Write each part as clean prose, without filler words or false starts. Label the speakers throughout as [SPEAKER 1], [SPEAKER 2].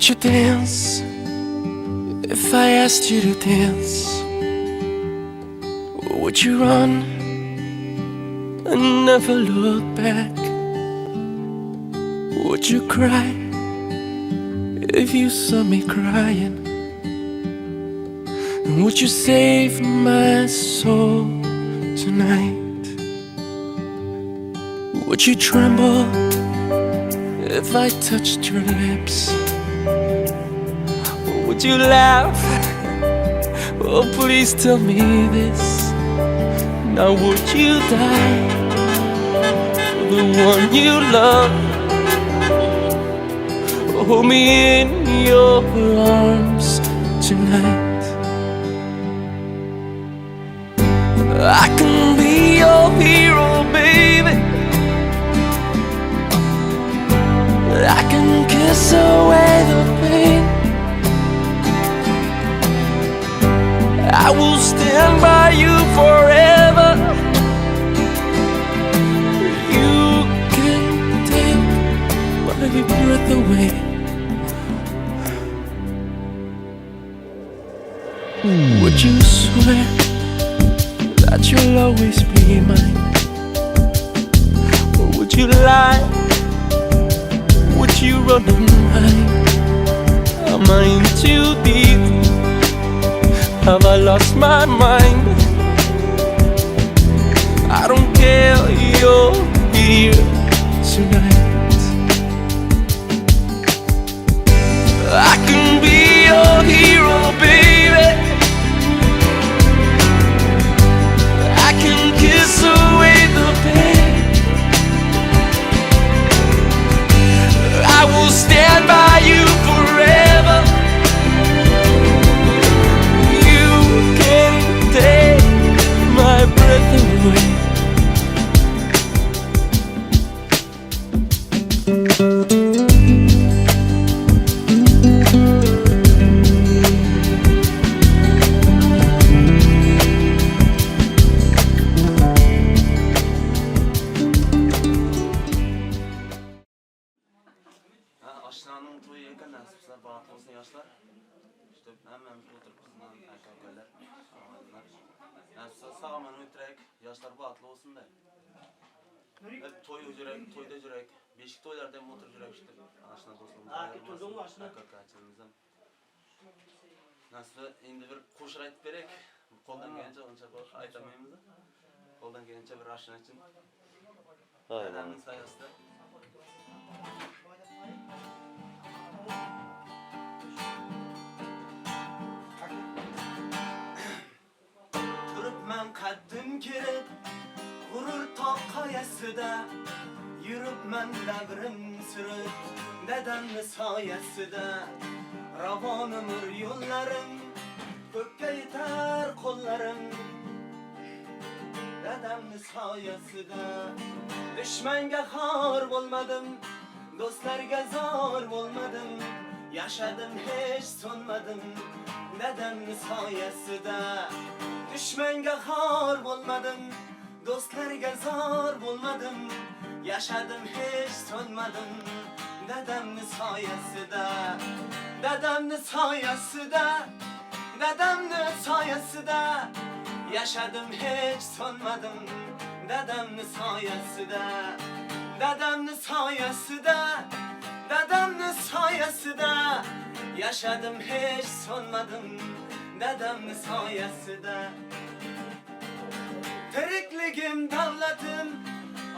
[SPEAKER 1] Would you dance if I asked you to dance? Would you run and never look back? Would you cry if you saw me crying? And would you save my soul tonight? Would you tremble if I touched your lips? Would you laugh? Oh, please tell me this. Now would you die for the one you love? Hold me in your arms tonight. I can be your hero, baby. I can kiss away the pain. I will stand by you forever. You can take my breath away. Would you swear that you'll always be mine? Or would you lie? Would you run and hide? Am I in too deep? Have I lost my mind? I don't care, you're here tonight. I can be your hero, baby. I can kiss away the pain. I will stand by you forever. You can take my breath away.
[SPEAKER 2] Oshnani to'yi ekan, nasib qilsa baxtli bo'lsin yoshlar. İşte hammamiz o'tirib bizning aka ukalar, og'aynilar. Nasib qilsa sog' omon o'tiraylik, yoshlar baxtli bo'lsin-da. Hep to'y yuraylik, to'yda yuraylik, beshik to'ylarda ham o'tirib yuraylik işte. Oshna do'stlar.
[SPEAKER 3] Aka turdingmi oshna?
[SPEAKER 2] Aka ukachilarimiz ham. Nasib endi bir qo'shiq aytib beraylik. Qo'ldan kelgancha uncha aytolmaymiz. Qo'ldan kelgancha bir oshna uchun. Dadamning soyasida. Turibman qaddim kerib, g'urur tog' qoyasida, yuribman davrim surib, dadamni soyasida. Ravon umr yo'llarim, ko'kka yetar qo'llarim, dadamni soyasida. Dushmanga xor bo'lmadim, do'stlarga zor bo'lmadim, yashadim hech so'nmadim, dadamni soyasida. Dushmanga xor bo'lmadim, do'stlarga zor bo'lmadim, yashadim hech so'nmadim, dadamni soyasida. Dadamni soyasida, dadamni soyasida, yashadim hech so'nmadim, dadamni soyasida. Dadamni soyasida, dadamni soyasida, yashadim hech so'nmadim, dadamni soyasida. Tirikligim davlatim,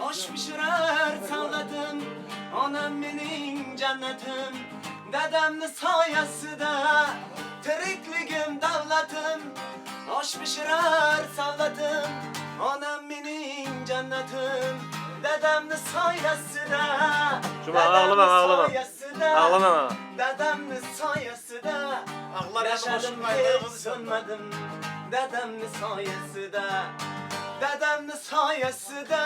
[SPEAKER 2] osh pishirar savlatim, onam mening jannatim, dadamni soyasida. Tirikligim davlatim, osh pishirar savlatim, onam mening jannatim, dadamni soyasida.
[SPEAKER 4] Cuma ağlama, ağlama. Ağlama.
[SPEAKER 2] Dadamni soyasida. Yashadim hech so'nmadim, dadamni soyasida. Dadamni soyasida,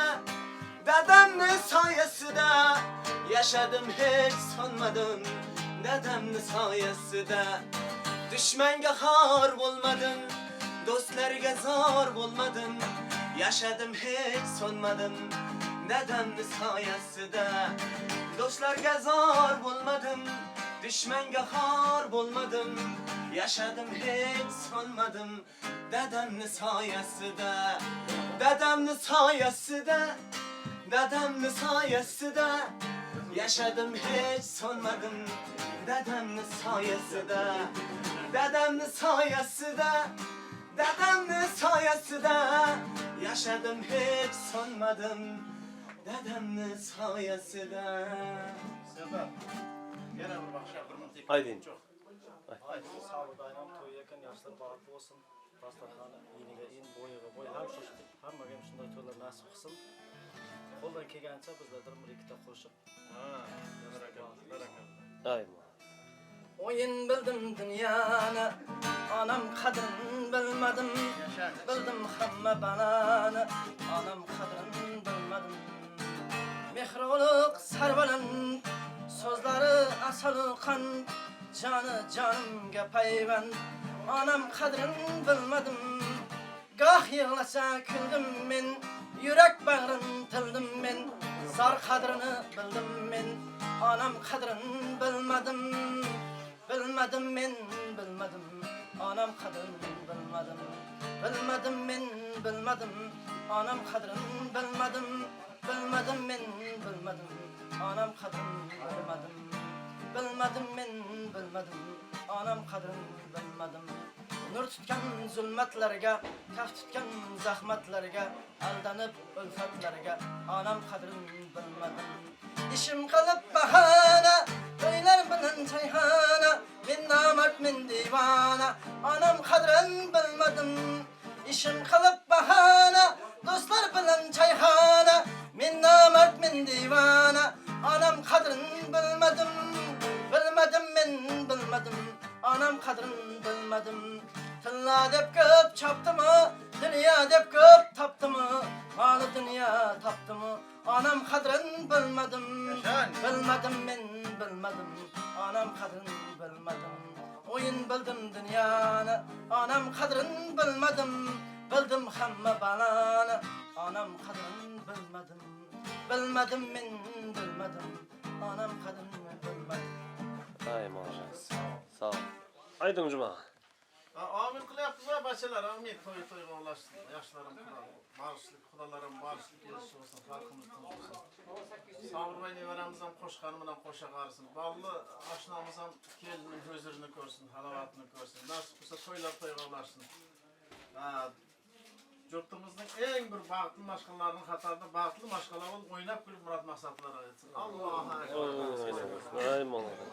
[SPEAKER 2] dadamni soyasida, yashadim hech so'nmadim, dadamni soyasida. Dushmanga xor bo'lmadim, do'stlarga zor bo'lmadim, yashadim hech so'nmadim, dadamni soyasida. Do'stlarga zor bo'lmadim, Dushmanga xor bo'lmadim, yashadim hech so'nmadim. Dadamni soyasida, dadamni soyasida, dadamni soyasida yashadim hech so'nmadim. Dadamni soyasida, dadamni soyasida, dadamni soyasida yashadim hech so'nmadim. Dadamni soyasida.
[SPEAKER 3] Serdar. Gene bir bakış bir minut.
[SPEAKER 4] Aydın.
[SPEAKER 3] Çok.
[SPEAKER 5] Sabır daynam to'y ekan, yoshlar baxtli bo'lsin. Dasturxoni iniga in, bo'yiga bo'y, ham shu hammaga ham shunday to'ylar nasib qilsin. Qo'ldan kelgancha bizlardan bir ikkita qo'shiq.
[SPEAKER 3] Ha, barakalla, barakalla.
[SPEAKER 4] Ay.
[SPEAKER 5] O'yin bildim dunyoni, onam qadrini bilmadim. Bildim hamma balani, onam qadrini bilmadim. Mehri uluq sarbaland, so'zlari asal qand, joni jonimga payvand, onam qadrini bilmadim. Goh yig'lasa kuldim men, yurak bag'rin tildim men, zor qadrini bildim men, onam qadrini bilmadim. Bilmadim men, bilmadim, onam qadrini bilmadim. Bilmadim men, bilmadim, onam qadrini bilmadim. Bilmadim men, bilmadim, onam qadrini bilmadim. Bilmadim men, bilmadim, onam qadrini bilmadim. Nur tutgan zulmatlarga, kaf tutgan zahmatlarga, aldanib ulfatlarga, onam qadrini bilmadim. Ishim qilib bahona, to'ylar bilan chayxona, men nomard, men devona, onam qadrini bilmadim. Ishim qilib bahona, do'stlar bilan chayxona, men nomard, men devona, onam qadrini bilmadim. Bilmadim men, bilmadim, onam qadrini bilmadim. Tilla deb ko'p chopdimi, dunyo deb ko'p topdimi, moli dunyo topdimi, onam qadrini bilmadim. Bilmadim men, bilmadim, onam qadrini bilmadim. O'yin bildim dunyoni, onam qadrini bilmadim. Bildim hamma balani, onam qadrini bilmadim. Bilmadim men, bilmadim, onam qadrini bilmadim.
[SPEAKER 4] Ay молодец. Sağ ol. Aydın Cuma.
[SPEAKER 3] Ha, amin qilyapmiz bachalar, amin. To'y to'yga ulashsin. Yoshlarim xudo, xudolarim bag'ishlik elchisi bo'lsin, xalqimiz tinch bo'lsin. Sabrbay nevaramiz ham qo'shqani bilan qo'sha qarisin. Balli oshnamiz ham kelinining huzurini ko'rsin, halovatini ko'rsin. Nasib qilsa to'ylar to'yga ulashsin. Ha, yurtimizning eng bir baxtli mashqalarining qatorida baxtli mashqala bo'lib o'ynab kulib murod maqsadlarga yetsin. Allohu akbar.
[SPEAKER 4] Ay молодец.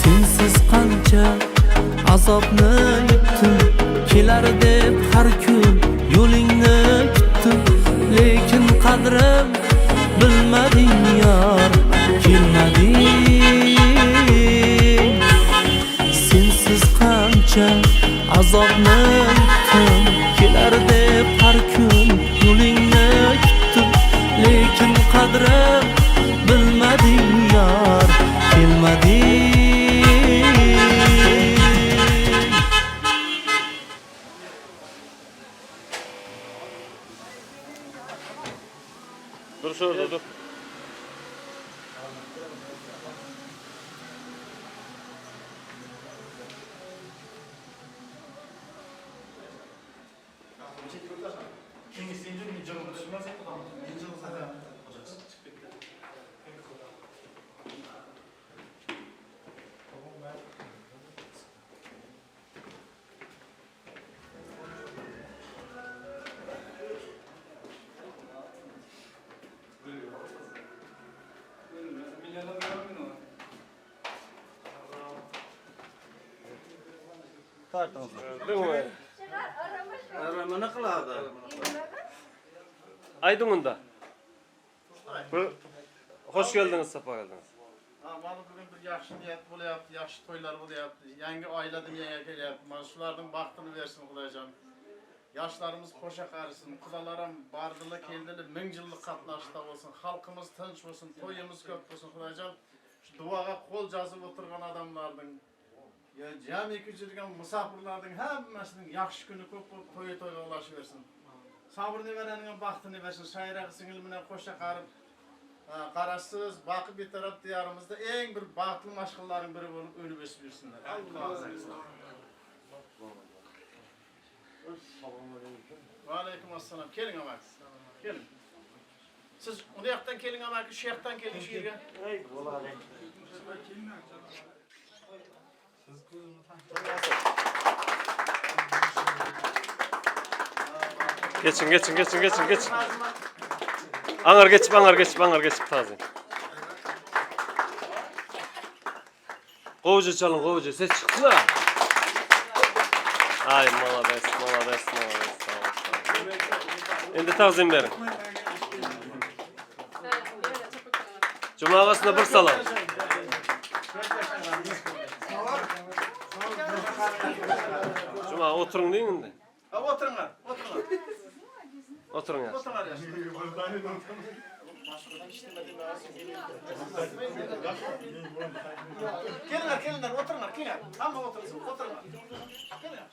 [SPEAKER 1] Sensiz qancha azobni yutdim, kelar deb har kun yo'lingni kutdim, lekin qadrim bilmading yor, kelmading. Sensiz qancha azobni yutdim, kelar deb har kun yo'lingni kutdim, lekin qadrim bilmading yor, kelmading.
[SPEAKER 4] Dur şurada dur. Kartınızı.
[SPEAKER 2] Aramını qiladi.
[SPEAKER 4] Aydın unda. Hoş geldiniz, sefa geldiniz.
[SPEAKER 3] Ha, mana bugun bir yaxshi niyat bo'lyapti, yaxshi to'ylar bo'lyapti. Yangi oila dunyoga kelyapti. Mana shularning baxtini bersin Xudojon. Yoshlarimiz qo'sha qarisin, xudolar ham bardili keldili ming yillik qatnashda bo'lsin, xalqimiz tinch bo'lsin, to'yimiz ko'p bo'lsin Xudojon. Shu duoga qo'l jazib o'tirgan odamlarning, ya jamiki yurgan musofirlarning hammasining yaxshi kuni ko'p bo'lib to'yi to'yga ulashaversin. Sabr nevaraning baxtini bersin, Shayra singil bilan qo'sha qarib qarashsiz, baqib betaraf diyorimizda eng bir baxtli mashg'ullarning biri bo'lib o'lib o'sib yursinlar. Va alaykum assalom. Keling amaki. Keling. Siz uni yoqdan keling amaki, shu yoqdan keling shu yerga.
[SPEAKER 4] Geçin, geçin, geçin, geçin, geçin. Anar geçip, anar geçip, anar geçip tazim. Kovucu çalın, kovucu. Ses çıktı da. Ay malades, malades, malades. Sağ ol, sağ ol. Endi tazim verin. Cuma ağasına bir salam. Cuma oturun deyin indi.
[SPEAKER 3] Ha, o'tiringlar, o'tiringlar.
[SPEAKER 4] Oturun ya.
[SPEAKER 3] O'tiringlar yoshlar. Kelinglar, kelinglar, o'tiringlar, kelinglar. Hamma o'tirsin, o'tiringlar. Kelinglar.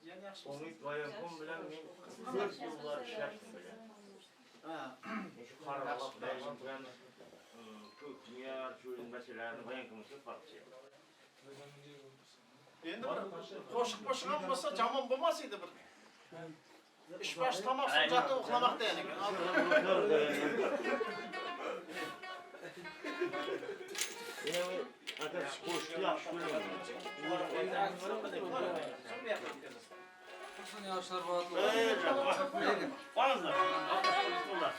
[SPEAKER 3] Yana yaxshimisiz?
[SPEAKER 6] Umid vayankum bilan men 44 yıllar ishlashdim bilan.
[SPEAKER 3] Ha.
[SPEAKER 6] Shu Qoraqalpoq bilan ko'k dünya shu masalalarni vayankumizga farqi.
[SPEAKER 3] Endi bir qo'shiq qo'shiq ham bo'lsa yomon bo'lmas edi bir. Ish bosh tomoq sujatda uxlamoqda ekan.
[SPEAKER 6] Aka qo'shiqni yaxshi ko'raman.
[SPEAKER 2] Yoshlar baxtli.
[SPEAKER 6] Qolinglar. Bismillah.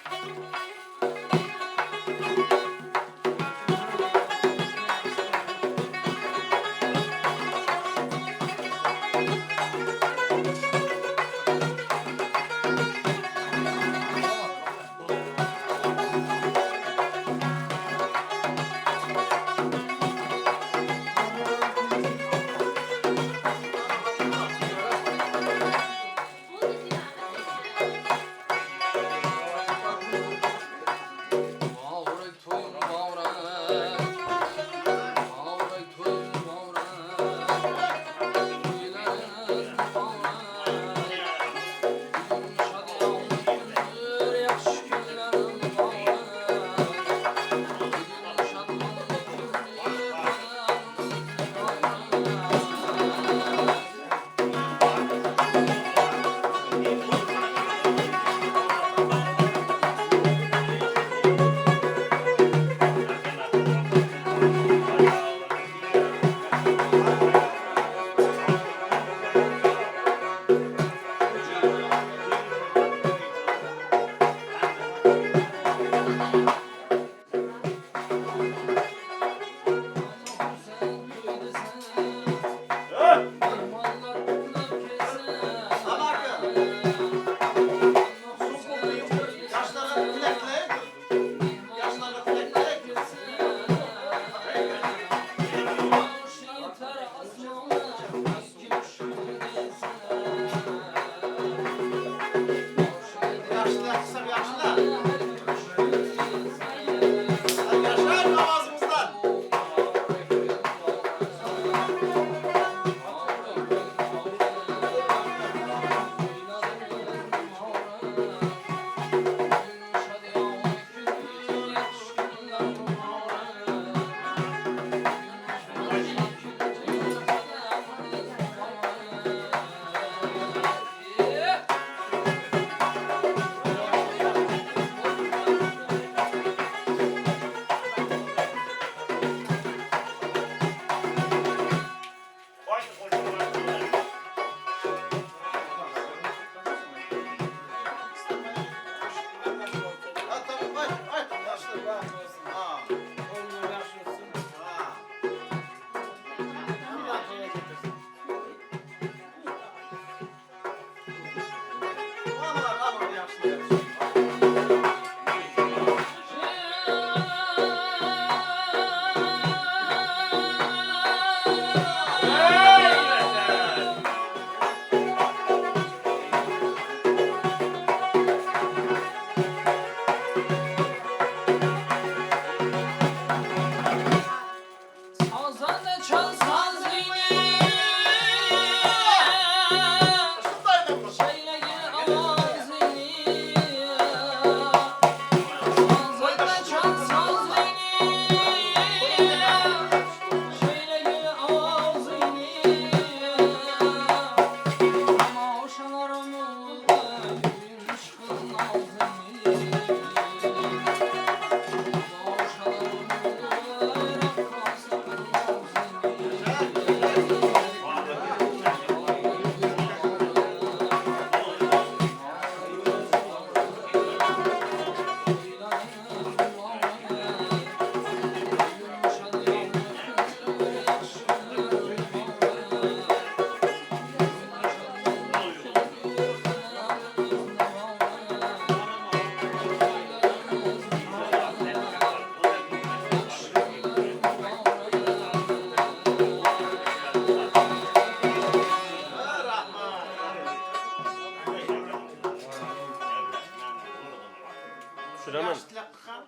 [SPEAKER 4] Tushiraman.
[SPEAKER 3] Yaxshi tilak qilgan.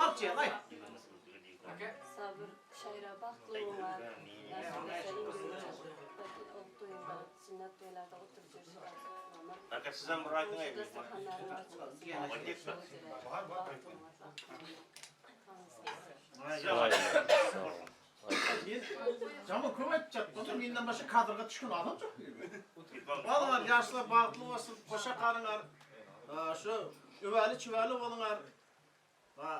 [SPEAKER 3] Al jiyan, ayt.
[SPEAKER 7] Sabır şaira baxtlı olunlar. Sünnet toylarda oturup görüşürüz.
[SPEAKER 6] Aka siz ham bir ayting ayting.
[SPEAKER 4] Voy, sog' ol.
[SPEAKER 3] Men yomon ko'p aytib mendan boshqa kadrga tushgan odam yo'q. Bolalar, yoshlar baxtli bo'lsin, qo'sha qaringlar. Shu uvali chuvali bo'linglar. Va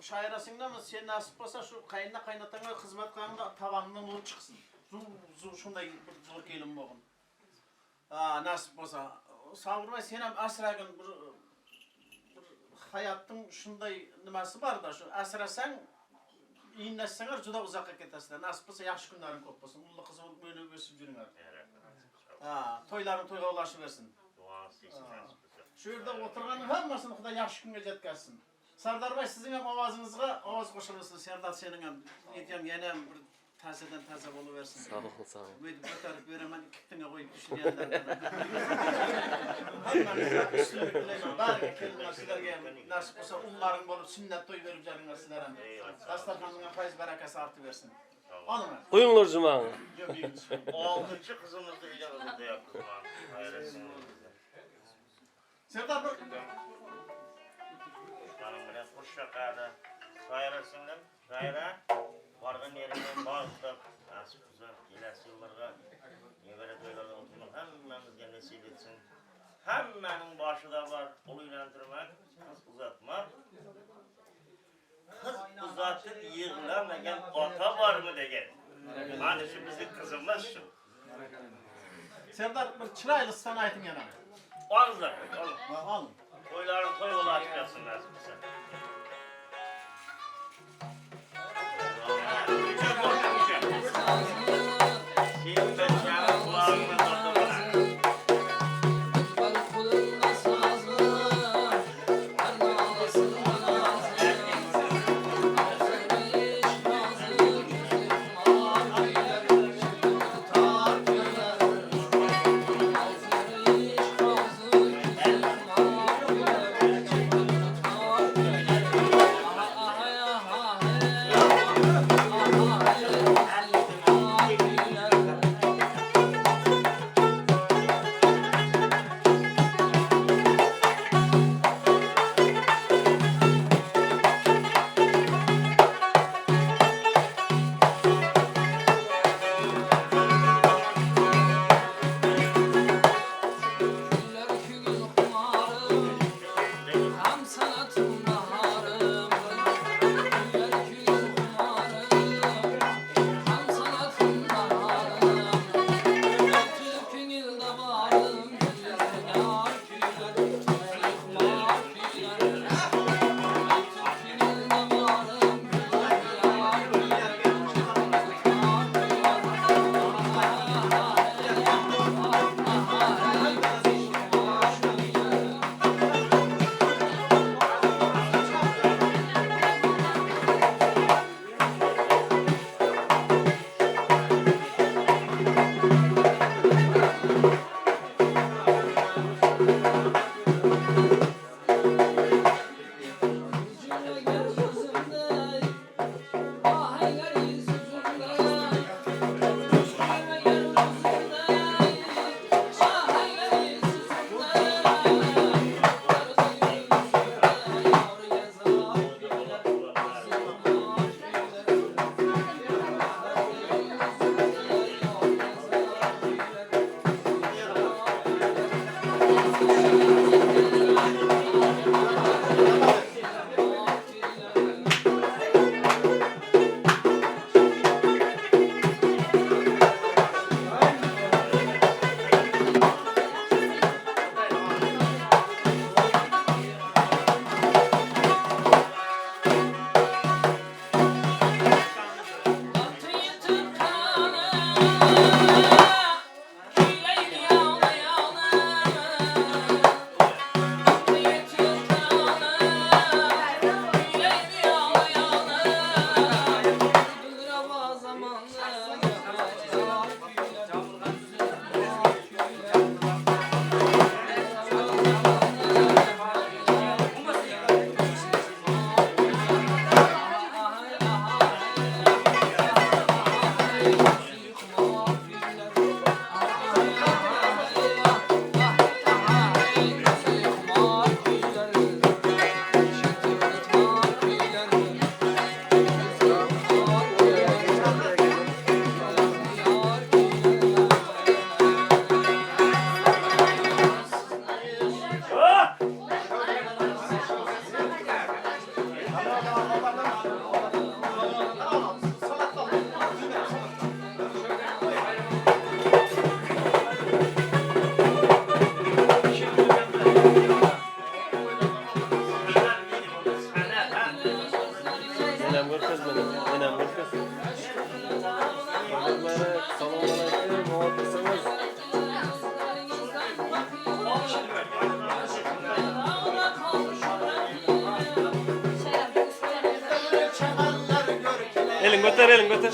[SPEAKER 3] shoirasingdami, sen nasib bo'lsa shu qayna qaynotangga xizmat qilganda tovoningdan nur chiqsin. Zo'r zo'r shunday bir zo'r kelin bo'lgin. Ha, nasib bo'lsa. Sabrbay sen ham asragin bir bir hayotning shunday nimasi bor-da, shu asrasang iyinlashsanglar juda uzoqqa ketasizlar. Nasib bo'lsa yaxshi kunlaring ko'p bo'lsin. O'g'li qiz bo'lib o'ynab o'sib yuringlar. Ha, to'ylaring to'yga ulashib bersin. Shu yerda o'tirganning hammasini Xudo yaxshi kunga yetkazsin. Sardorbay sizning ham ovozingizga ovoz qo'shilsin. Serdar sening ham yetgan yana ham bir tozadan toza bo'laversin.
[SPEAKER 4] Sog' ol, sog' ol.
[SPEAKER 3] Böyle ko'tarib beraman, ikki tinga qo'yib tushganlardan. Hammangizga ustunlik tilayman. Bariga kelinlar sizlarga ham nasib bo'lsa ullaring bo'lib sunnat to'y berib jaringlar sizlar ham. Dasturxoningga fayz barakasi artib bersin. Olinglar.
[SPEAKER 4] Qo'yinglar jumani.
[SPEAKER 6] Oltinchi qizimizni uyga uzatyapmiz. Xayrlisi.
[SPEAKER 3] Serdar bir
[SPEAKER 6] Benim bilan qo'sha qadi. Shoira singlim, shoira borgan yeringdan bog' nasib bo'lsa kelasi yillarga nevara to'ylarda o'tirmak hammamizga nasib etsin. Hammaning boshida bor qo'l uylantirmak, qiz uzatmak. Qiz uzatib yig'lamagan ota bormi degan. Mana shu bizning qizimiz shu.
[SPEAKER 3] Serdar bir chiroyli sana ayting yana.
[SPEAKER 6] Olinglar, oling.
[SPEAKER 3] Ha, oling.
[SPEAKER 6] To'ylaring to'y bo'lib ketsin nasib bo'lsa. Sen bachani qulog'ingga tortaman.
[SPEAKER 1] Thank
[SPEAKER 4] Mana, enam görkez. Mübarek, salam aleyküm, otursanız. Elin götür, elin götür.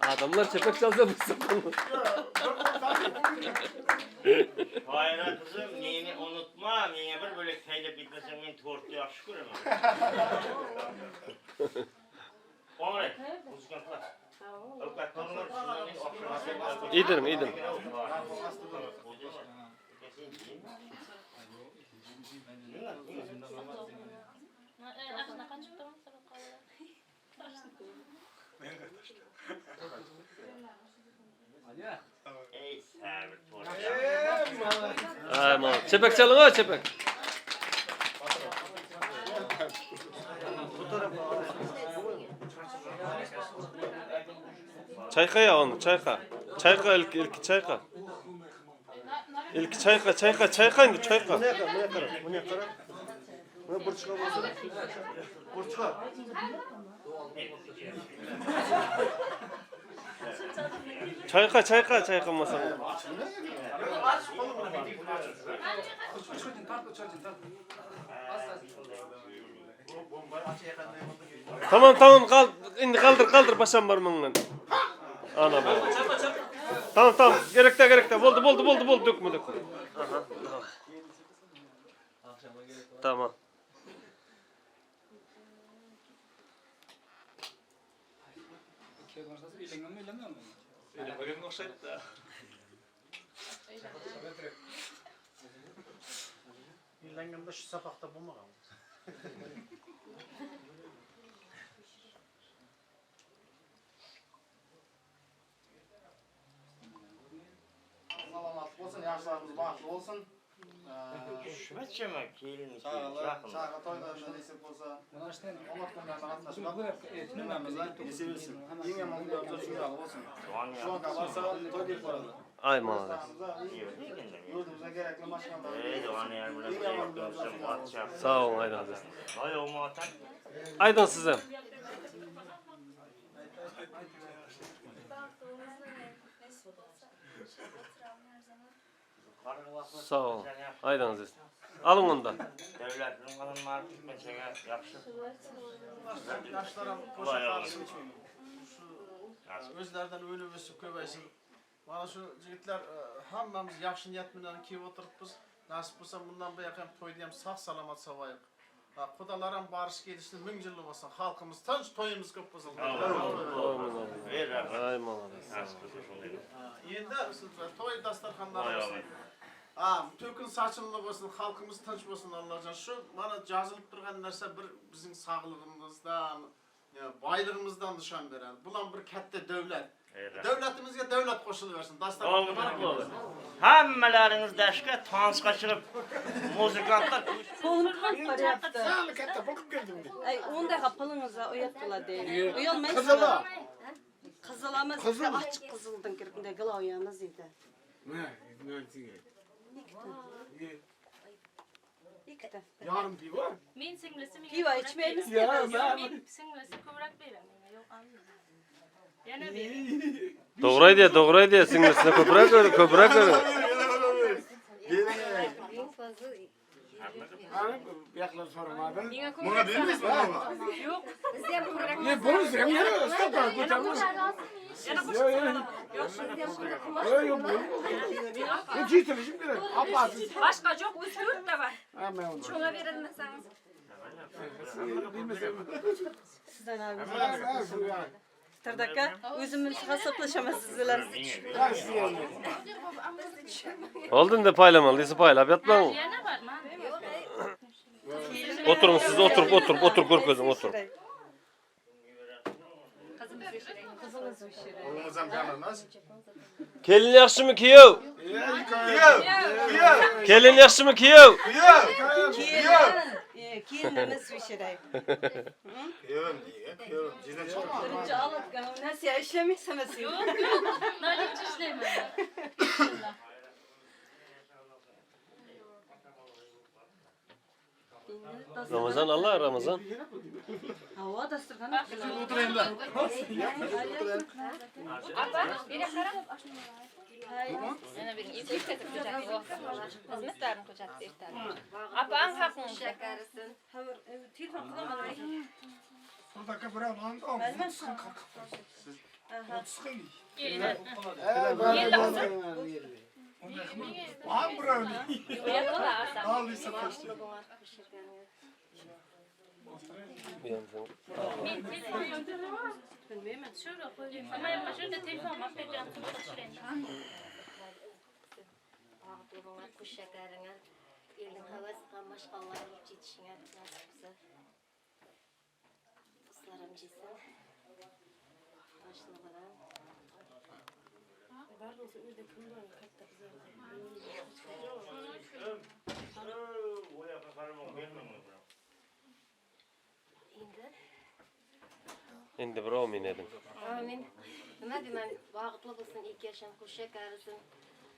[SPEAKER 4] Adamlar çepak çalsa bu sıkıntı.
[SPEAKER 6] Hayra kızım, meni unutma, menga bir bo'lak haydab ketmasang men tortni yaxshi ko'raman. O'ngray, muzikantlar.
[SPEAKER 4] Idirim, idirim.
[SPEAKER 6] Ey sabır tort.
[SPEAKER 4] Ay mal. Çepak çalın o çepak. Çayka ya onu, çayka. Çayka ilk ilk çayka. İlk çayka, çayka, çayka indi, çayka.
[SPEAKER 3] Buraya kara, buraya kara. Buraya burçka olsun. Burçka.
[SPEAKER 4] Çayka, çayka, çayka masam. Tamam tamam kal, indi kaldır kaldır başam parmağından. Ana baba. Tamam tamam gerek de gerek de boldu boldu boldu boldu dökme dökme. Aha, tamam. Tamam.
[SPEAKER 3] Uylanganda shu sapaqda bo'lmagan.
[SPEAKER 8] Salomatlik bo'lsin, yaxshilarimiz baxtli bo'lsin.
[SPEAKER 6] Tushmachi kelin
[SPEAKER 8] Chaqa to'ylarida nasib bo'lsa, omad kunlarida qatnashmoq hammamizga nasib etsin. Eng yomon kunlarimiz shunday bo'lsin. Shunga borsa to'y deb boradi.
[SPEAKER 4] Ay молодец.
[SPEAKER 8] Yurtimizga kerakli mashinalar.
[SPEAKER 6] Ey Doniyor bilan birga
[SPEAKER 4] Sağ olun Aydın siz.
[SPEAKER 6] Voy o'motan.
[SPEAKER 4] Aydın size. Sağ olun. Aydın siz. Alın onu da.
[SPEAKER 6] Davlatning odamlari turkmanchaga yaxshi.
[SPEAKER 3] Yoshlar ham qo'sha qarshi. Shu o'zlaridan o'lib o'sib ko'paysin. Mana shu yigitlar hammamiz yaxshi niyat bilan kelib o'tiribmiz. Nasib bo'lsa bundan buyoq ham to'yni ham sog' salomat savoyiq. Xudolar ham borish kelishni ming yillik bo'lsin. Xalqimiz tinch, to'yimiz ko'p bo'lsin.
[SPEAKER 6] Ey rahmat.
[SPEAKER 4] Ay молодец.
[SPEAKER 6] Nasib bo'lsa shunday.
[SPEAKER 3] Endi to'y dasturxonlari bo'lsin. To'kin sochinli bo'lsin, xalqimiz tinch bo'lsin Allohjon. Shu mana yozilib turgan narsa bir bizning sog'lig'imizdan, boylig'imizdan nishon beradi. Bular bir katta davlat. Davlatimizga davlat qo'shilaversin. Dasturxonga baraka bersin.
[SPEAKER 6] Hammalaringiz dashga tansga chiqib muzikantlar
[SPEAKER 7] Qo'nib boryapti.
[SPEAKER 8] Katta pul qilib keldim.
[SPEAKER 7] Ay, undayga pulingizga uyat bo'ladi. Uyalmaysiz.
[SPEAKER 8] Qizil.
[SPEAKER 7] Qizil emas, ochiq qizildan kirib bunday giloyamiz edi. Ikkita.
[SPEAKER 8] Yarim pivo.
[SPEAKER 9] Men singlisi menga
[SPEAKER 7] Pivo
[SPEAKER 9] ko'proq
[SPEAKER 7] ichmaymiz
[SPEAKER 9] beradi.
[SPEAKER 7] dedi.
[SPEAKER 9] Men singlisi ko'proq beradi menga. Yo'q, almayman. Yana beradi.
[SPEAKER 4] Doğru aydiya, doğru aydiya. Singlisini ko'proq ko'r, ko'proq ko'r.
[SPEAKER 8] Bering.
[SPEAKER 10] Bu yoqlar so'ramadim.
[SPEAKER 8] Buna bermaysizmi?
[SPEAKER 9] Yo'q.
[SPEAKER 11] Bizda ham ko'proq.
[SPEAKER 10] Ne bo'lsa ham yana stop ko'taramiz.
[SPEAKER 9] Yana
[SPEAKER 10] Yo'q, yo'q.
[SPEAKER 9] qo'shib.
[SPEAKER 10] Yo'q, yo'q, bu yetilishim kerak. Opasiz.
[SPEAKER 9] Boshqa yo'q, o'zi to'rtta bor.
[SPEAKER 10] Ha, men uni.
[SPEAKER 11] Shunga berilmasangiz.
[SPEAKER 10] Bilmasam.
[SPEAKER 7] Sizdan
[SPEAKER 10] Ha,
[SPEAKER 7] abi.
[SPEAKER 10] ha, shu yoq.
[SPEAKER 7] Turdaka, o'zimni hisoblashaman sizlar.
[SPEAKER 10] Ha, sizga.
[SPEAKER 4] Oldin de paylamalıysa paylap yatma.
[SPEAKER 9] Yana bor, mana.
[SPEAKER 4] Oturun siz oturup oturup otur ko'rkozing otur.
[SPEAKER 7] Qizimiz o'shira.
[SPEAKER 8] Oğlumuz ham kam emas.
[SPEAKER 4] Kelin yaxshimi kuyov?
[SPEAKER 8] Kuyov! Kuyov!
[SPEAKER 4] Kelin yaxshimi kuyov?
[SPEAKER 8] Kuyov!
[SPEAKER 7] Kelin, kelinimiz o'shiray.
[SPEAKER 8] Kuyovim degan, kuyovim. Jizdan chiqib.
[SPEAKER 7] Birinchi olib, nasiya ishlamaysan sen.
[SPEAKER 9] Yo'q, yo'q. Nalikchi ishlayman.
[SPEAKER 4] Ramazan Allah Ramazan.
[SPEAKER 7] Havo dasturxon.
[SPEAKER 8] O'tiraylik.
[SPEAKER 11] Apa, beri qarab. Yana bir yetkazib ko'chatib xizmatlarini ko'chatib ertadi. Apam haqing. Shakarisin.
[SPEAKER 7] Telefon qilaman.
[SPEAKER 10] Buradaki birov nonni
[SPEAKER 7] Bilmem.
[SPEAKER 9] Kelin.
[SPEAKER 11] Yeldi qizim.
[SPEAKER 10] Ham birovni.
[SPEAKER 8] Al taşlayın.
[SPEAKER 9] Men telefon yo'q.
[SPEAKER 7] Bilmayman.
[SPEAKER 9] Shura qo'ying. Nima shunda telefon olib bergan.
[SPEAKER 11] Bag'tli qush shakaringlar. Elning havas qilgan mashqalari yetishinglar nasib qilsa. Do'stlarim jesin. Boshlig'idan.
[SPEAKER 7] Bor bo'lsa uyda kim bor katta bizlarda.
[SPEAKER 6] O yoqqa qaramang, bermang uni.
[SPEAKER 11] Endi
[SPEAKER 4] Endi bir amin edin.
[SPEAKER 11] Amin. Nima deyman, bag'tli bo'lsin, ikki yosham qush shakarisin.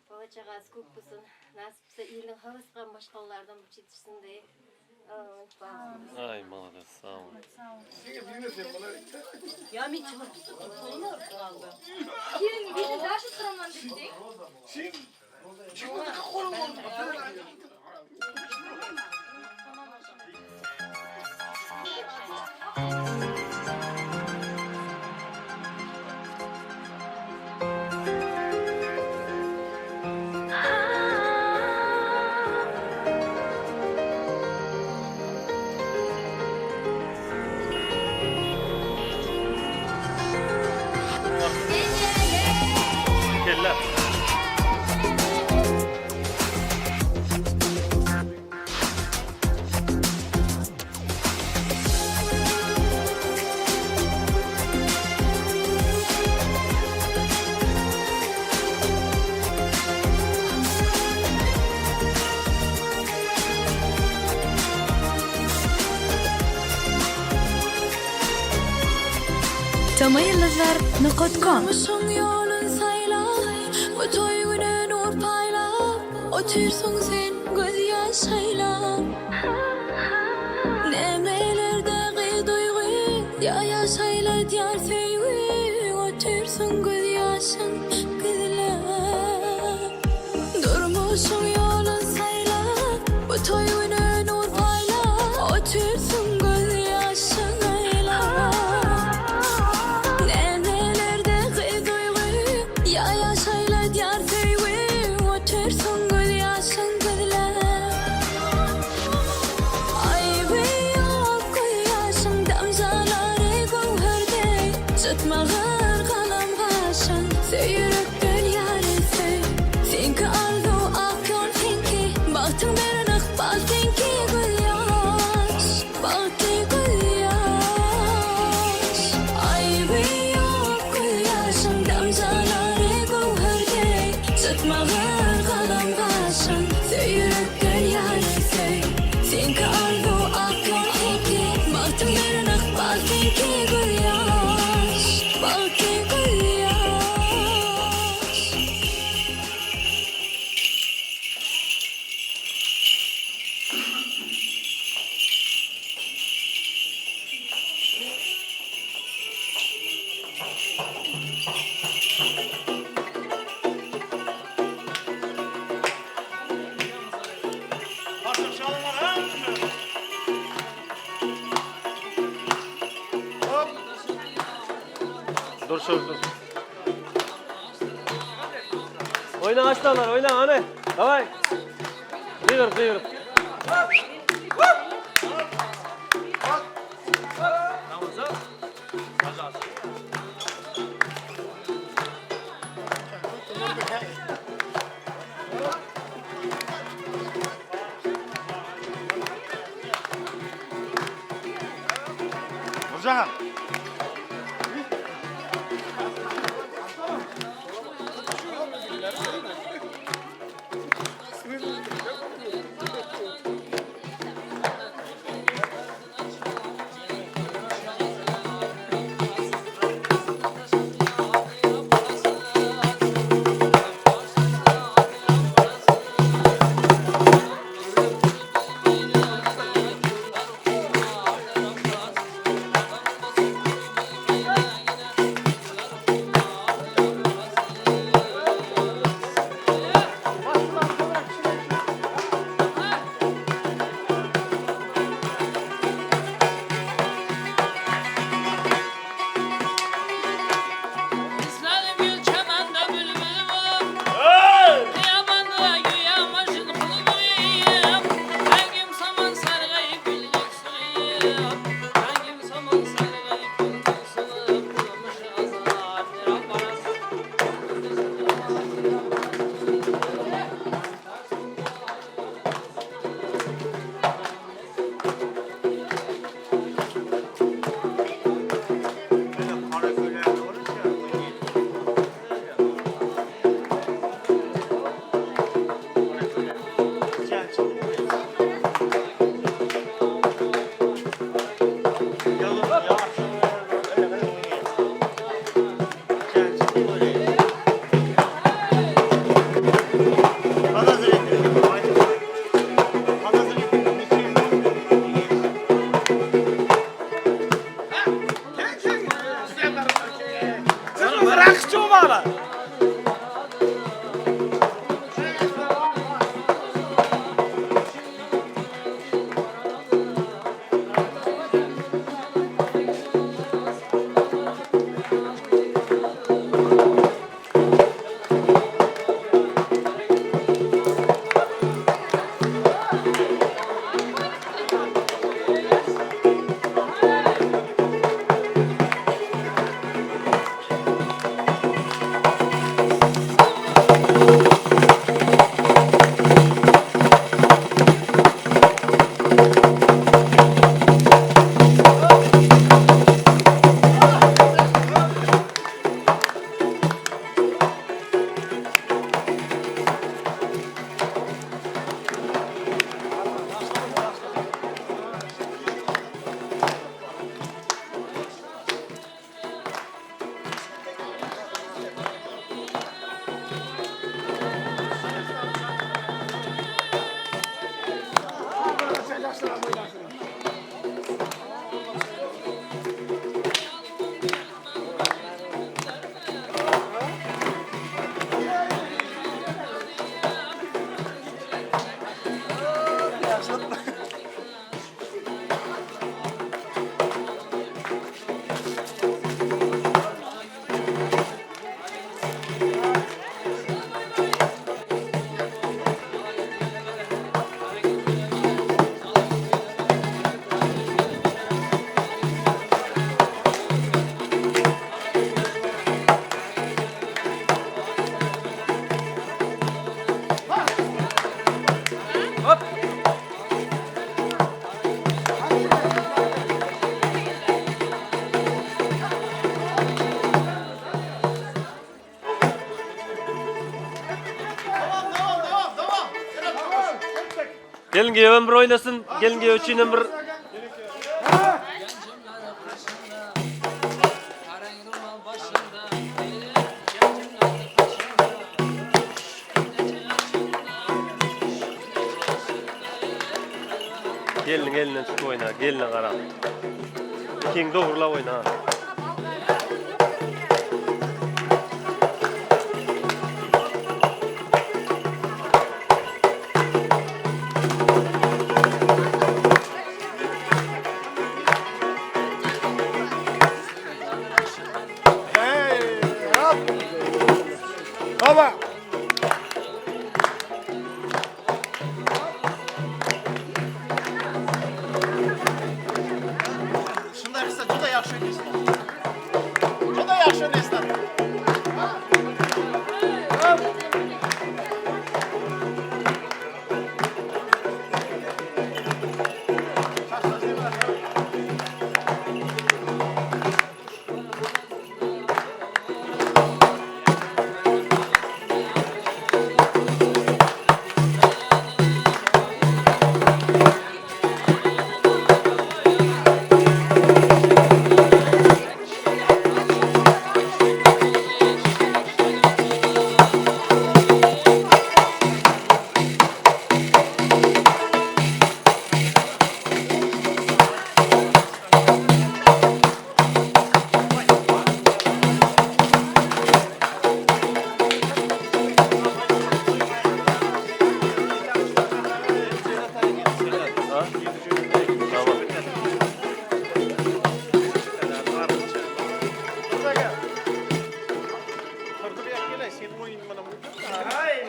[SPEAKER 11] Bola chaqasi ko'p bo'lsin. Nasib qilsa elning havas qilgan mashqalaridan yetishsin dey. Amin. Bag'tli.
[SPEAKER 4] Ay молодец, sağ ol.
[SPEAKER 7] Ya men chiqib qo'lim og'rib qoldi.
[SPEAKER 9] Kelin bizni dashi turaman dedik.
[SPEAKER 10] Sen chiqmadiki qo'lim oldi.
[SPEAKER 4] Keller.
[SPEAKER 12] Tamayildizlar.com
[SPEAKER 13] Durmuşun yolun saylap, bu toy günü nur paylap, otursun sen göz yaşayla. Nemelerdeki duygu, ya yaşayla diyar sevgi, otursun göz yaşın gizle. Durmuşun yolun saylap, bu toy günü nur paylap, otursun göz yaşın ayla. Nerelerdeki duygu, ya yaşayla diyar sevgi, otursun göz yaşın gizle. Aybi yok göz yaşın damcaları gövherde, Çıtmağır kalam kaşın, seyirükten yarı sey. Senki arzu ak yol senki, bahtın beren ıkbal senki göz yaş, bahtı göz yaş. Aybi yok göz yaşın damcaları gövherde, Çıtmağır kalam kaşın, seyirükten yarı sey. Senki arzu ak yol senki, bahtın beren ıkbal senki göz yaş, bahtı göz yaş.
[SPEAKER 4] Dur dur. Oyna aslanlar oyna hani. Davay. Kıyır kıyır.
[SPEAKER 8] Nurjahan. Gelin giyevem bir oynasın, gelin giyev üçüyle bir. Gelin elinden tut oyna, geline kara. İkin doğrula oyna.
[SPEAKER 10] Baba.
[SPEAKER 3] Shunday qilsa juda yaxshi o'ynaysizlar. Juda yaxshi o'ynaysizlar.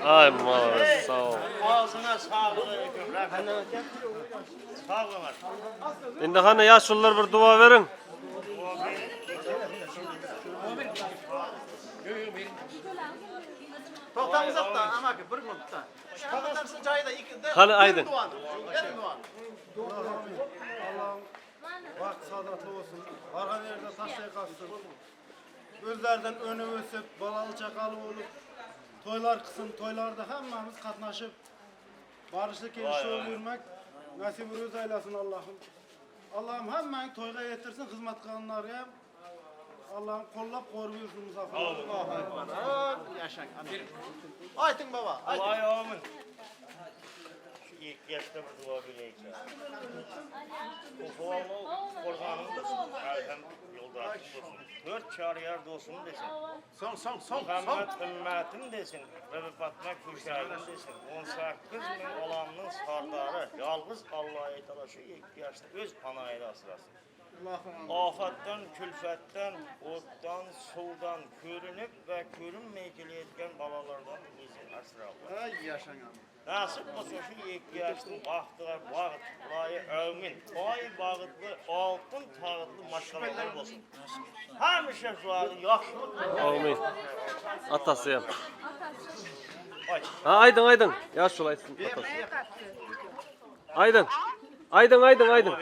[SPEAKER 4] Ay молодец, sağ ol.
[SPEAKER 6] Ağzına sağlık. Sağ olun.
[SPEAKER 4] Endi qani yoshlar bir dua bering.
[SPEAKER 3] To'xtamiz da amaki bir minutda. Shu to'xtamsin joyida ikki.
[SPEAKER 4] Qani aydın.
[SPEAKER 3] Bering duoni.
[SPEAKER 8] Allah'ım baxt saodatli olsun. Bargan yerda taşlay qalsın. O'zlaridan önü o'sib, bolali chaqali bo'lib, to'ylar qilsin, to'ylarda hammamiz qatnashib, barishli kelishli bo'lib yurmak nasib ro'z aylasin Allohim. Allohim hammani to'yga yetirsin, xizmat qilganlarga ham Allah'ım qo'llab qo'rib yursin musofir.
[SPEAKER 3] Allohu akbar. Yashang. Ayting baba, ayting.
[SPEAKER 6] Vay amin. Şu ilk yaşta bir dua bileyik. Bu korganım desin. Hem yoldaşım olsun. Dört çağrı dostum desin.
[SPEAKER 3] Son son son.
[SPEAKER 6] Muhammed ümmetim desin. Bebe Fatma Kürşahım desin. 18 min olanın sardarı. Yalnız Allah'a talaşı ilk yaşta öz panayla asırasın. Afatdan, külfətdən, oddan, suvdan görünüb və görünməyib kelayotgan balalardan bizi asrab.
[SPEAKER 3] Ay yashang.
[SPEAKER 6] Nasip olsa şu ikki yaşlı baxtılar, bağıtlayı əmin, ay bağıtlı, altın tağıtlı maşallah olsun. Həmişə sualın yaxşılıq.
[SPEAKER 4] Amin. Atası ham.
[SPEAKER 6] Ay.
[SPEAKER 4] Ha aydın aydın. Yoshul aytsin otasi. Aydın. Aydın aydın aydın.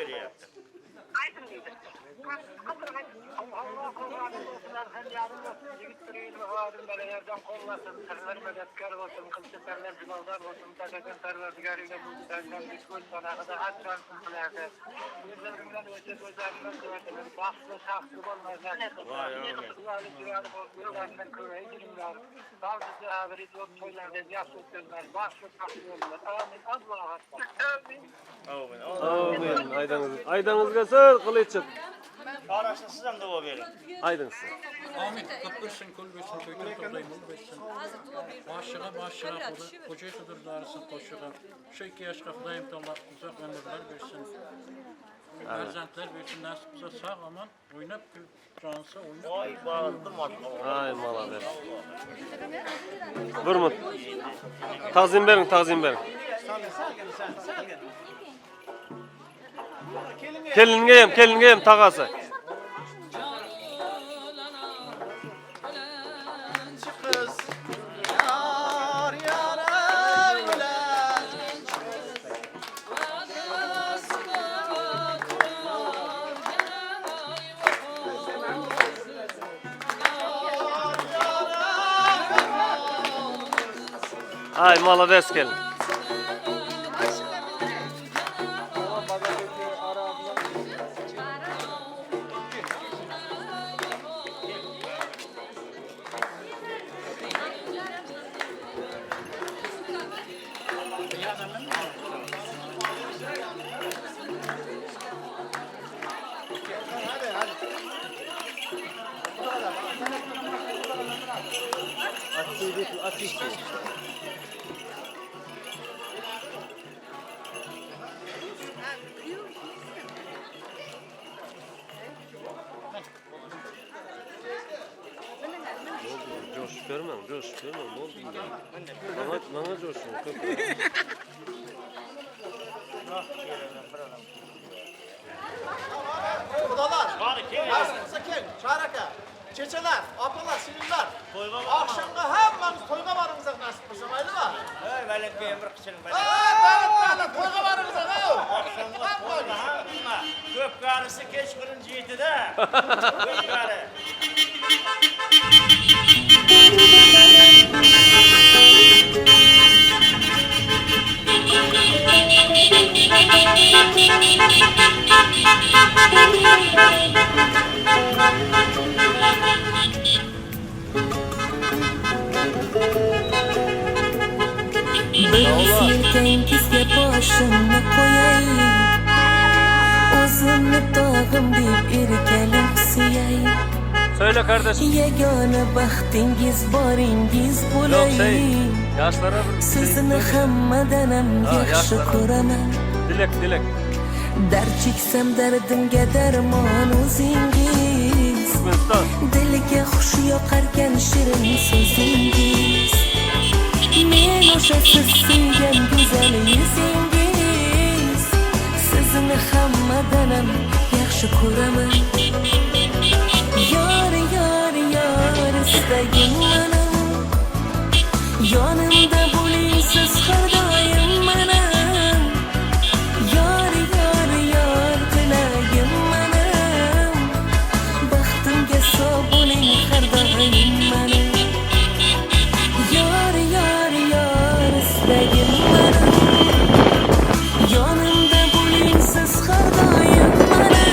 [SPEAKER 6] Amin.
[SPEAKER 4] Amin. Aydınız. Aydınızga sır qilichib.
[SPEAKER 6] Arasını siz ham dua verin.
[SPEAKER 4] Aydın siz.
[SPEAKER 14] Amin. Köp bilsin, kul bilsin, köykün toplayın, mul bilsin. Başığa, başığa, kocayı kıdırdarsın, koşuğa. Şu iki yaşqa Xudayım Teala uzak ömürler versin. Perzentler versin, nasip bize sağ aman, oynap cansa oynap.
[SPEAKER 6] Ay bağıtlı maşallah.
[SPEAKER 4] Ay молодец. Bir minut. Tazim bering, tazim bering.
[SPEAKER 3] Salgin, salgin.
[SPEAKER 4] Kelinga ham, kelinga ham tog'asi.
[SPEAKER 3] Qiz yar yara o'lar.
[SPEAKER 4] Ay молодец kelin. Bermem, coş, bermem. Ne oldu yine? Bana coşun.
[SPEAKER 3] Xudalar, nasılsa kel, Çaraka, çeçeler, apalar, sinirler. Akşamda hemmemiz toyga varımıza nasip olsa, mayli mi?
[SPEAKER 6] Hey, belki bir kişinin.
[SPEAKER 3] Evet, toyga varımıza,
[SPEAKER 6] Akşamda toyga hamma. Köp karısı keç kırıncı yedi de. Köp karı.
[SPEAKER 13] Bir yelkangizga boshimni qo'yay, o'zimni tog'im deb erkalab suyay.
[SPEAKER 4] Söyle kardeşim.
[SPEAKER 13] Yagona baxtingiz boringiz bo'lay.
[SPEAKER 4] Yaşlara bir
[SPEAKER 13] sizni hammadan ham yaxshi ko'raman.
[SPEAKER 4] Dilek dilek.
[SPEAKER 13] Dard cheksam dardimga darmon o'zingiz. Dilga xush yoqarkan shirin so'zingiz. Men o'sha siz sevgan go'zal yuzingiz. Sizni hammadan ham yaxshi ko'raman. Yor yor yor istagim mani. Yonimda bo'ling siz har doim mani. Yor yor yor tilagim mani. Baxtimga sog' bo'ling har doim mani. Yor yor yor istagim mani. Yonimda bo'ling siz har doim mani.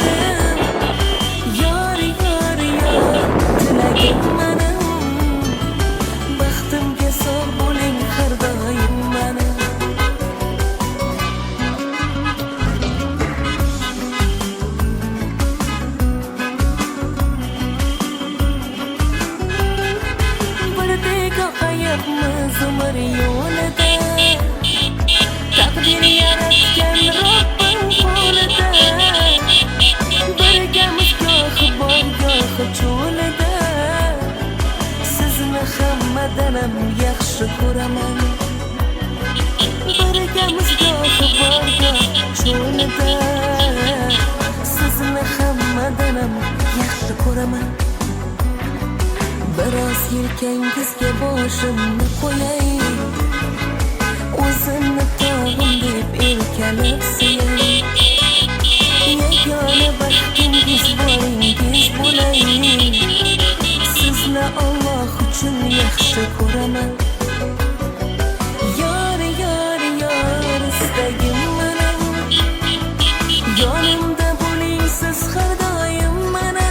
[SPEAKER 13] Yor yor yor tilagim mani. Baxtimga sog' bo'ling har doim mani. Birdek oqayapmiz umr yo'lida. Taqdir yaratgan Robbim qo'lida. Birgamiz gohi bor gohi cho'lida. Sizni hammadan ham yaxshi ko'raman. Birgamiz gohi bor goh cho'lida. Sizni hammadan ham yaxshi ko'raman. Biroz yelkangizga boshimni qo'yay. O'zimni tog'im deb erkalab suyay. Yagona baxtingiz boringiz bo'lay. Sizni Alloh uchun yaxshi ko'raman. Yor yor yor istagim mani. Yonimda bo'ling siz har doim mani.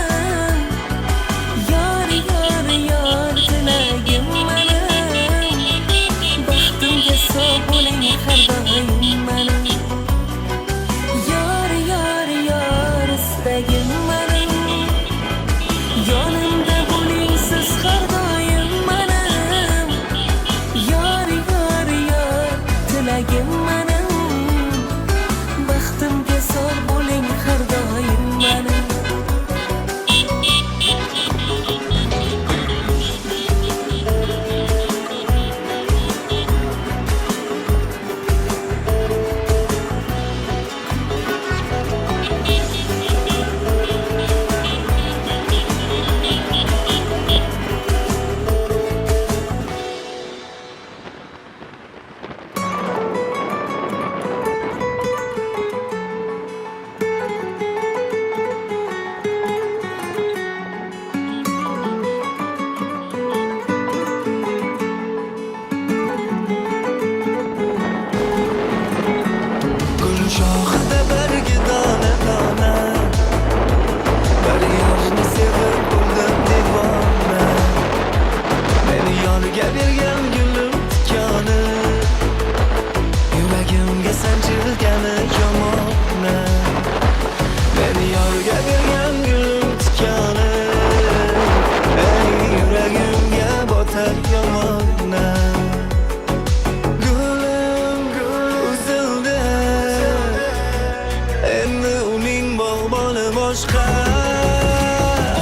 [SPEAKER 13] Yor yor yor tilagim mani. Baxtimga sog' bo'ling har doim mani. Yor yor yor istagim mani. Yonimda bo'ling siz har doim mani. Yor yor yor tilagim mani. Baxtimga sog' bo'ling har doim mani.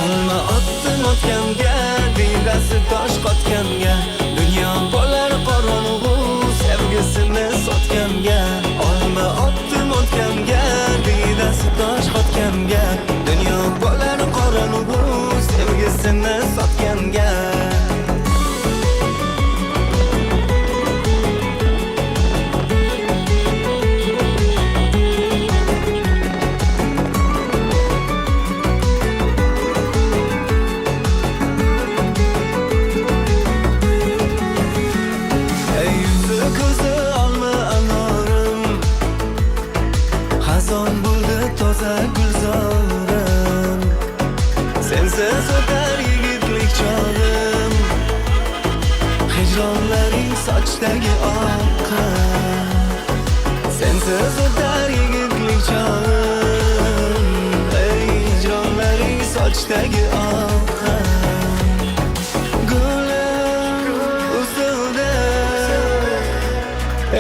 [SPEAKER 1] Olma otdim otganga, diydasi tosh qotganga. Hijronlaring sochdagi oqqa. Sensiz o'tar yigitlik chog'im, ey hijronlaring sochdagi oqqa. Gulim uzildi,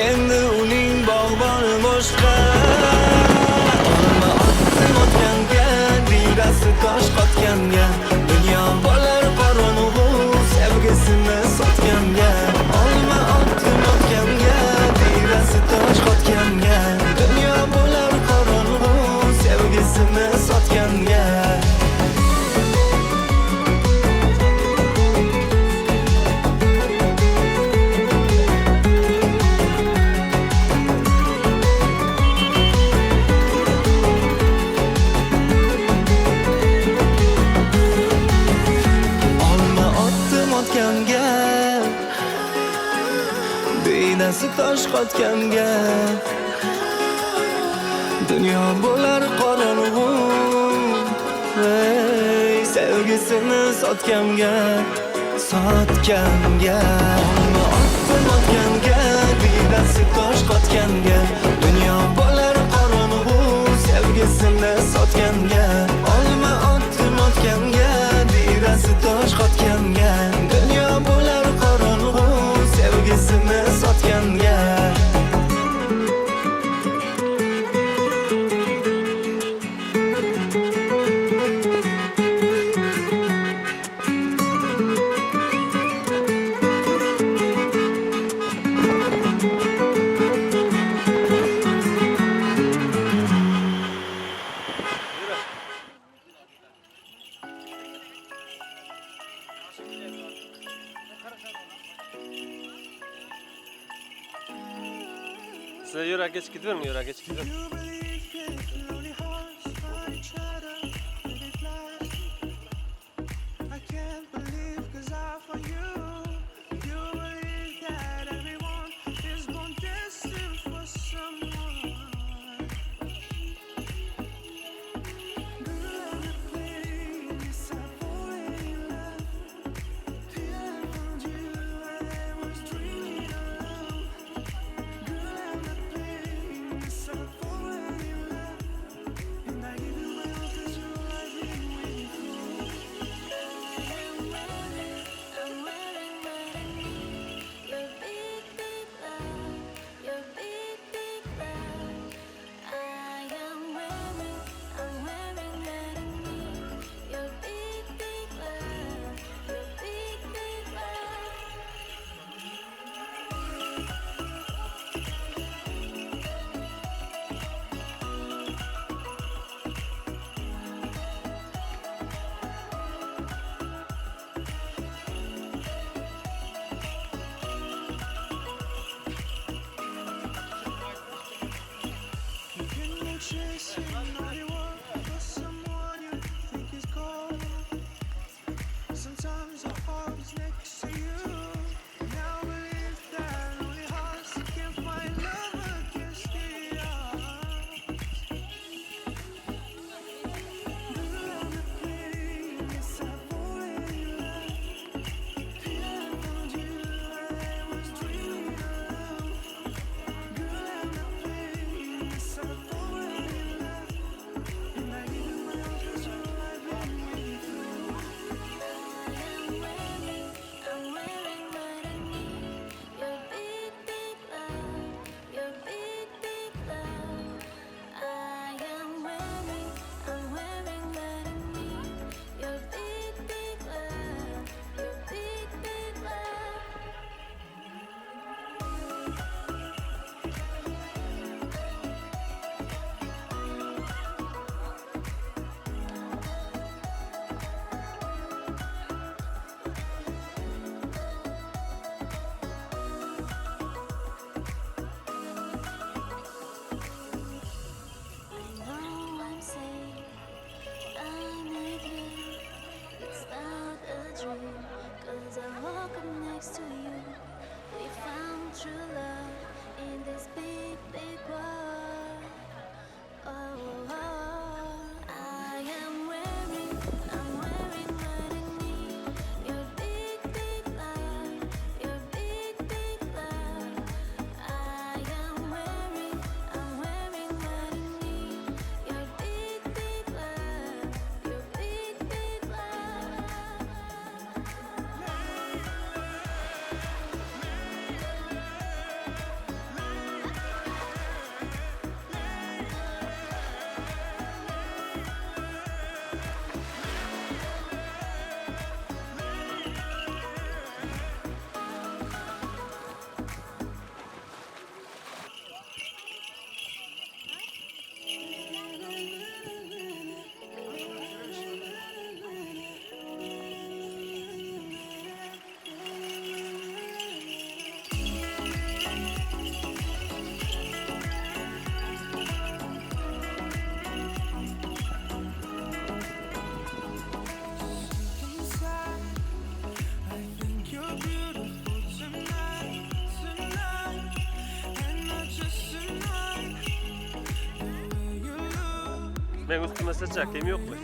[SPEAKER 1] endi uning bog'boni boshqa. Olma otdim otganga, diydasi tosh qotganga, dunyo bo'lar qorong'u sevgisini sotganga. Olma otdim otganga, diydasi tosh qotganga, dunyo bo'lar qorong'u sevgisini sotganga. Olma otdim otganga, diydasi tosh qotganga, dunyo bo'lar qorong'u ey sevgisini sotganga, sotganga. Olma otdim otganga, diydasi tosh qotganga, dunyo bo'lar qorong'u sevgisini sotganga. Olma otdim otganga, diydasi tosh qotganga, dunyo bo'lar qorong'u sevgisini sotganga.
[SPEAKER 4] Size yürü geç gidiyorum, yürü geç gidiyorum.
[SPEAKER 13] I'm wearing what I need. Your big, big love, your big
[SPEAKER 4] Men üstüme saçak kim yok mu?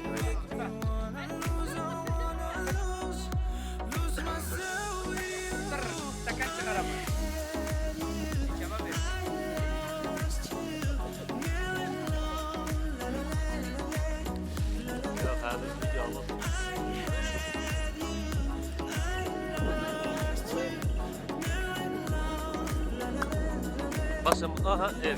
[SPEAKER 4] Başım aha erkek.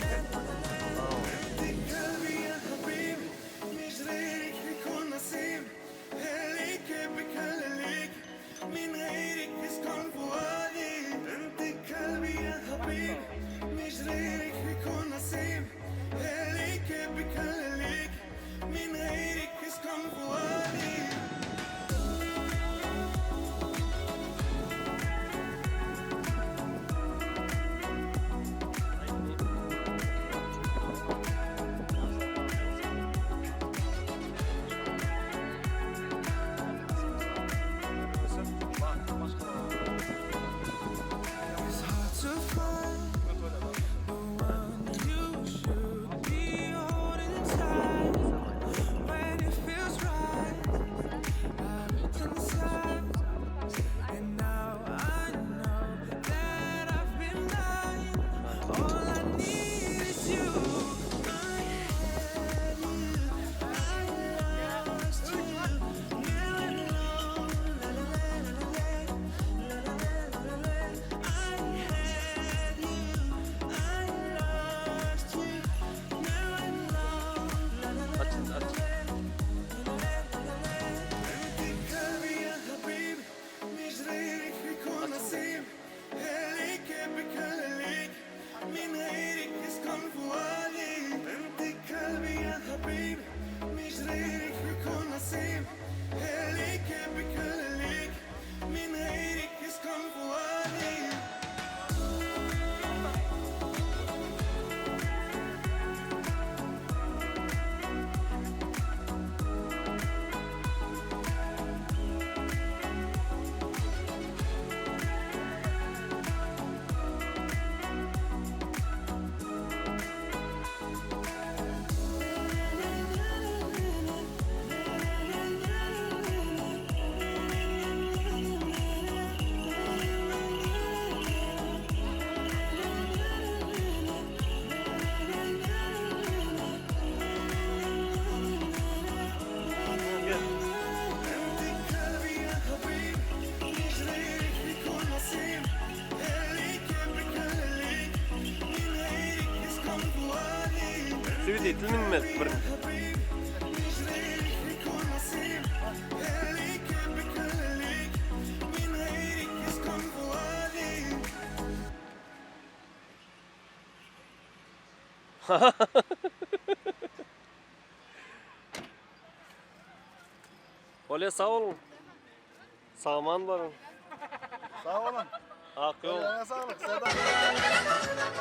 [SPEAKER 4] Süvidi tilminmez bir. Olya sağ olun. Sağman varın.
[SPEAKER 3] Sağ olun.
[SPEAKER 4] Ak yol.
[SPEAKER 3] Sağlık.
[SPEAKER 4] Yavaş yavaş.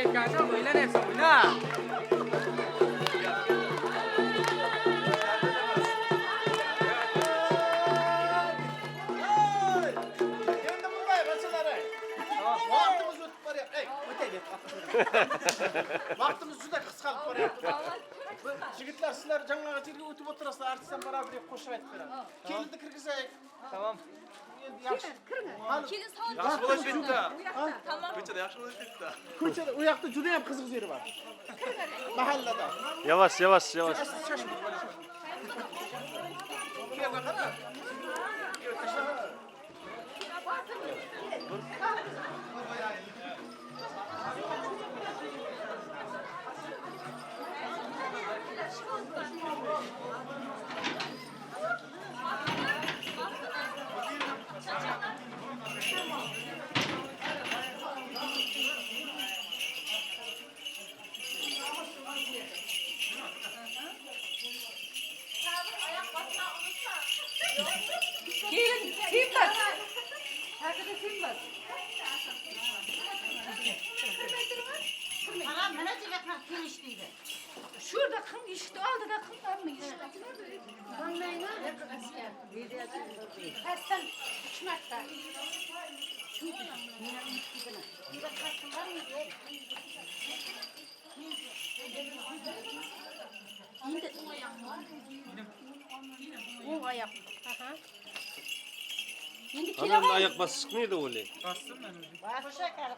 [SPEAKER 3] Endi bunday bachalar. Vaqtimiz o'tib boryapti. Ey, o'taylik. Vaqtimiz juda qisqarib boryapti. Yigitlar, sizlar jang'aga jerga o'tib o'tirasizlar, artistdan baravar qo'shiq aytib beradi. Kelinni kirgizaylik.
[SPEAKER 1] Tamam.
[SPEAKER 3] Endi yaxshi.
[SPEAKER 9] Kelin
[SPEAKER 2] Yaxshi bo'lish bitta.
[SPEAKER 9] Tamam.
[SPEAKER 2] Ko'chada yaxshi bo'lish bitta.
[SPEAKER 3] Ko'chada, u yoqda juda ham qiziq yeri bor. Mahallada.
[SPEAKER 4] Yavaş yavaş yavaş.
[SPEAKER 3] Shoshma. Bu yerga qara.
[SPEAKER 9] Gelin, sen bas. Hakikaten sen bas.
[SPEAKER 7] Anam mana jigatlar kelish deydi.
[SPEAKER 9] Şurada kım işte aldı da kım var mı işte? Pastdan 3 marta. Endi o'ng oyoq. Aha. Endi
[SPEAKER 4] Anam ayak basışık neydi öyle?
[SPEAKER 1] Bastım ben özüm.
[SPEAKER 7] Qo'sha qara,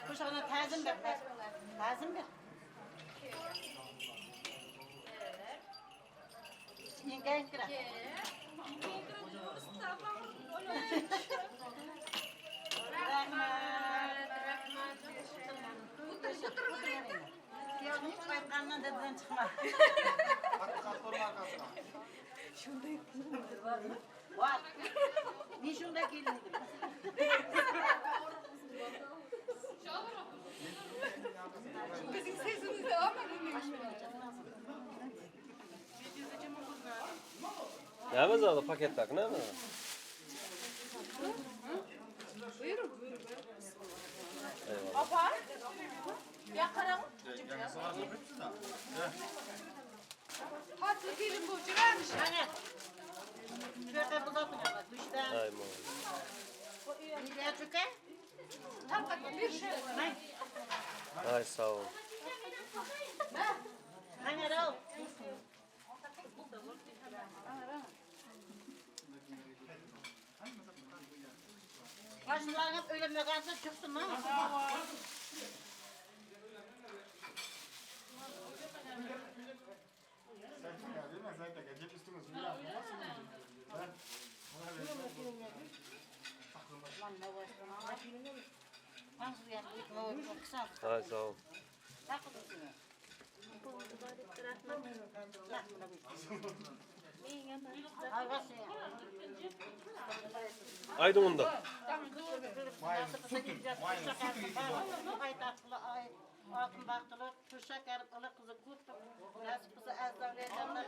[SPEAKER 7] qo'shig'ini ta'zim ber. Ta'zim ber. Enkayib kira. Rahmat, rahmat. O'tir, o'tir. Kuyovning chiqayotganidan dadidan chiqma. Shunday kelindir bormi? Bor. Men shunday kelin edim.
[SPEAKER 9] Bizim sesimiz de ama
[SPEAKER 4] Ne var paket tak ne var?
[SPEAKER 9] Buyurun. Apa? Ya qarang. Tatlı gelin bu cüvermiş.
[SPEAKER 7] Ana. Şurada buzatın duşta.
[SPEAKER 4] Ay
[SPEAKER 7] Ne çıka?
[SPEAKER 9] Bir şey.
[SPEAKER 4] Ay sağ ol.
[SPEAKER 7] Ana al. Başlarına öyle çıksın mı?
[SPEAKER 4] Ay sağ ol. Aydın onda.
[SPEAKER 7] Altın baktılar, kuşak erip kızı kurt, nasip kızı azlavlayacaklar,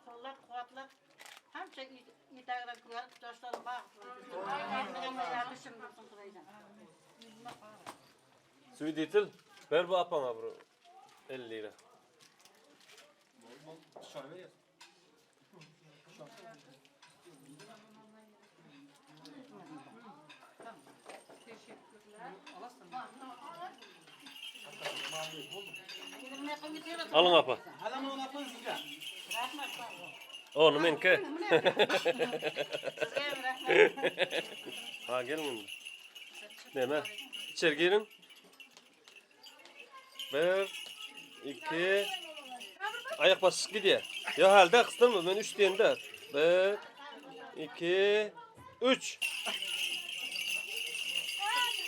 [SPEAKER 7] qo'llab quvvatlab, hamma itagidan ko'rib, yoshlar baxtli.
[SPEAKER 4] Suiditil, ver bu apana bro. 50 lira. Alın apa. Onu menke. Ha gelin. Neme? İçeri girin. 1 2 Ayak basışık gidiyor. Ya halde kıstın mı? Ben 3 diyende. 1 2 3.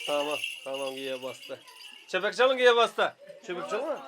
[SPEAKER 4] Tamam, tamam giye bastı. Çöpek çalın giye bastı. Çöpek çalın.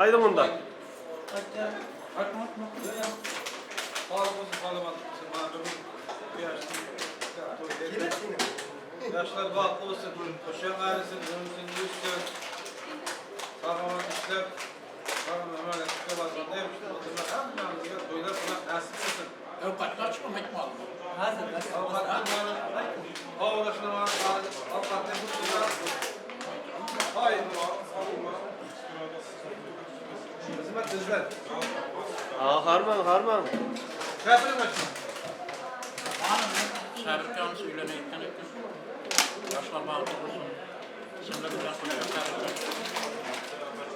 [SPEAKER 4] Aýdyň onda.
[SPEAKER 8] Yaşlar bahtlı olsun, koşan gayrısın, ömürsün, yüzsün. Sağlaman işler, sağlaman emanet çıkamazsan ne yapmıştır? Oturmak hemmemizge toylar kılmak nasip olsun.
[SPEAKER 14] Ovqatni ochib olmayman.
[SPEAKER 8] Avqatni avqatni Hayır, hizmet bizden.
[SPEAKER 4] Aa, harman harman.
[SPEAKER 8] Kafir maçı.
[SPEAKER 14] Sabirkanız uylanayotgan ekan. Yoshlar baxtli bo'lsin. Sizlar bilan qo'sha qarisin.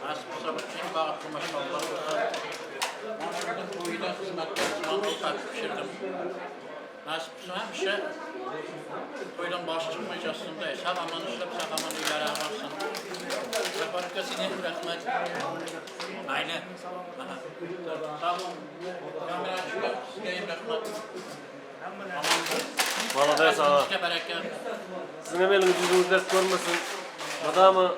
[SPEAKER 14] Nasib qilsa bir eng baxtli mashg'ulotlar bo'lsin. Mana bugun to'yda xizmatga ovqat pishirdim. Nasib qilsa hamisha to'ydan boshi chiqmay jotsin-da. Sog' omon ishlab, sog' omon uylari borsin. Jabbar aka, senga ham rahmat. Mayli. Aha. Sog' bo'ling. Kamerachi uka, sizga ham rahmat.
[SPEAKER 4] Молодец ağa.
[SPEAKER 14] Sizga baraka.
[SPEAKER 4] Sizin hem eliniz yüzünüz dert görmesin. Madama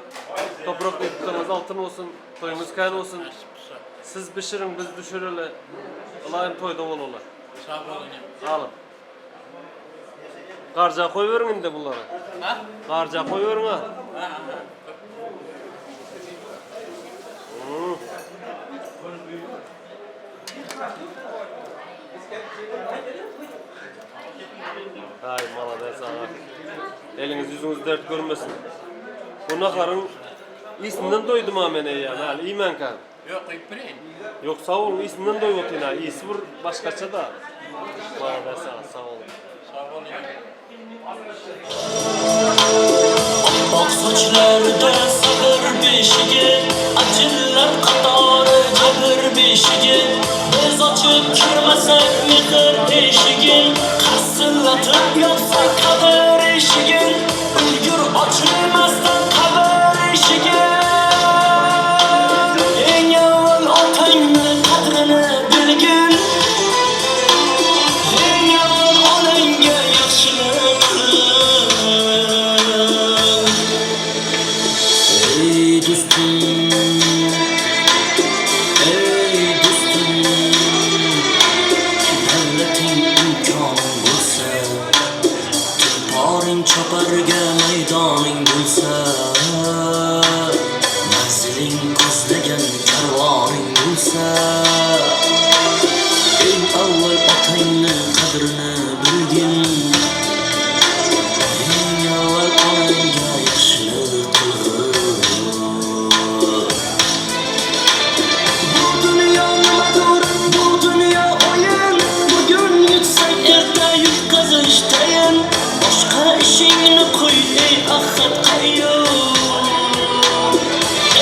[SPEAKER 4] toprak yuttuğunuz altın olsun, toyumuz kan olsun.
[SPEAKER 14] Nasib qilsa.
[SPEAKER 4] Siz pişirin, biz düşüreli. Ilayım toyda olalı.
[SPEAKER 14] Sog' bo'ling.
[SPEAKER 4] Alın. Garca koyuverin indi bunları.
[SPEAKER 14] Ha?
[SPEAKER 4] Garca koyuverin ha.
[SPEAKER 14] Ha, ha.
[SPEAKER 4] Ay молодец ağa. Eliniz yüzünüz dert görmesin. Bu naharın iyisinden doydum ha men ya. Hali iymen kan.
[SPEAKER 14] Yo'q, qo'yib bering.
[SPEAKER 4] Yok sağ olun iyisinden doyup otayın ha. İyisi bir başkaça da. Молодец ağa sağ olun.
[SPEAKER 14] Sog' bo'ling.
[SPEAKER 1] Oppoq sochlarida sabr beshigi, ajinlar qatori jabr beshigi. Biz ochib kirmasak mehr eshigin, qarsillatib yopsak qabr eshigin, ulgur ochilmasdan qabr eshigin. Eng avval otangni qadrini bilgin, eng avval onangga yaxshilik qil. Ey do'stim, ey do'stim, davlating imkoning bo'lsa, tulporing choparga maydoning bo'lsa, manziling ko'zlagan karvoning bo'lsa, eng avval otangni qadrini bilgin, eng avval onangga yaxshilik qilgin. Bu dunyo nimadir, bu dunyo o'yin, bugun yutsak erta yutqazish tayin. Boshqa ishingni qo'y ey ahad qayyum.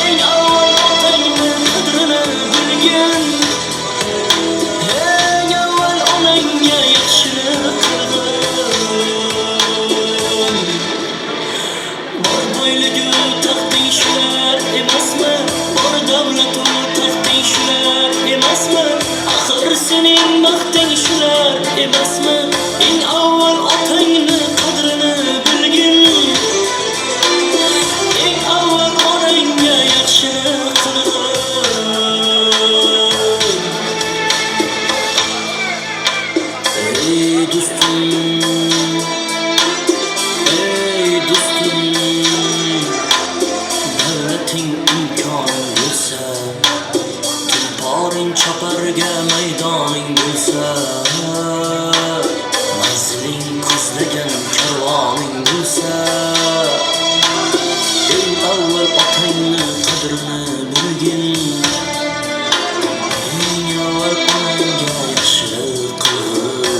[SPEAKER 1] Eng avval otangni qadrini bilgin, eng avval onangga yaxshilik qilgin. Bor boyligi taxting shular emasmi? Bor davlatu taxting shular emasmi? Axir sening baxting shular emasmi? Eng avval otangni qadrini bilgin, eng avval onangga yaxshilik qilgin. Ey do'stim, ey do'stim, davlating imkoning bo'lsa, tulporing choparga maydoning bo'lsa, manziling ko'zlagan karvoning bo'lsa, eng avval otangni qadrini bilgin, eng avval onangga yaxshilik qilgin.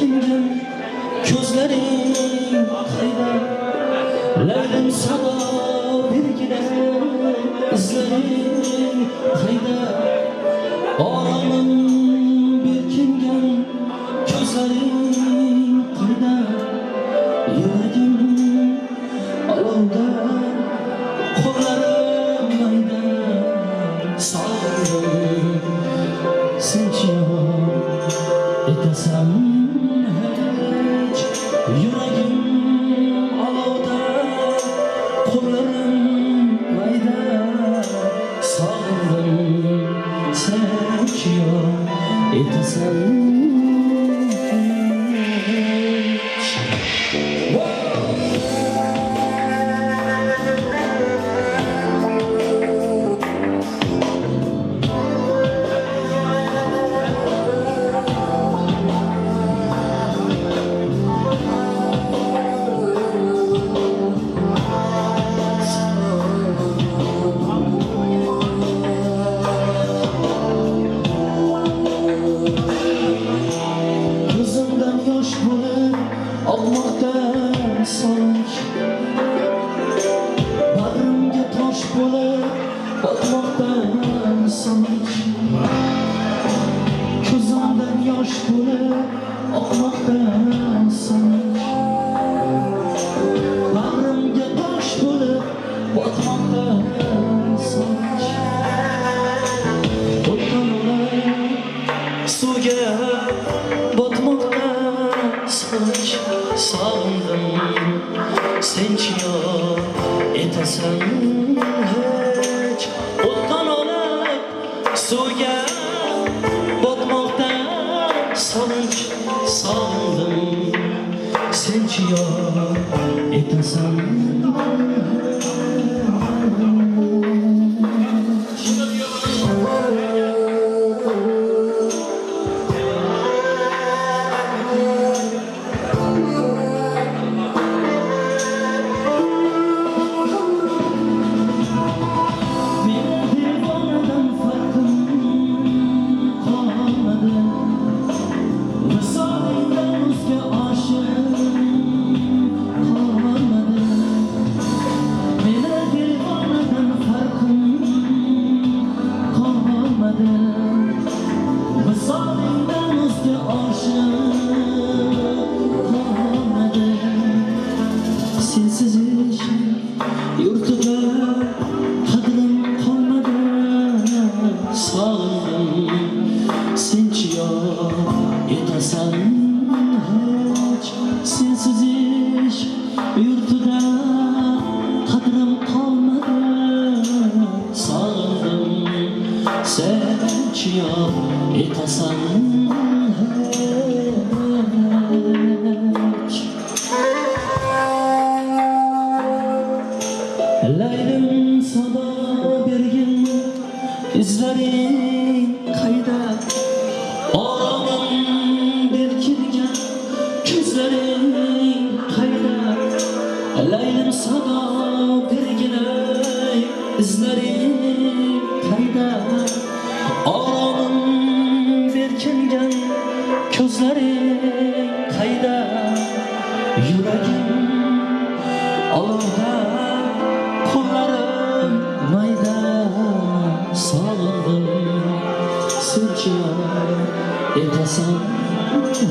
[SPEAKER 1] Berkingan ko'zlaring qayda? Laylim sado bergina izlaring qayda? Oromim berkingan ko'zlaring qayda? Yuragim olovda, qo'llarim mayda. Sog'indim senchi etasan hech. Yuragim olovda, qo'llarim mayda. Sog'indim senchi etasan hech. Ko'zimdan yosh bo'lib oqmoqda so'nch, bag'rimga tosh bo'lib botmoqda so'nch. Ko'zimdan yosh bo'lib oqmoqda so'nch, bag'rimga tosh bo'lib botmoqda so'nch. O'tdan olib suvga botmoqda soch. Sog'indim senchi etasan hech. O'tdan olib suvga botmoqda soch. Sog'indim senchi etasan hech. Meni devonadan farqim qolmadi, Visolingdan o'zga oshim qolmadi. Meni devonadan farqim qolmadi, Visolingdan o'zga oshim qolmadi. Sensiz ish yurtida qadrim qolmadi. Sog'indim senchi etasan hech. Sensiz ish yurtida qadrim qolmadi. Sog'indim senchi etasan hech. Laylim sado bergin izlaring qayda? Oromim berkingan ko'zlaring qayda? Laylim sado berginay izlaring qayda? Oromim berkingan ko'zlaring qayda? Yuragim olovda, qo'llarim mayda. Sog'indim senchi etasan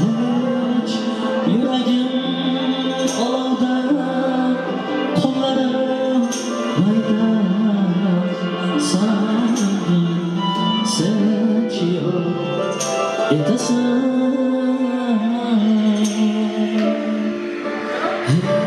[SPEAKER 1] hech. Yuragim olovda, qo'llarim mayda. Sog'indim senchi etasan hech.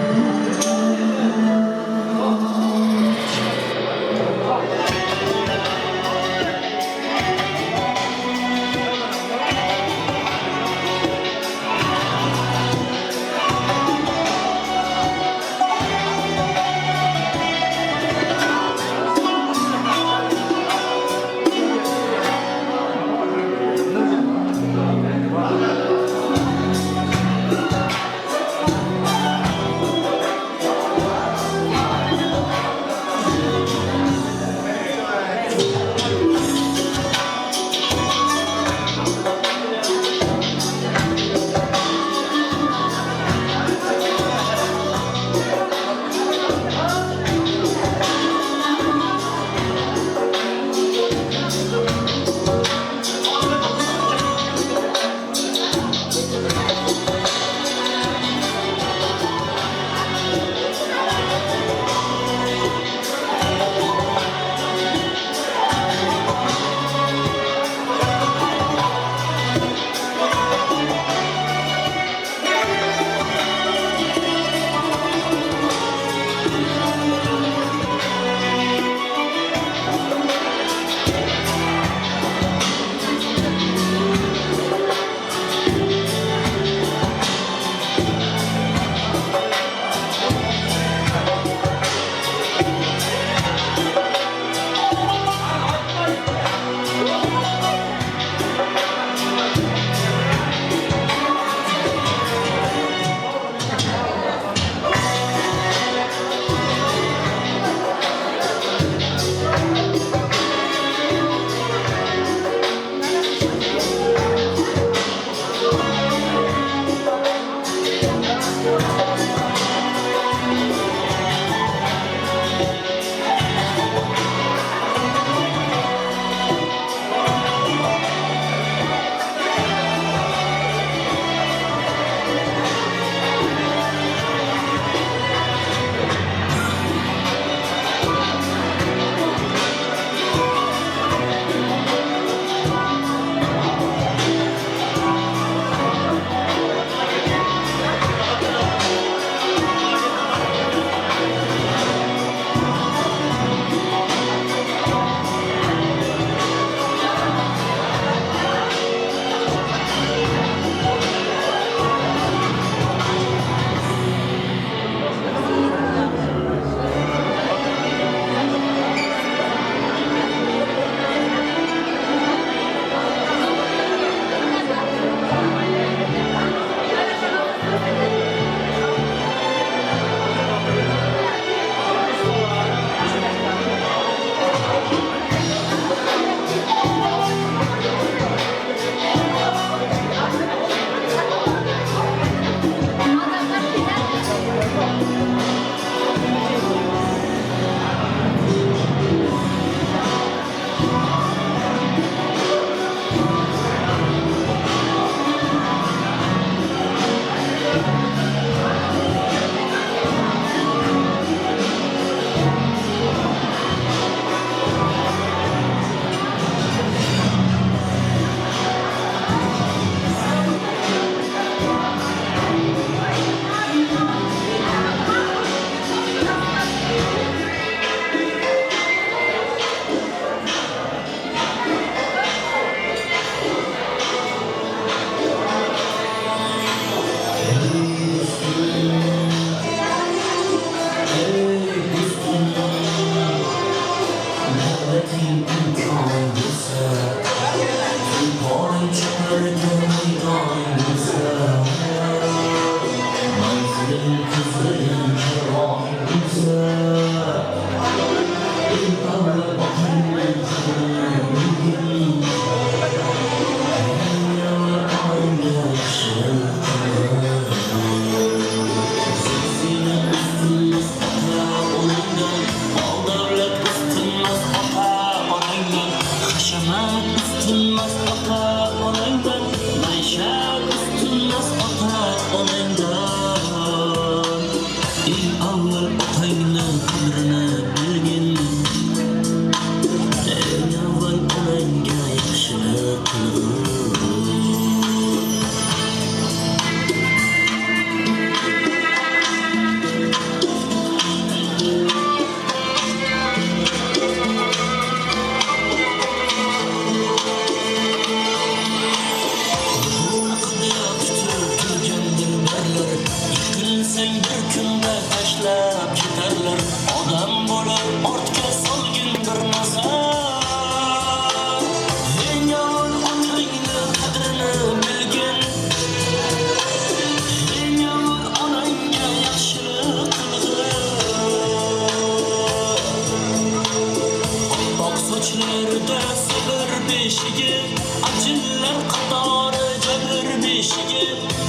[SPEAKER 1] maydoning bo'lsa, manziling ko'zlagan karvoning bo'lsa, eng avval otangni qadrini bilgin, eng avval onangga yaxshilik qilgin. Zina ustunmas ota onangdan, mol davlat ustunmas ota onangdan, hashamat ustunmas ota onangdan, maishat ustunmas ota onangdan. Eng avval otangni qadrini bilgin, eng avval onangga yaxshilik qilgin. Yiqilsang bir kunda tashlab ketarlar, odam bo'lib ortga solgin bir nazar. Eng avval otangni qadrini bilgin, eng avval onangga yaxshilik qilgin. Oppoq sochlarida sabr beshigi, ajinlar qatori jabr beshigi.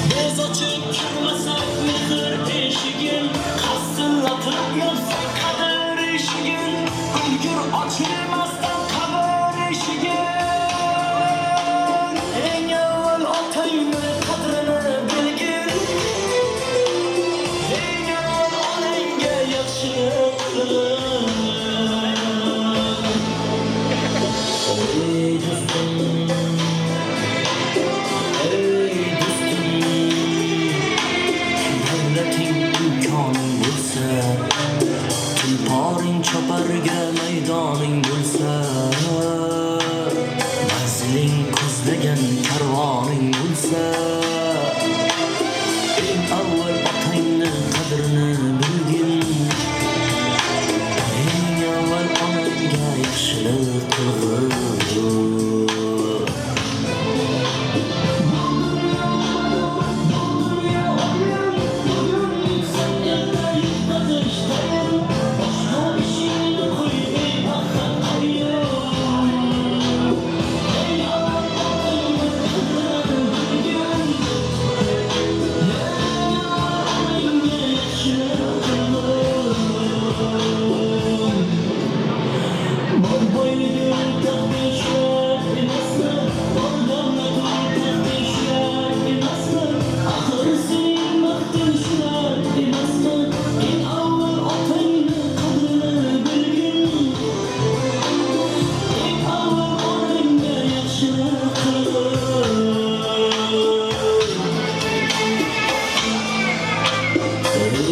[SPEAKER 1] Biz ochib kirmasak mehr eshigin, qassillatib yopsak qadr eshigin, ulgur ochilmasdan qabr eshigin. Eng avval otangni qadrini bilgin, eng avval onangga yaxshilik qilgin. Ey do'stim, ey do'stim, davlating imkoning bo'lsa, tulporing choparga maydoning bo'lsa, manziling ko'zlagan karvoning bo'lsa, eng avval otangni qadrini bilgin, eng avval onangga yaxshilik qilgin.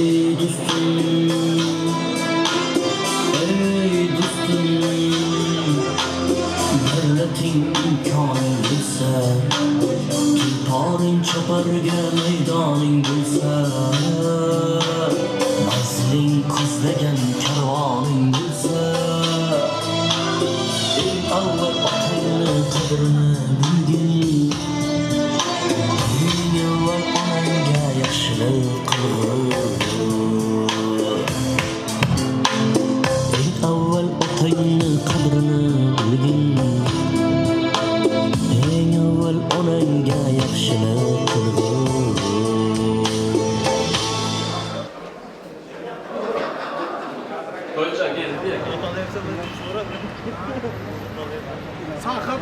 [SPEAKER 1] Ey do'stim, ey do'stim, davlating imkoning bo'lsa, tulporing choparga maydoning bo'lsa, manziling ko'zlagan karvoning bo'lsa, eng avval otangni qadrini bilgin, eng avval onangga yaxshilik qilgin. Eng avval otangni qadrini bilgin, eng avval onangga yaxshilik qilgin.
[SPEAKER 3] Sakın.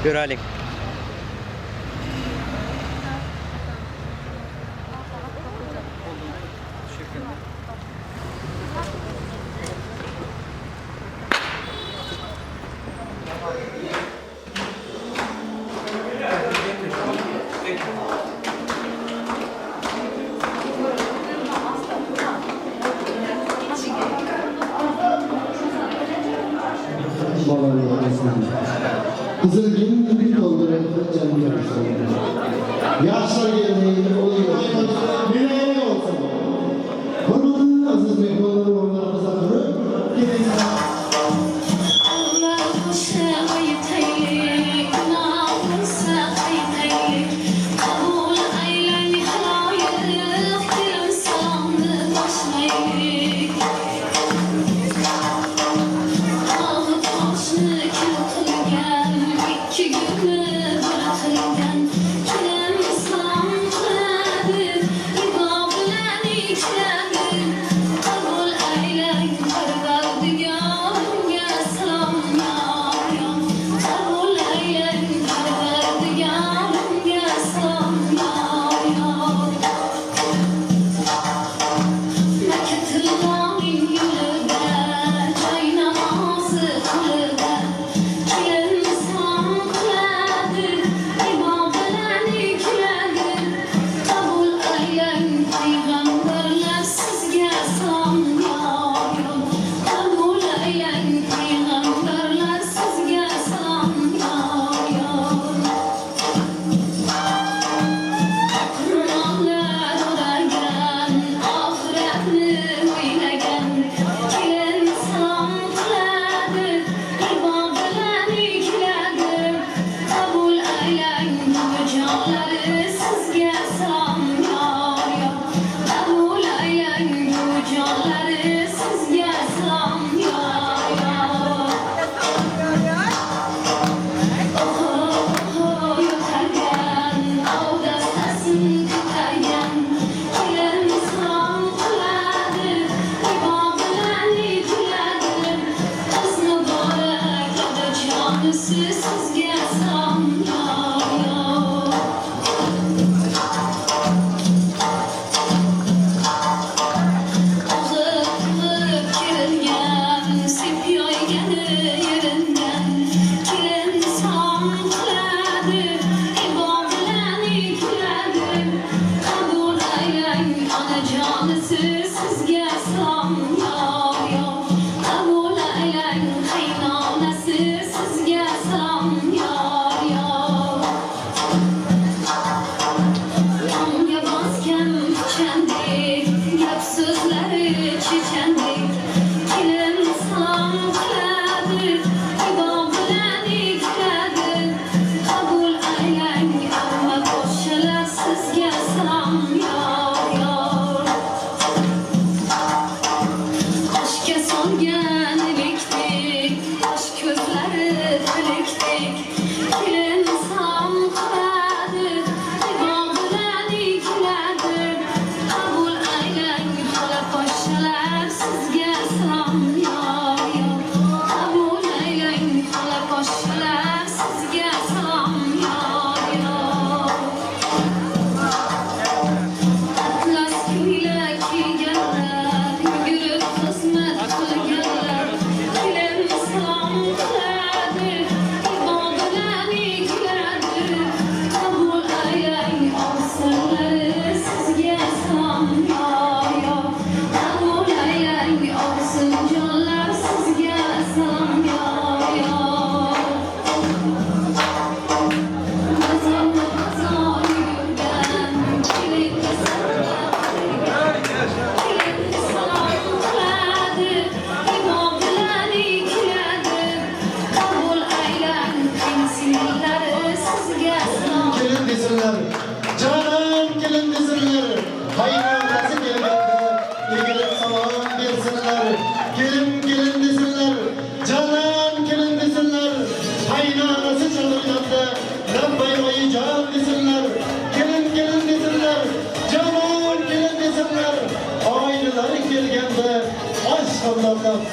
[SPEAKER 15] Göräliň.
[SPEAKER 16] Yaşlar geldi, oluyor. Olsun. Hürmetli aziz mehmonlar, o'rnlarimizdan turib, keling.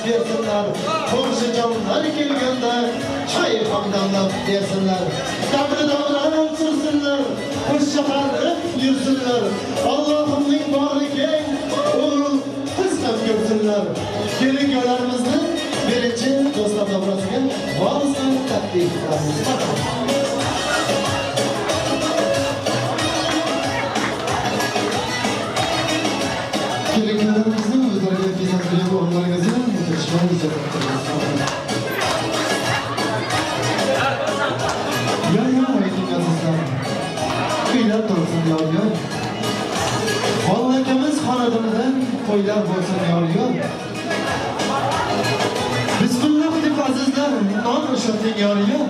[SPEAKER 17] Bersinler, komşucanlar kelganda, choy hamlab
[SPEAKER 16] damlab bersinlar. Davri davran sursinlar, xush-shaharib yursinlar. Allohimning bag'ri keng, o'g'il qiz ham ko'rsinlar. Kelin-kuyovlarimizni birinchi do'stlar davrasiga valsni taklif qilamiz. Kelin-kuyovlarimizni o'zlariga bezatilgan o'rinlaringizni o'tirishga ijozat qilamiz. Yor yor ayting azizlar. Kuylar to'lsin yor yor. Bollakamiz xonadonida to'ylar bo'lsin yor yor. Bismillah deb azizlar non ushlating yor yor.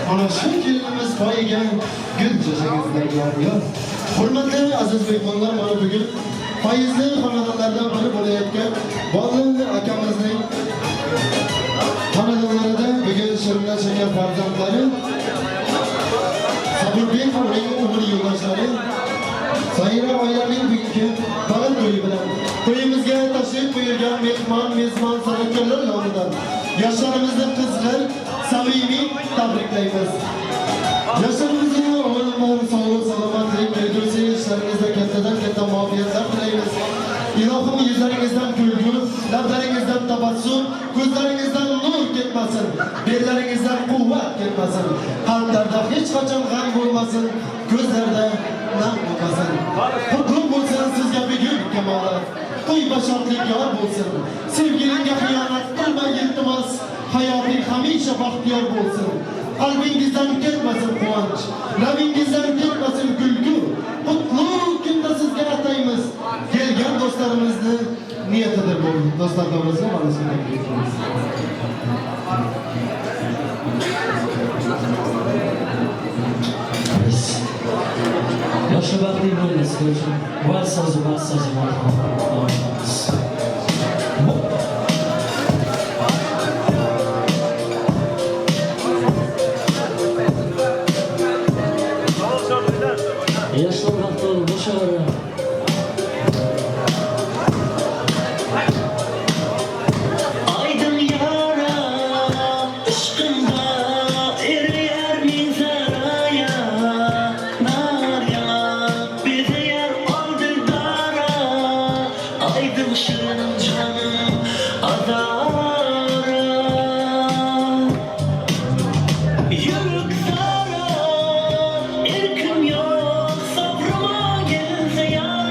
[SPEAKER 16] Mana shu kelinimiz poyiga gul chechagizlar yor yor. Hurmatli aziz mehmonlar, mana bugun fayzli xonadonlardan biri bo'layotgan Bolli akamizning xonadonlarida bugun shirinlar shakar farzandlari Saburbek va uning umr yo'ldoshlari Saira oilasining bugungi bag'ir to'yi bilan to'yimizga tashrif buyurgan mehmon, mezbon san'atkorlar nomidan yoshlarimizni qizg'in, samimiy tabriklaymiz. Yoshlarimizga umr, sog'lik, salomatlik, kelgusi ishlaringizda kattadan katta muvaffaqiyatlar tilaymiz. Ilohim yuzlaringizdan kulgu, lablaringizdan tabassum, ko'zlaringizdan nur ketmasin, bellaringizdan quvvat ketmasin, qalblarda hech qachon g'am bo'lmasin, ko'zlarda nam bo'lmasin. Qutlug' bo'lsin sizga bugun kamolat, to'y bashoratli yor bo'lsin. Sevgilinga xiyonat qilmang iltimos, hayoting hamisha baxtiyor bo'lsin. Qalbingizdan ketmasin quvonch, labingizdan ketmasin kulgu. Qutlug' kunda sizga ataymiz. Kelgan do'stlarimizni niyatidir bu. Do'stlar davrasiga mana shunday taklif.
[SPEAKER 15] Yoshlar baxtli bo'lamiz, vals so'zi, vals so'zi, vals. Yoshlar baxtli bo'shavara.
[SPEAKER 17] Erkim yok, sabrıma gelse yara.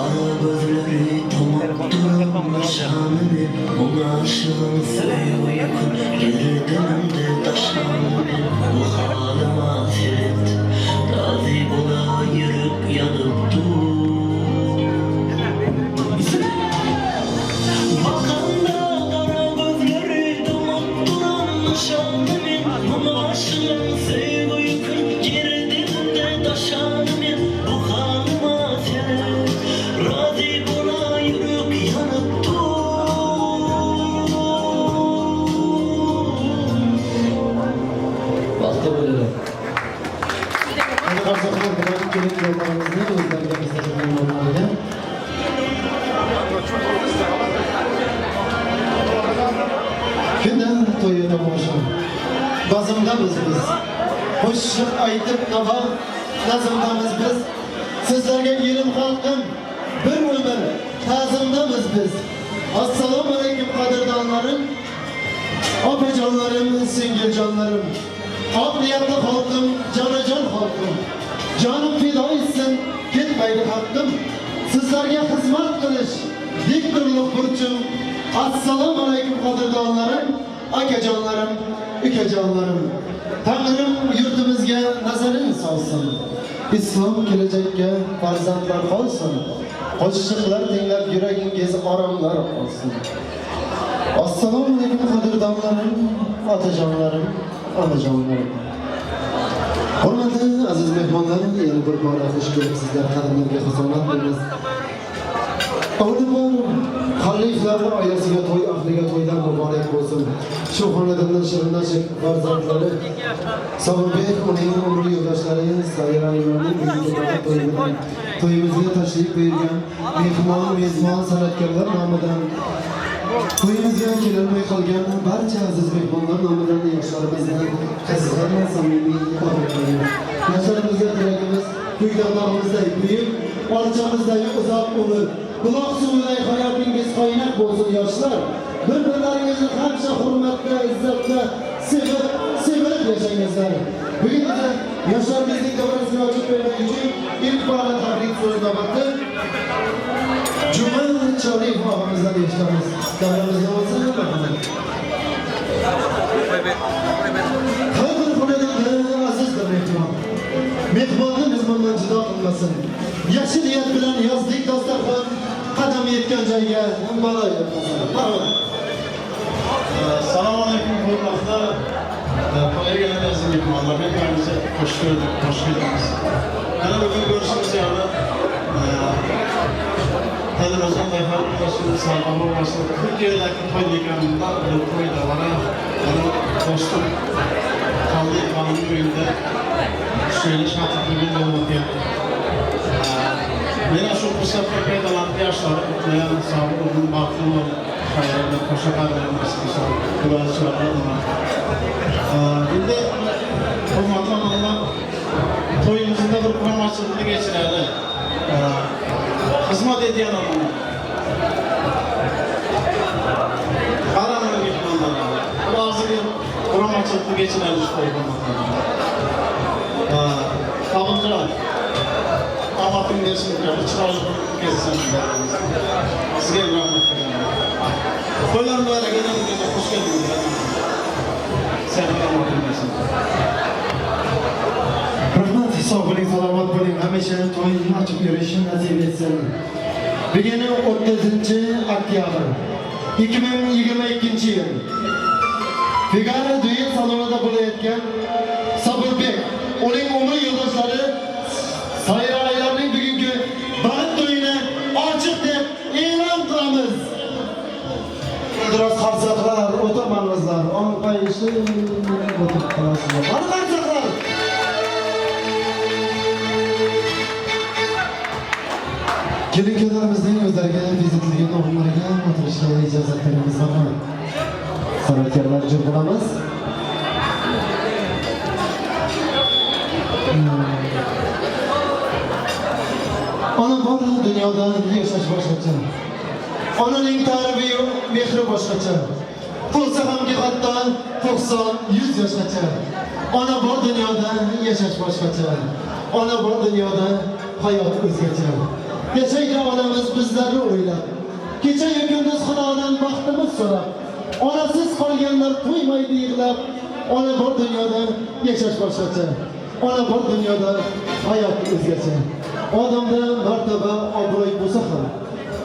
[SPEAKER 15] Qara gözleri to'nib turib nishonini, Muňa aşığın söýgi ýükün gerdenimde taşlanyny. Bu halyma seret, razy bola ýürek ýanyp dur. Bakanda qara gözleri to'nib duran nishonini, Muňa aşığın söýgi ýükün gerdenimde taşlanyny. Bu halyma seret, razy bola ýürek ýanyp dur.
[SPEAKER 16] Vaqti bo'ladi. Endi qarsaklar bilan kelin kuyovlarimizni o'zlariga bezatilgan o'rinlariga. Kunda to'yi tomosha. Bazmdamiz biz. Qo'shiq aytib navo nazmdamiz biz. Sizlarga yerim xalqim bir umr ta'zimdamiz biz. Assalomu alaykum qadrdonlarim, opajonlarim, singiljonlarim. Oq niyatli xalqim, jonajon xalqim. Jonim fido etsin, ketmaydi haqqim. Sizlarga xizmat qilish diktorlik burchim. Assalomu alaykum qadrdonlarim, akajonlarim, ukajonlarim. Tangrim yurtimizga nazarini solsin. Islom kelajakka farzandlar qolsin. Qo'shiqlar tinglab yuragingiz oromlar olsin. Assalomu alaykum qadrdonlarim, otajonlarim, onajonlarim. Hurmatli aziz mehmonlar, yana bir bora xush kelibsizlar, qadrlarga xizmat qilamiz. Avvalambor Xoliflar oilasiga to'y ahliga to'ylar muborak bo'lsin. Shu xonadondan shirin-nashik farzandlari Sobirbek, uning umr yo'ldoshlari Sayralarning bugungi to'yi bilan to'yimizga tashrif buyurgan mehmon, mezbon san'atkorlar nomidan to'yimizga kelolmay qolgan barcha aziz mehmonlar nomidan yoshlarimizni qizg'in va samimiy tabriklaymiz. Yoshlarimizga tilagimiz buydog'imizday buyuk, orchamizday uzoq umr, buloq suviday hayotingiz qaynoq bo'lsin yoshlar. Bir-birlaringizni hamsha hurmatda, izzatda sevib, sevilib yashangizlar. Bugun esa yoshlarimizning davrasini ochib bermak uchun ilk bora tabrik so'zi navbatda Juma Choriyev og'amizdan eshitamiz. Davramizda bo'lsin, marhamat. Har bir xonadonda azizdir mehmon. Mehmonni mezbondan judo qilmasin. Yaxshi niyat bilan yozdik dasturxon, qadam yetgan joyga balo yetmasin. Marhamat.
[SPEAKER 3] Assalomu alaykum hurmatli to'yga kelgan aziz mehmonlar. Hepimizi hoş gördük, hoş geldiniz. Mana bugün görüşümüz yani Televizyon olsun, sağlamı olsun. Türkiye'deki toy ekranında bir toy da var. Benim dostum Kallı Hanım'ın evinde şöyle şatlıklı bir olmak yaptı. Meni şu fırsatla faydalanıp yaşları kutlayan, sağlık olun, bahtlı olun, hayırlı, koşa kadar Şimdi hurmatli onalar, to'yimizda bir quramachilikni geçiradi. Xizmat edigan odamlar. Qaranın mehmonlar. Bazı bir quramachilikni geçiradi şu to'y hurmatli. Tabuncular, amatim bersin, chiroyli ketsin. Sizga rahmat. To'ylar muborak, xush keldingiz.
[SPEAKER 16] Rahmat, sog' bo'ling, salomat bo'ling. Hamisha to'y ochib yurishni nasib etsin. Bugun 30 oktyabr 2022 yil. Figaro düğün salonida bo'layotgan Sobirbek, uning umr yo'ldoshlari Sayralarning bugungi baxt to'yini ochiq deb e'lon qilamiz. Ildiroz qarsaklar, o'tirmangizlar, o'ng'ayishib o'tirib qolasizlar. Qani qarsaklar? Kelin-kuyovlarimizning o'zlariga bezatilgan o'rinlarga o'tirishga ijozat beramiz. Marhamat. San'atkorlar jim bo'lamiz. Ona bor dunyoda yashash boshqacha. Onaning ta'rifi mehri boshqacha. To'lsa hamki hatto 90-100 yoshgacha. Ona bor dunyoda yashash boshqacha. Ona bor dunyoda hayot o'zgacha. Yashaydi onamiz bizlarni o'ylab. Kecha-yu kunduz Xudodan baxtimiz so'rab. Onasiz qolganlar to'ymaydi yig'lab. Ona bor dunyoda yashash boshqacha. Ona bor dunyoda hayot o'zgacha. Odamda martaba, obro'y bo'lsa ham,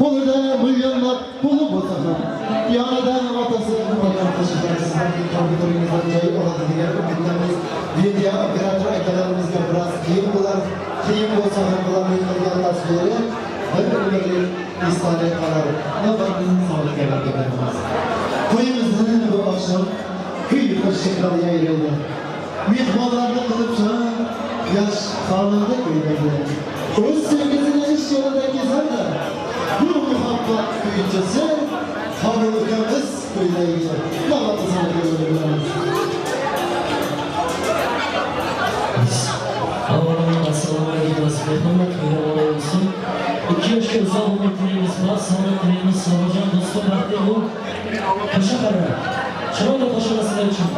[SPEAKER 16] qo'lida millionlab puli bo'lsa ham, yonida otasi bo'lgan qo'shiqlar sizlarning qalblaringizdan joy oladi degan umiddamiz. Video operator akalarimizga biroz qiyin bo'lar, qiyin bo'lsa ham ularning qilgan tasviri bir umrlik esdalik qolar. Navbatning sog'liqqa beramiz. To'yimizni bu oqshom kuy qo'shiqlar yayraydi. Mehmonlarni qilib shon, yosh xonanda kuylaydi. O'z sevgisini ish yo'lida kezardi. Bu muhabbat kuychisi Qobil ukamiz kuylaydi. Navbatni sog'liqqa beramiz.
[SPEAKER 15] Avvalambor assalomu alaykum aziz mehmonlar, to'ylar olsun. 2 yoshga uzoq umr tilaymiz, bor sog'lik tilaymiz, Sobirjon do'stim baxtli bo'l. Qo'sha qara. Chiroyli qo'shiqlar sizlar uchun.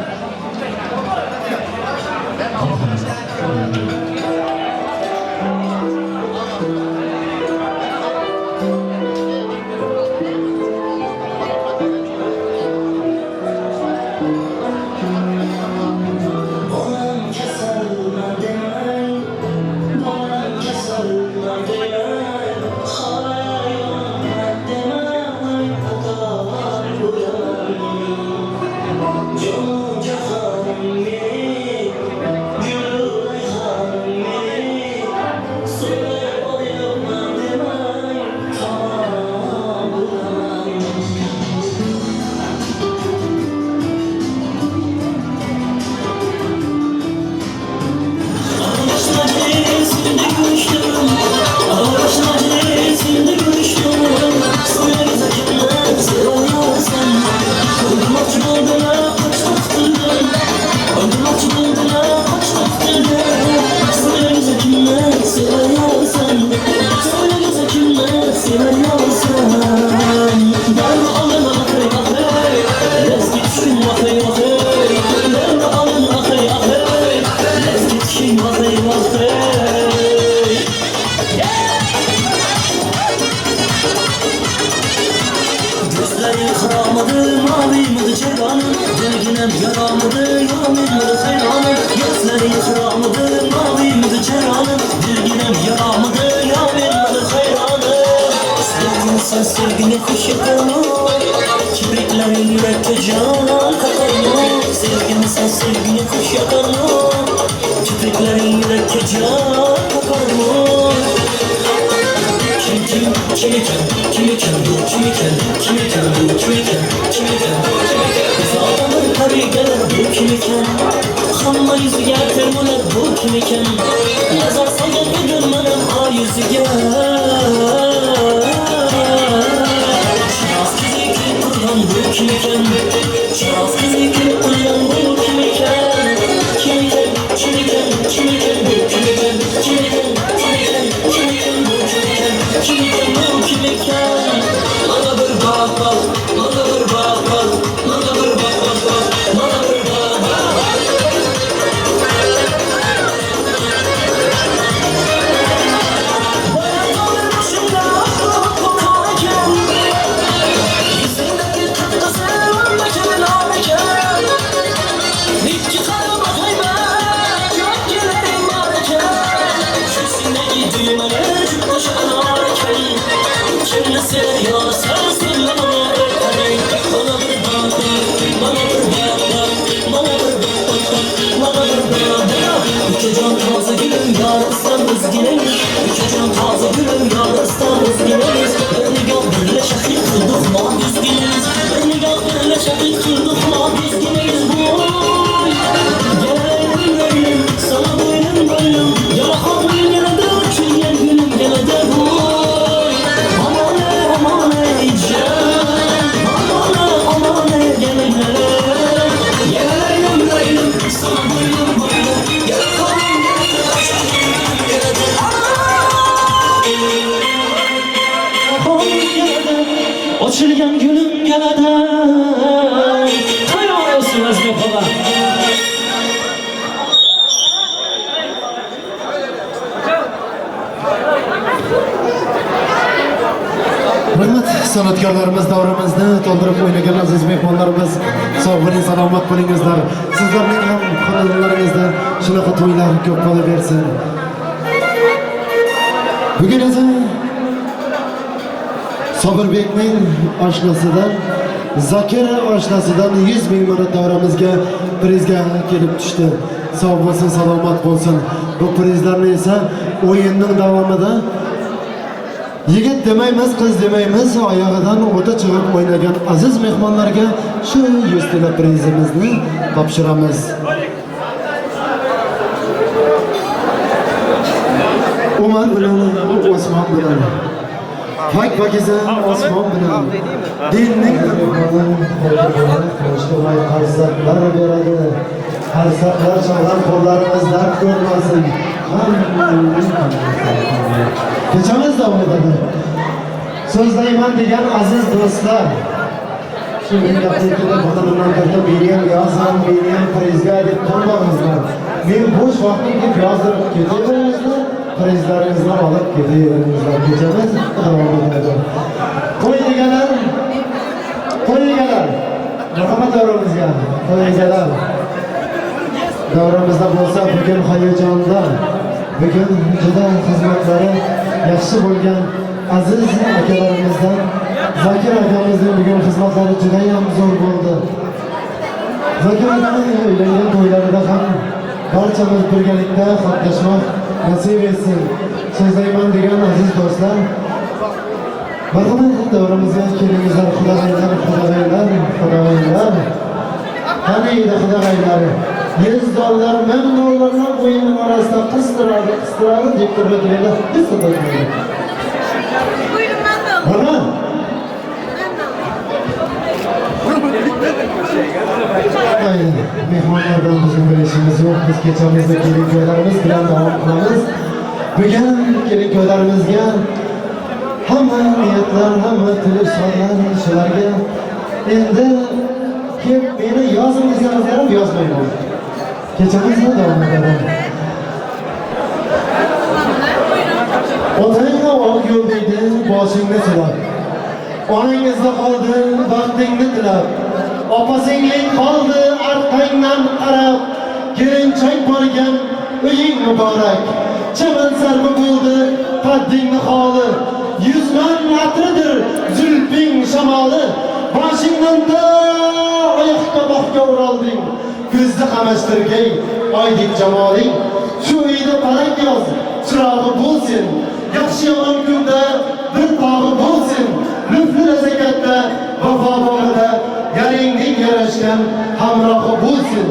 [SPEAKER 15] Ochilgan gulim galada. To'y olsun Azmi baba.
[SPEAKER 16] San'atkorlarimiz davramizni to'ldirib o'ynagan aziz mehmonlarimiz, sog' bo'ling, salomat bo'lingizlar. Sizlarning ham xonadonlaringizda shunaqa to'ylar ko'p bo'laversin. Bugun esa Sobirbekning oshnasidan, Zakir oshnasidan 100 ming manat davramizga prizga kelib tushdi. Sog' bo'lsin, salomat bo'lsin. Bu prizlarni esa o'yinning davomida yigit demaymiz, qiz demaymiz, oyog'idan o'ta chiqib o'ynagan aziz mehmonlarga shu 100 TL prizimizni topshiramiz. Umar bilan, Osmon bilan, pok pokiza osmon bilan dinning qarzlar beradi. Qarzlar chalgan qo'llarimiz dard ko'rmasin. Kechamiz davom etadi. So'zlayman degan aziz do'stlar, shu gapni meni ham yozing, meni ham prizga deb turmangizlar. Men bo'sh vaqtim deb yozdirib ketaveringizlar, prizlaringizni olib ketaveringizlar. Kechamiz davom etadi. To'y egalar, to'y egalar, marhamat davramizga, to'y egalar. Davramizda bo'lsa bugun hayajonda, bugun juda xizmatlari yaxshi bo'lgan aziz akalarimizdan Zakir akamizning bugun xizmatlari juda ham zo'r bo'ldi. Zakir akaning uylangan to'ylarida ham barchamiz birgalikda qatnashmoq nasib etsin. So'zlayman degan aziz do'stlar, marhamat davramizga kelingizlar. Xudog'aylar, xudog'aylar, xudog'aylar. Qani edi xudog'aylar? $100, $1000 o'yinning orasida qistiradi, qistiradi, deb turadi, qistiradi.
[SPEAKER 9] Buyurun ben de alayım.
[SPEAKER 16] Bana?
[SPEAKER 9] Ben de alayım.
[SPEAKER 16] Aynen. Mehmonlardan bizim bir işimiz yok. Biz kechamizda kelin kuyovlarimiz bilan davom qilamiz. Bugun kelin kuyovlarimizga hamma niyatlar, hamma tilaklar shularga. Endi kim meni yozing desangiz ham yozmayman. Kechamizni davom etadi. Otang oq yo'l deydi, boshingni silab. Onangizda qoldi, baxtingni tilab. Opa-singling qoldi, orqangdan qarab. Kelinchak borgan, uying muborak. Chaman sarbi bo'ldi, qaddingni holi. Yuzman atridir, zulfing shamoli. Boshingdan ta oyoqqa boqqa o'ralding. Ko'zni qamashtirgay oydek jamoling. Shu uyda palak yoz, chirog'i bo'lsin. Yaxshi yomon kunda bir tog'i bo'lsin. Lutfi nazakatda, vafo bog'ida yaringning yarashgan hamrohi bo'lsin.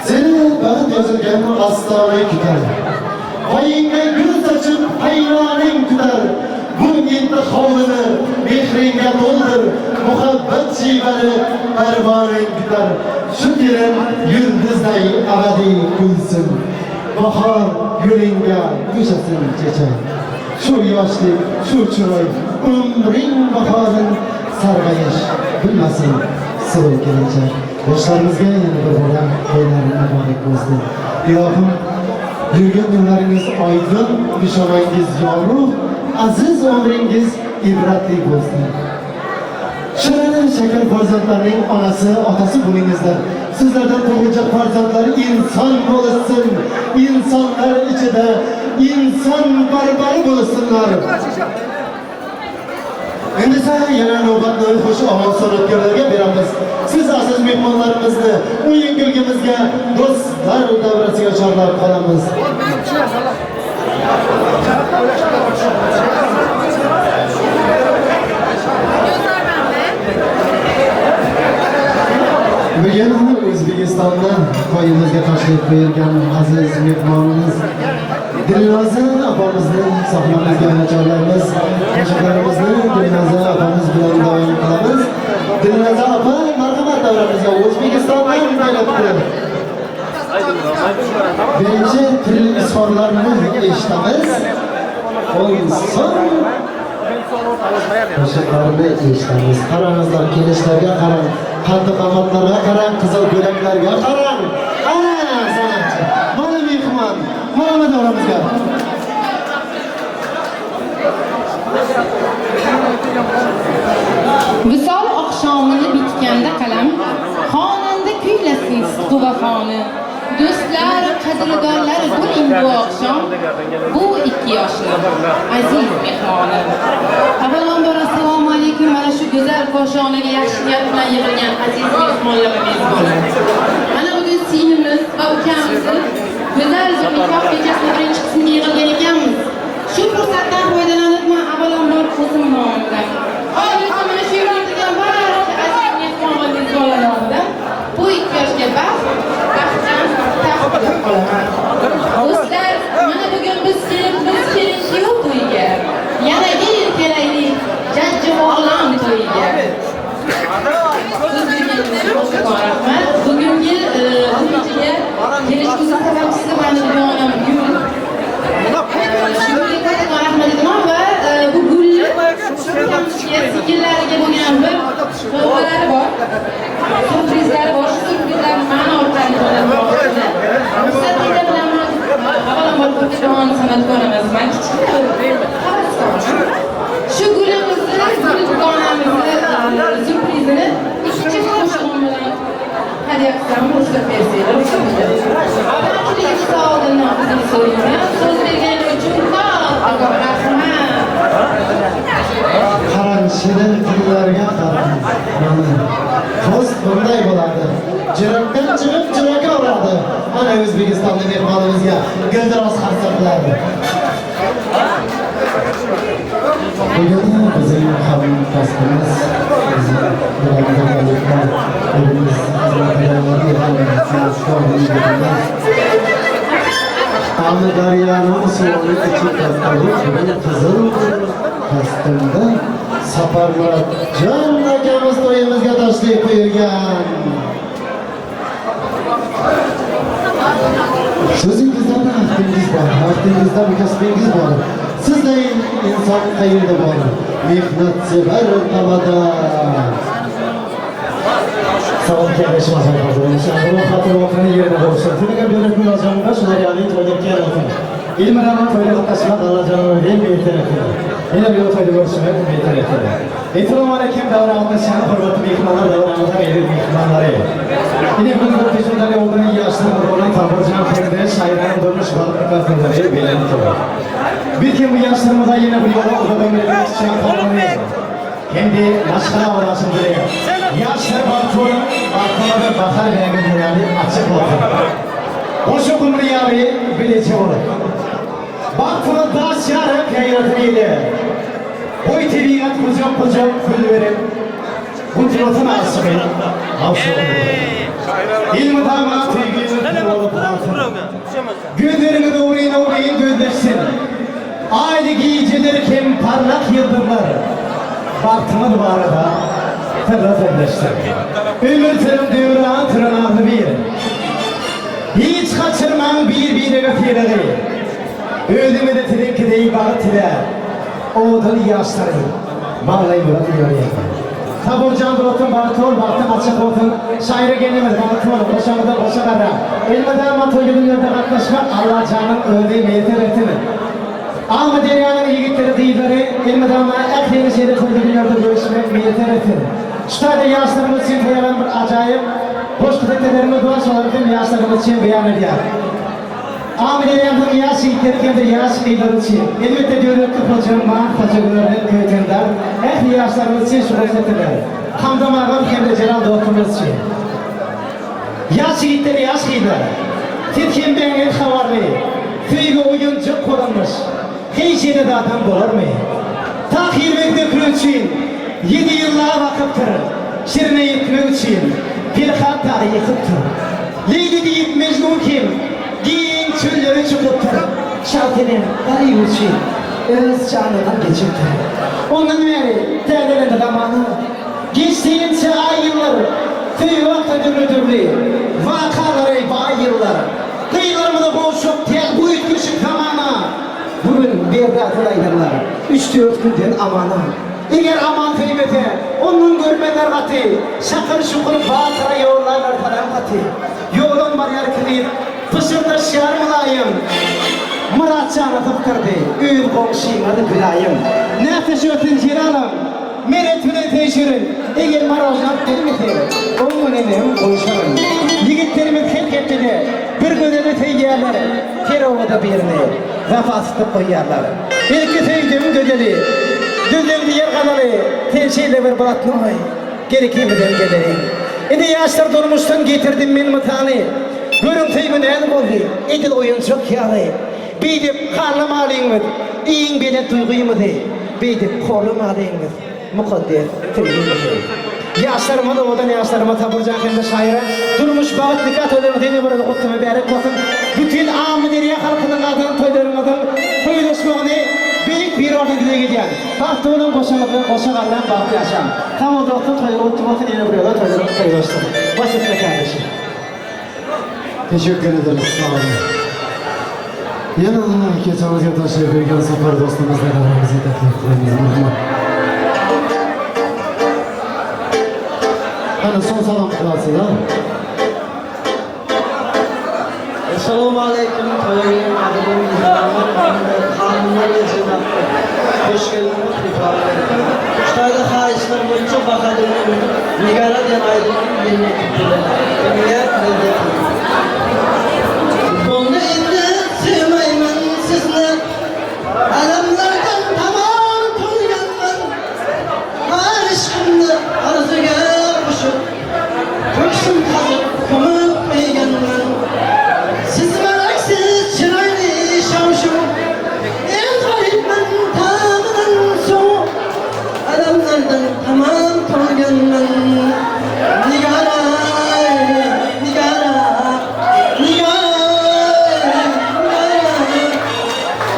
[SPEAKER 16] Seni baxt yozilgan ostona kutar. Oyingga gul sochib hayroning kutar. Bu endi hovlini mehringga to'ldir. Muhabbat shivani parvoning kutar. Shu kelin yulduzday abadiy kulsin. Bahor yo'lingga kushasin chechak. Shu yoshlik, shu chiroy umring bahorin sarg'ayish bilmasin suluv kelinchak. Yoshlarimizga yana bir bora to'ylari muborak bo'lsin. Ilohim, yurgan yo'llaringiz oydin, peshonangiz yorug', aziz umringiz ibratli bo'lsin. Shirin shakar farzandlarning onasi, otasi bo'lingizlar. Sizlardan tug'ilgan farzandlar inson bo'lsin, insonlar ichida inson barbari bo'lsinlar. Endi esa yana navbatni xush ovoz san'atkorlarga beramiz. Siz aziz mehmonlarimizni o'yin kulgimizga do'stlar davrasiga chorlab qolamiz. Bugun O'zbekistonda to'yimizga tashrif buyurgan aziz mehmonimiz Dilnoza opamizni sahnamizga chorlaymiz. Qo'shiqlarimizni Dilnoza opamiz bilan davom qilamiz. Dilnoza opa, marhamat davramizga O'zbekistondan kelibdi. Birinchi til izhorlarini eshitamiz. So'ng qo'shiqlarni eshitamiz. Qarangizlar, kelishlarga qarang, qaddi qomatlarga qarang, qizil ko'ylaklarga qarang. Ana san'atchi, mana mehmon, mana davramizga.
[SPEAKER 17] Visol oqshomini bitganda qalam, xonanda kuylasin sidqu vafoni. Do'stlar, qadrdonlar bo'ling bu oqshom, bu ikki yoshni aziz mehmoni. Avvalambor assalomu alaykum mana shu go'zal koshonaga yaxshi niyat bilan yig'ilgan aziz mehmonlar va mezbonlar. Mana bugun singlimiz va ukamizni go'zal bir nikoh kechasini birinchi qismiga yig'ilgan ekanmiz. Shu fursatdan foydalanib men avvalambor o'zim nomimdan, qolaversa mana shu yerda o'tirgan barcha aziz mehmon va mezbonlar nomidan bu ikki yoshga baxt, baxtdan taxt tilab qolaman. Do'stlar, mana bugun biz kelibmiz kelin kuyov to'yiga. Yana bir yil kelaylik jajji o'g'lon to'yiga. So'z berganingiz uchun rahmat. Bugungi to'yga kelishimizni sababchisi mani dugonam Gul. Shu gulga kattakon rahmat aytaman va bu gulni ukamizga, singillariga bo'lgan bir sovg'alari bor, syurprizlari bor. Shu syurprizlarni mani orqali jo'natmoqchiman. Ruxsatinglar bilan man avvalambor kattakon san'atkor emasman, kichkina bir havaskorman. Shu gulimizni, gul dugonamizni syurprizini ikkinchi qo'shig'im bilan hadya qilsam, ruxsat bersanglar, ruxsat berasiz. Oldindan uzr so'rayman. So'z berganim uchun kattakon rahmat.
[SPEAKER 16] Qarang, shirin tillarga qarang. Mana do'st bunday bo'ladi. Jirakdan chiqib jirakka uradi. Mana O'zbekistonning mehmonimizga guldiroz qarsaklar. Bugun bizning hamkasbimiz, bizning birodarlarimiz, Amudaryoning suvini ichib tashlab, qizil kastimda Saparmuratjon akamiz to'yimizga tashrif buyurgan. So'zingizda baxtingiz bor, baxtingizda kasbingiz bor. Sizday inson qayerda bor? Mehnatsevar tamada.
[SPEAKER 18] Savol kelishmasa xatir yerine olsun. Tünegan berib qo'yacağım shular ya'ni to'yga kelsin. Ilmiraman to'yga qatnashmak Allohjonim eng beter etadi. Yana bir to'yda ko'rishmak beter etadi. Assalomu alaykum davramizning hurmatli mehmonlar, davramizning aziz mehmonlari. Yine bu peşinden olduğunu yaşlı olan Taburcan Femde Şairanın durmuş balıkları bilen toy. Bir kim bu yaşlarımıza yine bu yola uzadan için kendi başka olasın diye. Yaşlar baktığının baktığına ve bakar rengi açık olsun. Boşu kumru bilece olur. Baktığına daş yarıp yayratını Boy tebiat kucak kucak kül verip kudretini aşıkı avşırır. İlmi dama tüygünü olup Gözlerini doğrayın uğrayın gözleşsin. Aylı giyiciler kim parlak yıldızlar. Baktığına bu arada tırla tırlaştı. Ömür tırım devran tırın bir. Hiç kaçırmam bir birine fireri. Ödümü de tilinki değil bağı tile. Oğdan yaşları. Vallahi murat yoruyor. Taburcan dostum baktı ol, baktı açık olsun. Şaire gelmez, baktı ol, boşanıda boşa kadar. Elmeden matı günlerde katlaşmak Allah canın öldüğü meyter etini. Ama deryanın yiğitleri, kıyıları, elmeden ehli şeyde kıldı günlerde görüşmek meyter etini. Şu tane yaşlarımız için tayaran bir acayip, hoş kıtetlerimiz var, şolarım yaşlarımız için beyan ediyor. Ama deryanın yaş yiğitleri kendi yaş kıyıları için. Elbette devletli hocam, mahfacıları, köytender, ehli yaşlarımız için şu kıtetler. Hamdam ağam hem de Celal dostumuz için. Yaş yiğitleri, yaş kıyıları. Titkin ben el havarlı, tüygü oyuncu kullanmış. Hiç yine de adam bulur mu? Tak 20 dökülü için, 7 yıllığa bakıptır. Şirine yetmek için, bir hat tarihi yıkıptır. Leyli deyip Mecnun kim? Giyin çölleri çıkıptır. Şaltenin garip için, öz canından geçiptir. Ondan beri değerlendi zamanı. Geçtiğince ay yıllar, tüy vakti türlü türlü, vakaları bay yıllar. Kıyılarımızı boşup tel bu küçük zamana. Bugün bir de atılaydılar, 3-4 günden amana. Eğer aman kıymete, onun görmeler katı, şakır şukur batıra yollarlar falan katı. Yolun var yer kıyıp, fışırdaşar mılayım. Murat canı tıpkırdı, üyül komşuyum adı Gülayım. Ne Ateş ötün Celalım. Meret bilen teşirin. Eger marojnat gelmese, on günenem koyuşarım. Yigitlerimiz her heptede bir gözeli teyyarlar, her ovada birini vefasızlık koyarlar. İlki sevdim gözeli, düzeli yer kanalı, tenşeyle bir bırakmayı, gerekimden geleyim. Indi yaşlar durmuştan getirdim men mıtanı. Görün teygün el boldy, edil oyun çok yalı. Beydip karlım alyňyz, iň belent duýgymyzy. Beydip kolum alyňyz, mukaddes söýgimizi. Yaşlarıma da odan yaşlarıma Sabırcan hem de şaire durmuş bağıt dikkat ödemi deni burada kutlu mübarek olsun. Bütün Amuderiya halkının adını toylarımızın toylaşmağını büyük bir orada dile gidyen. Bahtı olan koşa kalan bahtı yaşam. Tam o dostum toyu kutlu olsun yine buraya da toylarımız toylaşsın. Baş üstüne kardeşim.
[SPEAKER 16] Teşekkür ederiz, sağ olun. Yana kechamizga tashrif buyurgan Safar do'stimizni davramizga taklif qilamiz. Marhamat. Ana son salom qilasiz, ha?
[SPEAKER 19] Esselamu aleyküm, toyagim, adıgım, hanımlar ve cemaatler. Hoş geldiniz, ifade Xitoyda xahishlar bo'yicha Bahodirning Nigora degan aydınlık yerine tuttular. Bo'ldi endi sevmayman sizni, alamlardan tamam to'yganman. Har ishqimni arzuga qo'shib, ko'ksim qazib ko'mib qo'yganman. Siz malaksiz chiroyli shov-shuv, en g'aribman tag'idan sovuq, alamlardan tamam to'yganman. Nigora, Nigora, Nigora,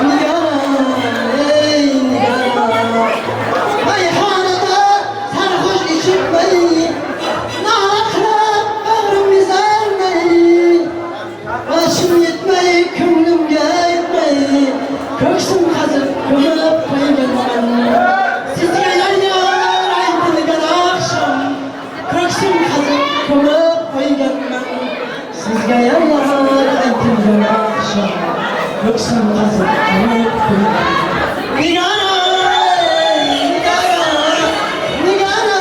[SPEAKER 19] Nigora, ey Nigora. Meyhanada sarhoş içip beni, naqlab bag'rim ezarmay, boshim yetmay, ko'nglimga yetmay, ko'ksim qazib ko'mib qo'yganman. Sizga yar aytilgan oqshom, ko'ksim qazib ko'mib qo'yganman. Sizga yar aytilgan oqshom, ko'ksim qazib ko'mib qo'yganman. Nigora, Nigora, Nigora,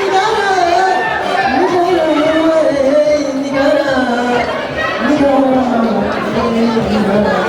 [SPEAKER 19] Nigora, Nigora, ey Nigora, Nigora, Nigora.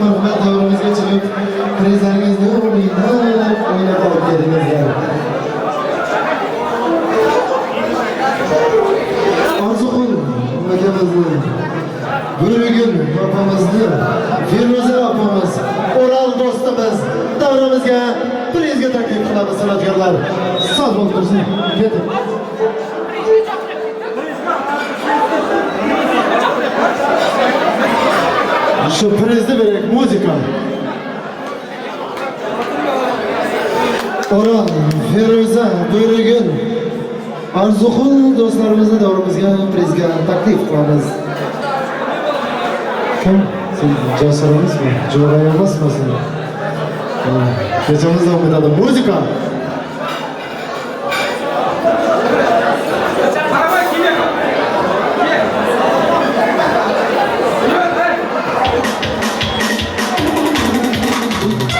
[SPEAKER 16] Marhamat, davrimizga chiqib, prizlaringizni o'ynab, o'ynab olib keldingizlar. Orzuqul akamizni, Bo'rigul opamizni, Feruza opamiz, Oral do'stimiz davramizga prizga taklif qilamiz san'atkorlar. Sog' bo'lib tursin. Ketdik. Shu prizni beraylik, muzika. Oral, Feruza, Bo'rigul, Arzuqul do'stlarimizni davrimizga prizga taklif qilamiz. Kim? Sen Jasur emasmi? Jo'ra emasmi sen? Kechamiz davom etadi. Muzika.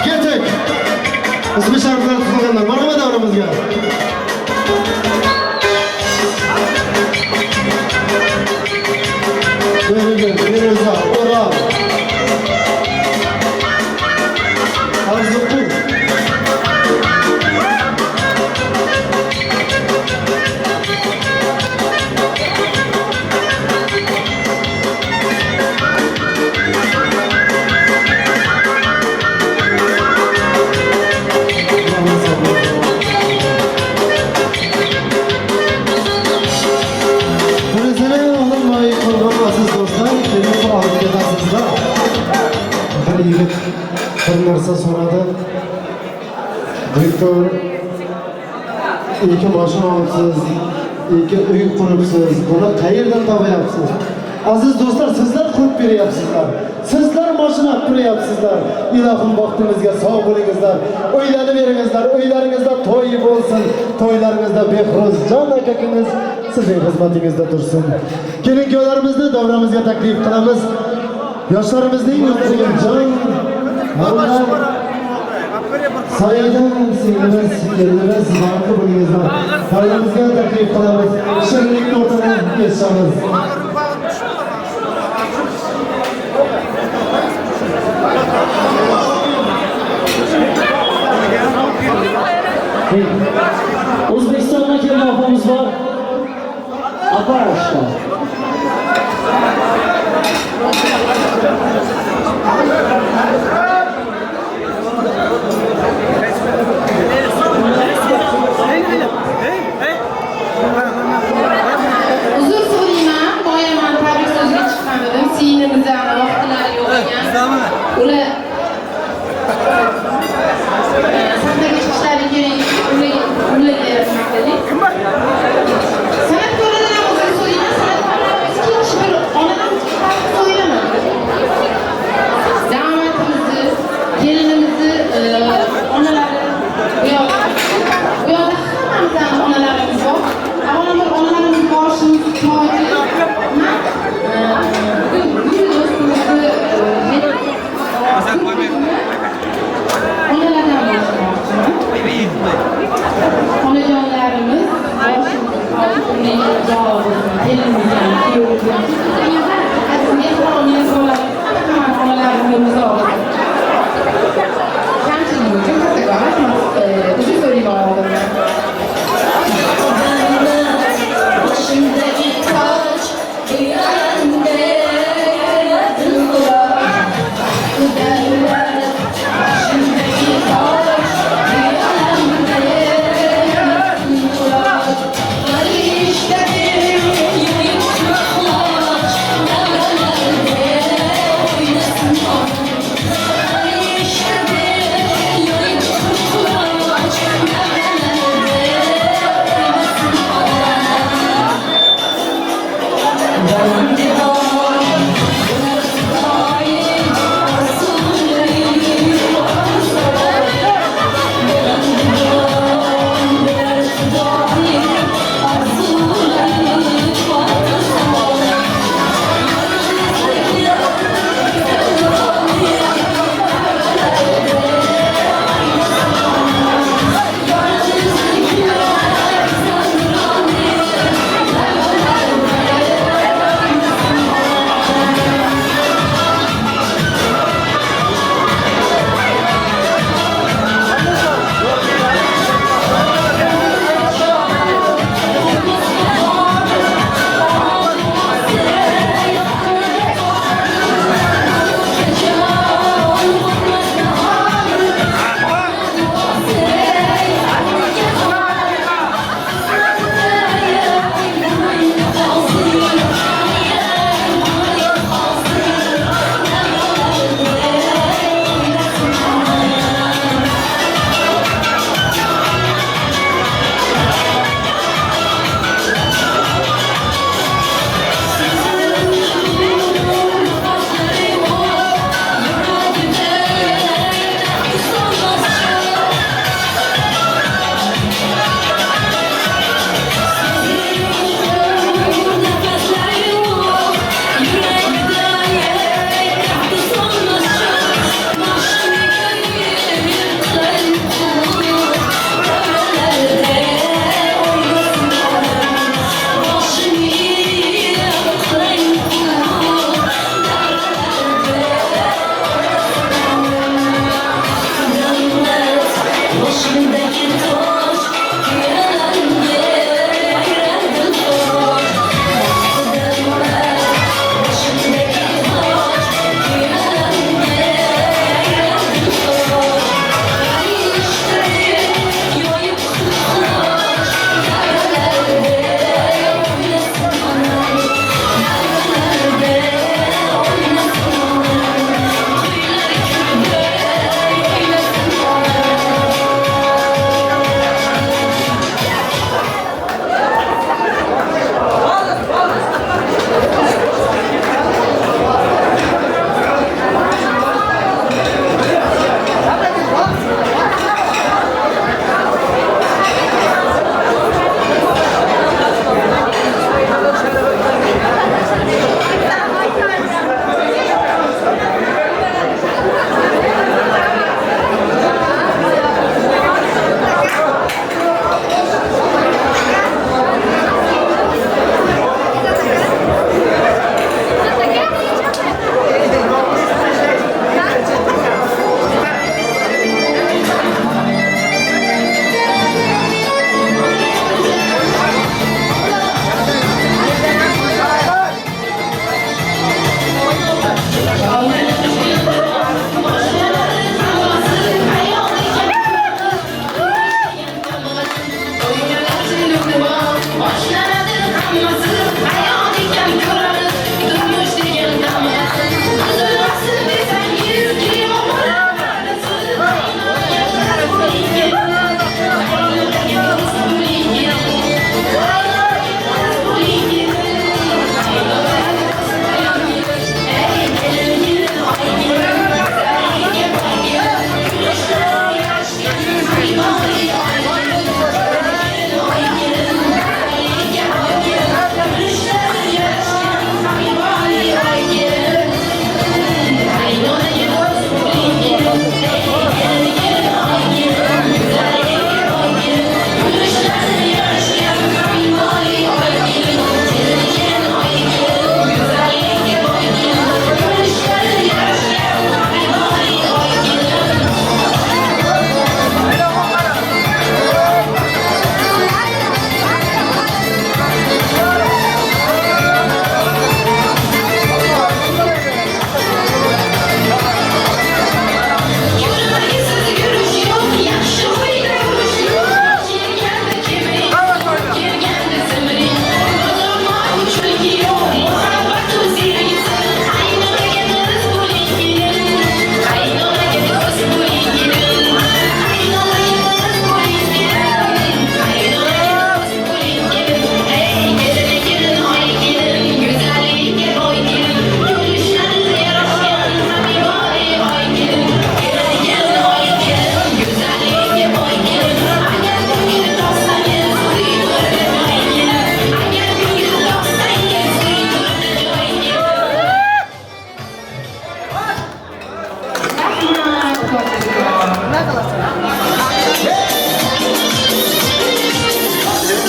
[SPEAKER 16] Ketdik. Ismi shariflar tuzilganlar. Marhamat davrimizga. Bo'rigul, Feruza, Oral, Arzuqul. Prizini olmay qolgan aziz do'stlar, kelib olib ketasizlar. Bir yigit bir narsa so'radi. Direktor, 2 mashina olibsiz, 2 uy quribsiz, buni qayerdan topyapsiz? Aziz do'stlar, sizlar qurib beryapsizlar. Sizlar mashina quryapsizlar. Ilohim baxtimizga sog' bo'lingizlar. Uylanib beringizlar, uylaringizda to'y bo'lsin. To'ylaringizda Behruzjon akakimiz sizning xizmatingizda tursin. Kelin kuyovlarimizni davramizga taklif qilamiz. Yoshlarimizning o'ziga jon, Saida singlimiz, kelinimiz, baxtli bo'lingizlar. Davramizga taklif qilamiz. Shirinlik tortini kesamiz.
[SPEAKER 15] O'zbekistondan kelgan opamiz bor. Aparoshka.
[SPEAKER 17] Uzr so'rayman, boya men tabrik so'ziga chiqqan edim. Singlimizni vaqtlari yo'q ekan. Ular sahnaga chiqishlari kerak, ularga nima San'atkorlardan ham uzr so'rayman, san'atkorlarimiz hech bir onadan so'rayman. Damatimizni, kelinimizni onalari bu yoqda hammamizning onalarimiz bor. Avvalambor onalarimiz boshimiz toji. Man bugun gul do'stimizni onalardan boshlamoqchiman. Onajonlarimiz boshimiz toji, umringiz uzoq bo'lsin, kelinimiz ham, kuyovimiz ham, aziz mehmon, mezbonlarimiz, hamma onalarimiz umri uzoq bo'lsin. Kamchilik uchun kattakon rahmat. Uzr so'rayman oldindan.
[SPEAKER 13] Başımdaki taç bir ande.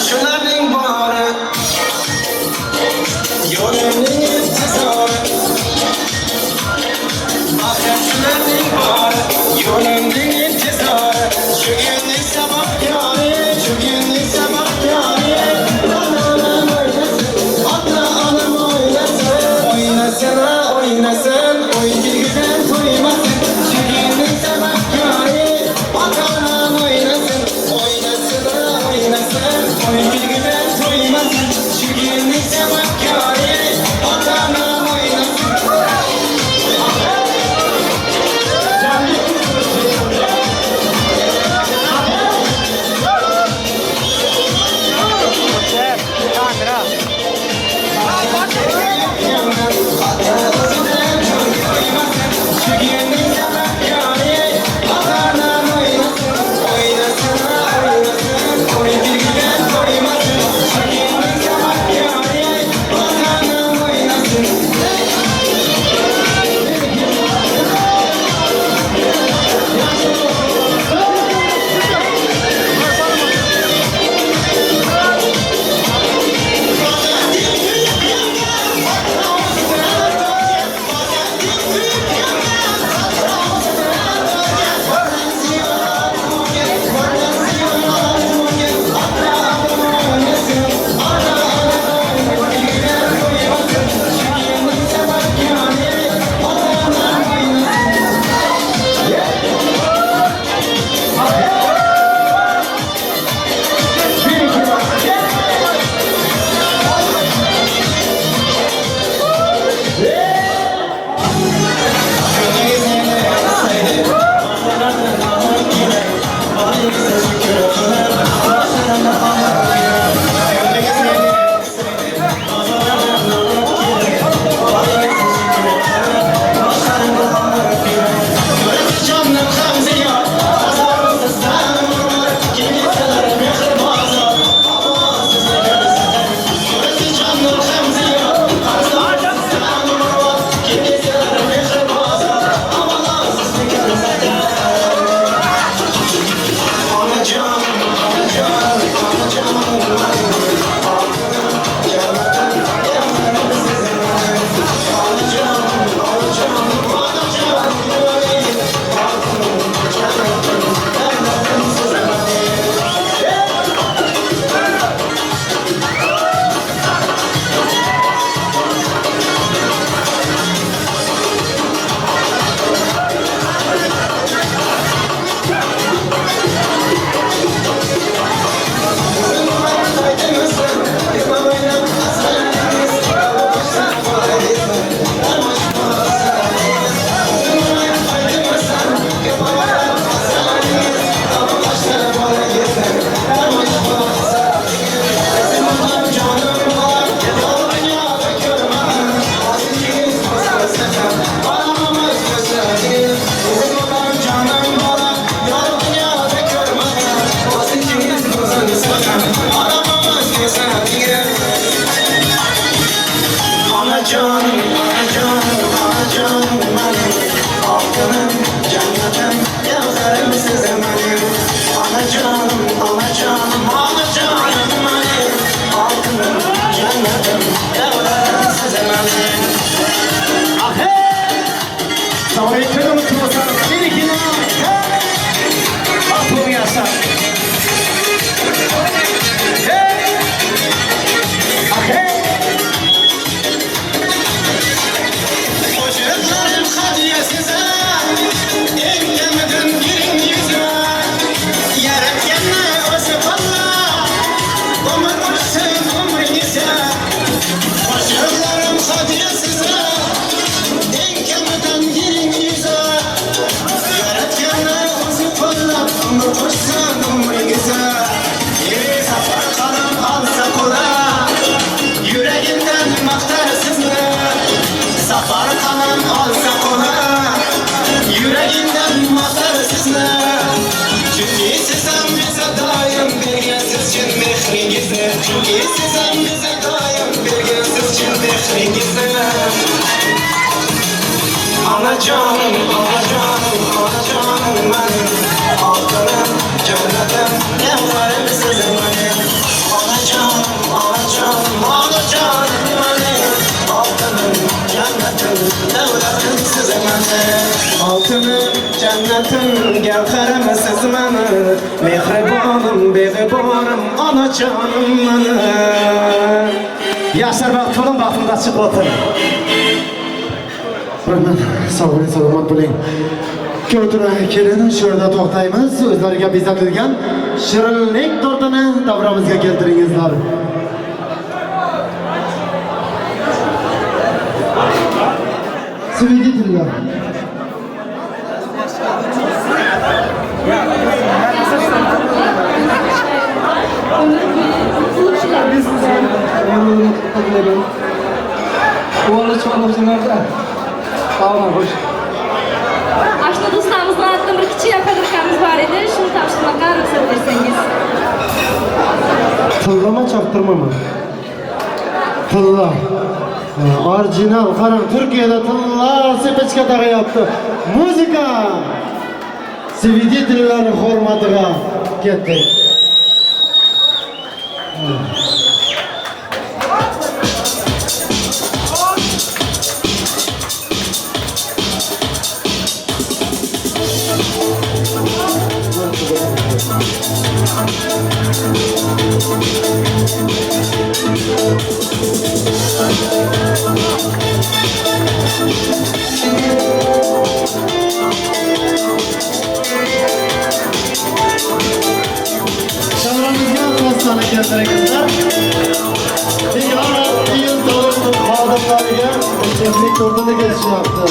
[SPEAKER 19] Shularning bori yo'limning intizori, baxtim shularning bori yo'limning intizori. Shu kunning sabahkori, shu kunning sabahkori. Onam o'ynasin, ota onam o'ynasin, o'ynasin o'ynasin, o'yingidan to'ymasin. Shu kunning sabahkori, ota onam o'ynasin, o'ynasin o'ynasin, o'yingidan to'ymasin. Shu kunning sabahkori, ota onam o'ynasin.
[SPEAKER 1] Anacanım, anacanım, anacanım.
[SPEAKER 19] Cennetim gevherimsiz meni. Onajonim, onajonim, onajonim meni. Altınım, cennetim, davratimsiz meni.
[SPEAKER 18] Altınım, cennetim, gevherimsiz meni. Mehribonim, beg'iborim, onajonim meni. Yaşlar baxt bo'ling, baxtimiz ochiq bo'lsin.
[SPEAKER 16] Rahmat, sog' bo'ling, salomat bo'ling. Ko'rtura kelin, shu yerda to'xtaymiz. O'zlariga bezatilgan shirinlik tortini davramizga keltiringizlar. Свидетельlar.
[SPEAKER 9] Ashna do'stlarimizni ortidan bir kichik podarkamiz bor edi. Shuni topshirmoqqa ruxsat bersangiz.
[SPEAKER 16] Tillama chaqtirmayman. Tilla. Orijinal, qarang, Turkiyada tilla sepechka tag'yapti. Muzika. Свидетельlar hurmatiga ketdik. Davramizga pastani keltiringizlar. Nigora yil to'liq xodimlariga ichimlik tortini kelishyapti.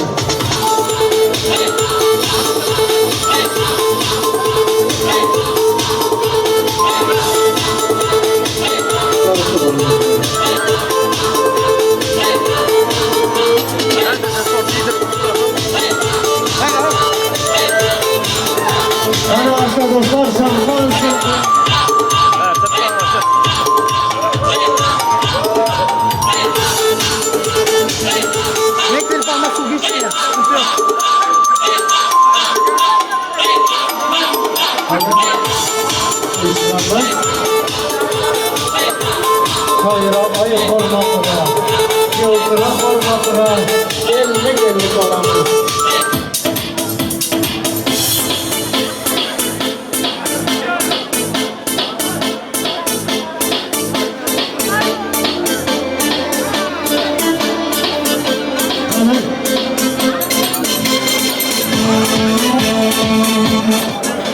[SPEAKER 16] Ana arkadaşlar şampansı. Hayır, hayır, hormatına, yollara hormatına, 50-50 olamız.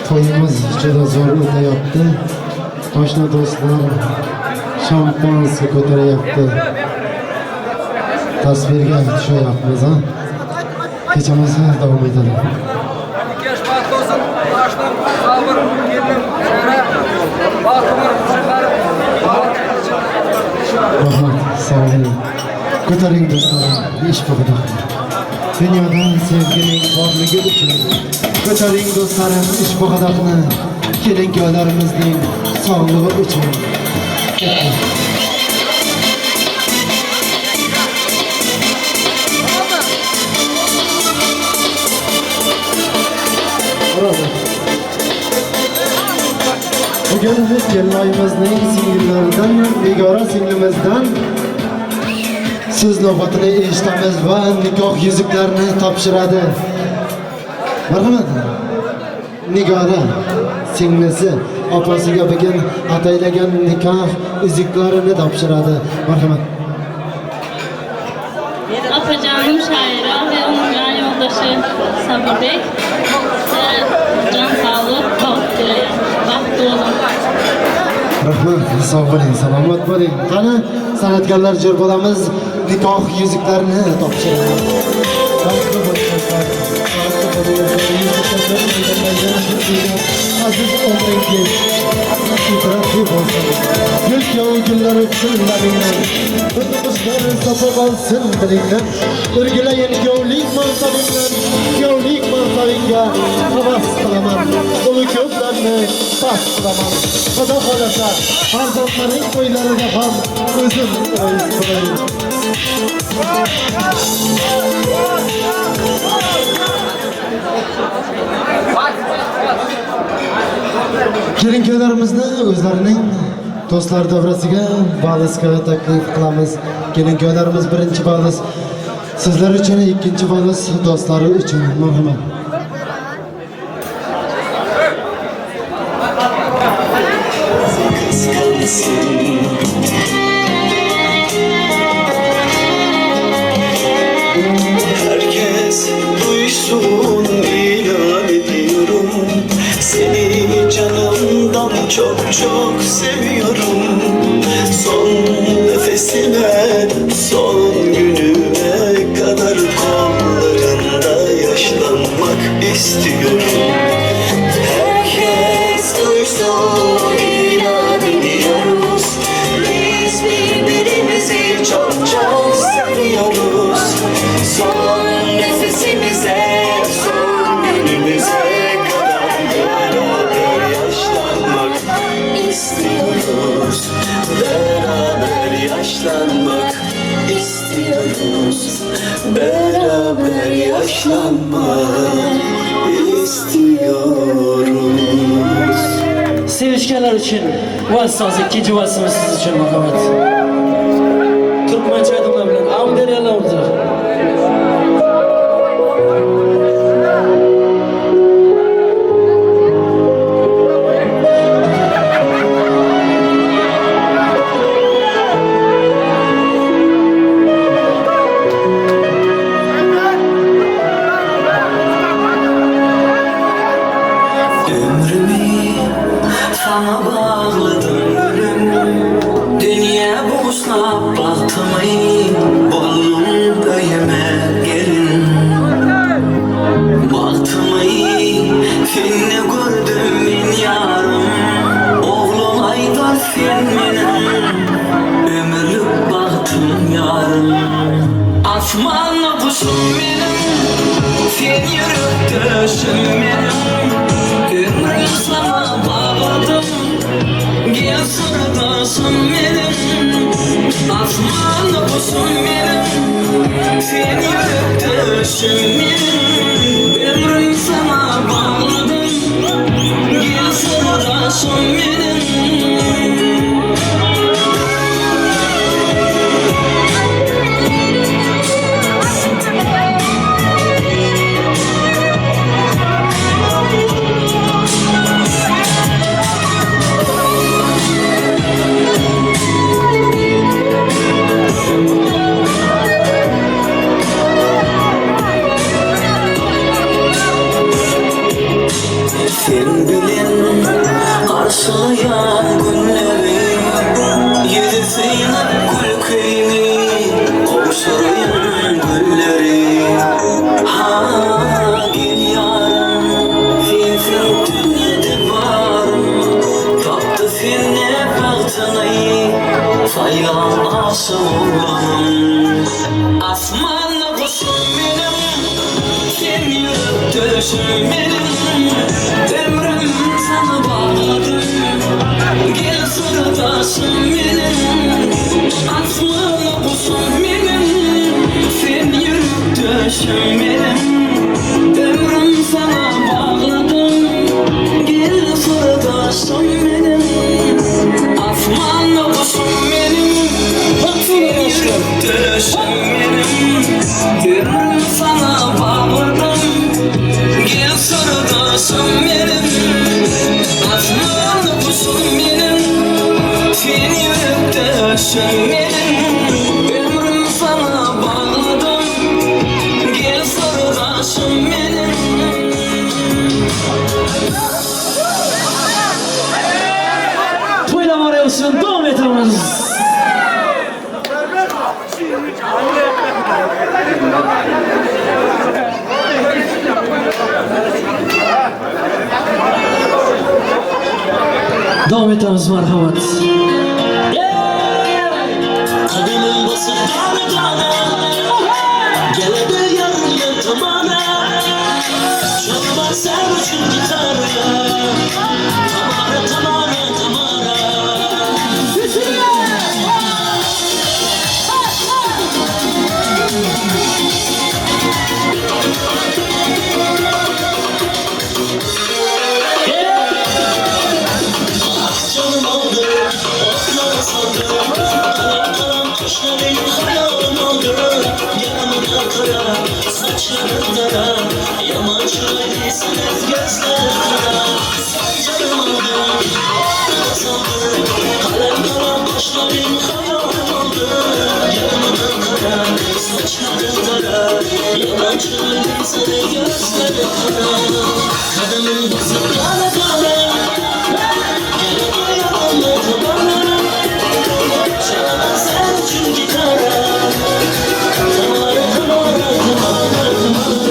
[SPEAKER 16] To'yimiz juda zo'r o'tayapti. Oshna do'stlar shampanskiy ko'tarayapti. Tasvirga tushyapmiz, ha? Kechamiz davom etadi.
[SPEAKER 20] Yosh baxtli bo'lsin, oshnam, sabr, kelinim, baxtimir, chiqarib.
[SPEAKER 16] Rahmat, sog' bo'ling. Ko'taring do'stlarim, ish bu. Dunyoda sevgining borligi uchun ko'taring do'stlarim ushbu qadahni, kelin-kuyovlarimizning sog'lig'i uchun. Bugun kelinoyimizning singillaridan, Nigora singlimizdan so'z navbatini eshitamiz va nikoh yuzuklarini topshiradi. Marhamat. Nigora singlisi opasiga bugun ataylagan nikoh yuzuklarini topshiradi. Marhamat.
[SPEAKER 9] Opajonim Shoira ve onun can yoldaşı Sabırbek can sağlık, baxt tilayman. Baxtli olun.
[SPEAKER 16] Rahmat, sog' bo'ling, salomat bo'ling. Qani san'atkorlar jo'r bo'lamiz, nikoh yuzuklarini topshiradi. Baxtli bo'linglar. Aziz umringiz ibratli bo'lsin. Gul kabi gullar o'tsin labingdan. Qizlar sopib olsin dilingdan. O'rgilayin kuyovlik mansabingdan, kuyovlik mansabingga havas qilaman. Uni ko'plarni past qilaman. Xudo xolasa farzandlaring to'ylarida ham o'zim rais bo'layin. Kelin-kuyovlarimizni o'zlarining do'stlar davrasiga valisga taklif qilamiz. Kelin-kuyovlarimiz birinchi valis sizlar uchun, ikkinchi valis do'stlari uchun. Marhamat.
[SPEAKER 19] Herkes duysun ilan ediyorum. Seni canımdan çok çok seviyorum. Son nefesime, son günüme kadar kollarında yaşlanmak istiyorum. Herkes duysun ilan ediyoruz. Biz birbirimizi çok çok seviyoruz. Son nefesimize, son günümüze kadar beraber yaşlanmak istiyoruz. Beraber yaşlanmak istiyoruz. Beraber yaşlanmak istiyoruz.
[SPEAKER 15] Sevişkenler için vals sazı, ikinci valsimiz siz için marhamat. Türkmençe aydınlar bilen Amderyalar olacak.
[SPEAKER 19] Ömrümü sana bağladım gülüm. Dünya buslap bahtımı buldum öyüme gelin. Bahtımı seni gördüm min yarım. Oğlum aydar sen benim ömürlük bahtım yarım. Asmanla kuşum benim, sen yürüttüşüm benim. Ömrüm sana bağladım, gel sırdaşım benim. Asmanla kuşum benim, sen yürüttüşüm benim. Ömrüm sana bağladım, gel sırdaşım benim. Sen bilen karşılayan günleri, yüzü sıynap gülküyni, komşuların gülleri. Ha gel yarım, sensin dünyada varım. Taptı seni bahtını, sayan aşık olanım. Asmanla kuşum benim, sen yürüttüşüm benim. Ömrüm sana bağladım, gel sırdaşım benim. Asmanla kuşum benim, sen yürüttüşüm benim. Ömrüm sana bağladım, gel sırdaşım benim. Asmanla kuşum benim, sen yürüttüşüm benim. Ömrüm sana bağladım, gel sırdaşım benim. Asmanlı kuşum benim, sen yürüttüşüm benim. Ömrüm sana bağladım, gel sırdaşım benim.
[SPEAKER 15] To'ylar olsun, davom etamiz. Davom etamiz, marhamat.
[SPEAKER 19] Kadının basıp tane tane, geledi yarın tamana. Çalmaz sarhoşun gitarı, Tamara tamara tamara. Yeah! Qara, saçların qara, yomon chiroylisan, gözlerin qara. Sen canım aldın, saldın, qalem qalam qoshlaring xayolim oldi. Yonimdan qara, saçların qara, yomon chiroylisan, gözlerin qara. Qadaming bosib qara qara, kelib olmadi bana. Çalaman sen uchun gitara. Tamara, tamara, tamara, tamara.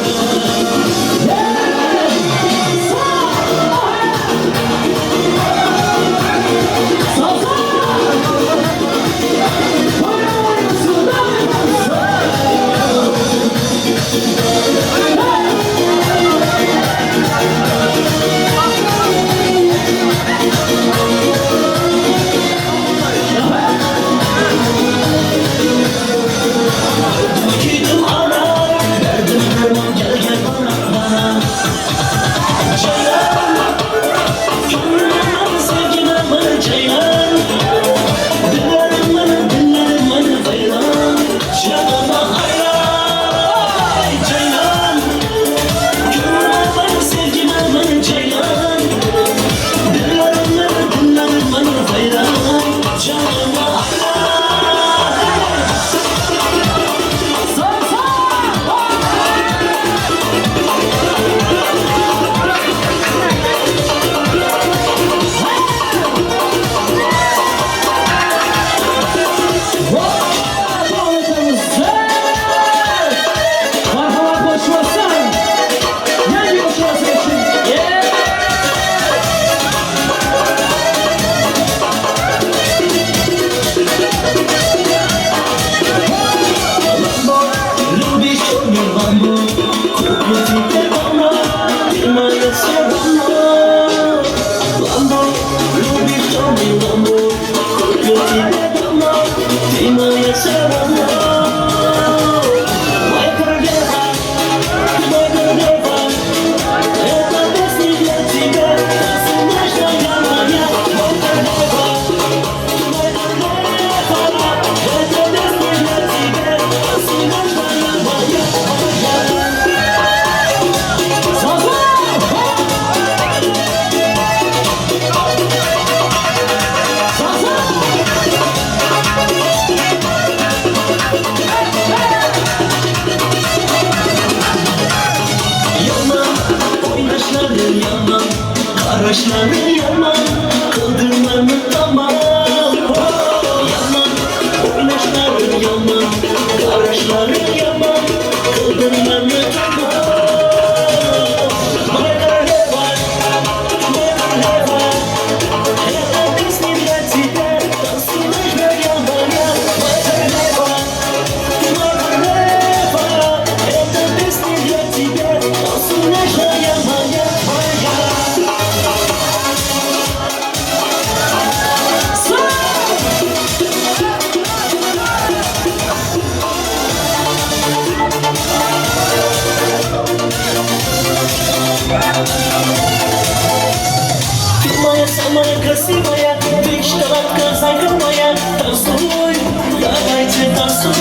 [SPEAKER 19] Gittim ana, derdim derman gel gel bana bana. Ceylan, gönlümün sevgime bana Ceylan. Dillerim bana, dillerim bana Ceylan. Canıma hayran Ceylan. Gönlümün sevgime bana Ceylan. Dillerim bana, dillerim bana Ceylan. Canıma hayran.
[SPEAKER 15] Marhamat qo'shmasdan yangi qo'shmasi uchun.
[SPEAKER 19] Lambo, любишь черный ламбо, куплю тебе дома, ты моя все равно. Ламбо, любишь черный ламбо, куплю тебе дома, ты моя все равно. Моя королева, ты моя королева, эта песня для тебя, танцуй нежная моя. Моя королева, ты моя королева, эта песня для тебя, танцуй нежная моя, моя. Yaman, oynaşları yaman, karaşları yaman, kıldırmanı tamam. Yaman, oynaşları yaman, karaşları yaman, kıldırmanı tamam. Моя королева, моя королева, эта песня для тебя, танцуй нежная моя. Моя королева, ты моя королева, эта песня для тебя, танцуй нежная моя, моя. Ты моя самая красивая, ты шоколадка, зайка моя, танцуй, давайте танцуй.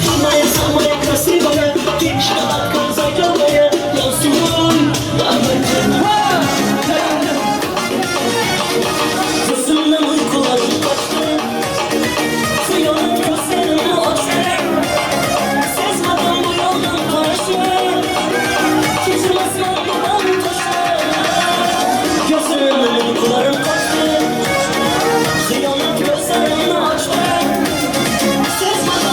[SPEAKER 19] Ты моя самая красивая, ты шоколадка, зайка моя, танцуй, давайте. Gözümden uykularım kaçtı, Hıyanet gözlerimi açtı. Sezmeden bu yoldan karşı, Geçirmez yoldan taşı. Gözümden uykularım kaçtı, Hıyanet gözlerimi açtı. Sezmeden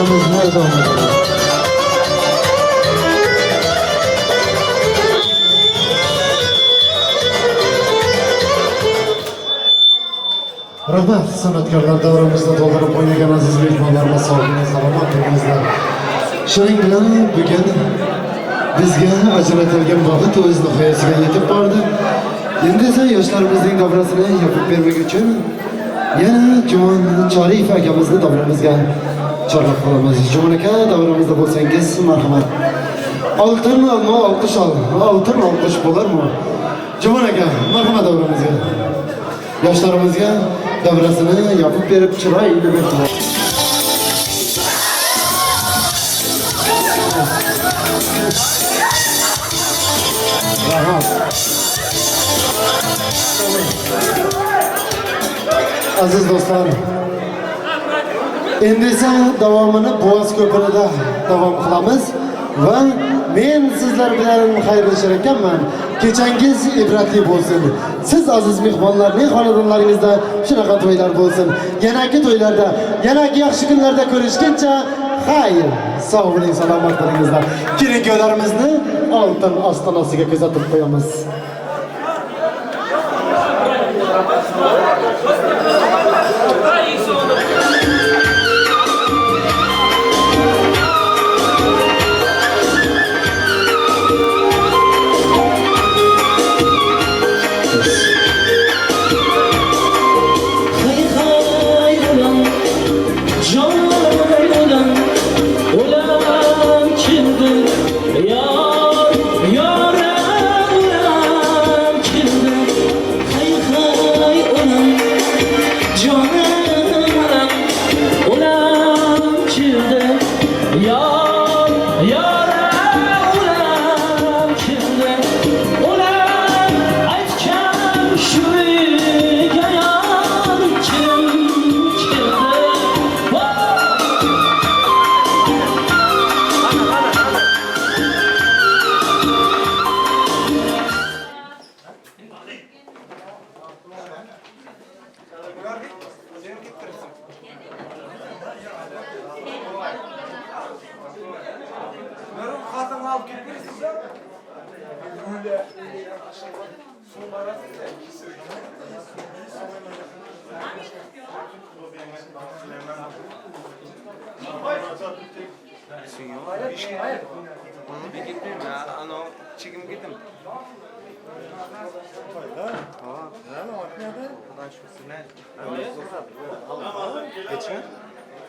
[SPEAKER 16] Kechamizni davom ettiramiz. Rahmat san'atkorlar davramizda to'ldirib o'ynagan aziz mehmonlarimiz, sog'lig'ingiz, salomat bo'lingizlar. Shuning bilan bugun bizga ajratilgan vaqt o'z nihoyasiga yetib bordi. Endi esa yoshlarimizning davrasini yopib bermak uchun yana Jumon Choriyev akamizni davramizga chorlab qolamiz. Jumon aka, davramizda bo'lsangiz marhamat. Oltin olma olqish ol, oltin olqish bo'larmi? Jumon aka, marhamat davramizga. Yoshlarimizga davrasini yopib berib chiroyli berdilar. Aziz do'stlar, endi esa davomini Bo'g'oz ko'prida davom qilamiz va men sizlar bilan xayrlashar ekanman. Kechangiz ibratli bo'lsin. Siz aziz mehmonlarning xonadonlaringizda shunaqa to'ylar bo'lsin. Yanagi to'ylarda, yanagi yaxshi kunlarda ko'rishguncha xayr. Sog' bo'ling, salomat bo'lingizlar. Kelin kuyovlarimizni oltin ostonasiga kuzatib qo'yamiz.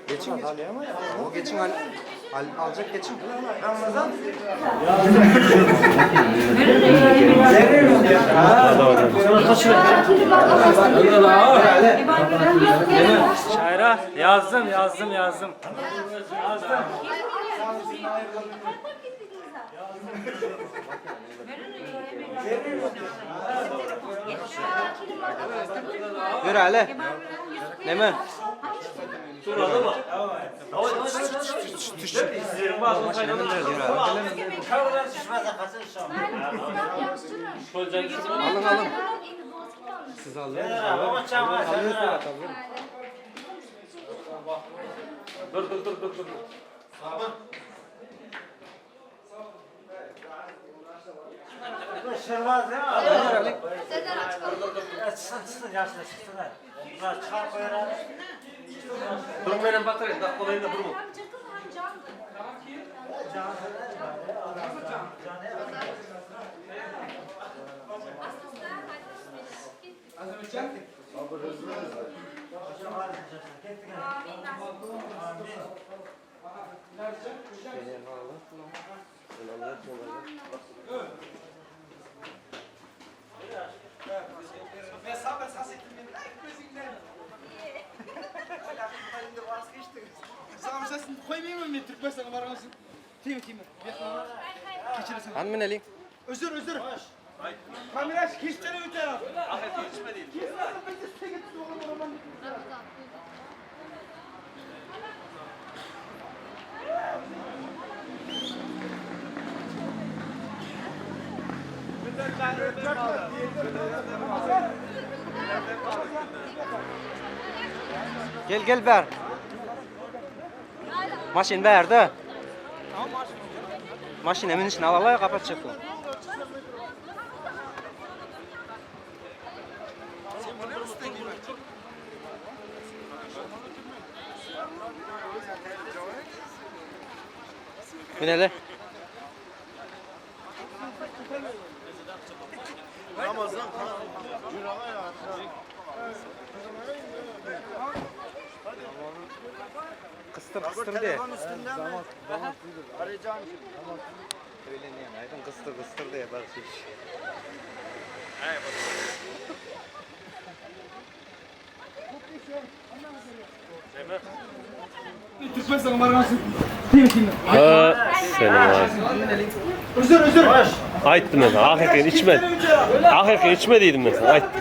[SPEAKER 2] Geçin. O geçin alacak geçin. Ramazan.
[SPEAKER 20] Şayra yazdım. Yazdım.
[SPEAKER 2] Yürü Ali. Ne mi? Alın alın. Siz alın.
[SPEAKER 4] Dur.
[SPEAKER 6] Şırvaz ya. Çıksın yaşlı çıksın. Çıkar koyar.
[SPEAKER 4] Durun benim batırayım. Dakika olayım da durma.
[SPEAKER 9] Hem cakıl hem candır.
[SPEAKER 2] Han mineli.
[SPEAKER 10] Özür. Kamera hiçten öte.
[SPEAKER 2] Gel gel ver.
[SPEAKER 9] Hala.
[SPEAKER 21] Maşın bärde. Maşına minişini alalay kapatacak o. Minele.
[SPEAKER 3] Ramazan.
[SPEAKER 21] Kıstır kıstır diye.
[SPEAKER 3] Arayacağım şimdi.
[SPEAKER 21] Öyle niye? Aydın kıstır kıstır diye bak şimdi.
[SPEAKER 4] Özür özür. Ayttım ben sana. Hakikat içme. Hakikat içme dedim ben sana. Ayttım.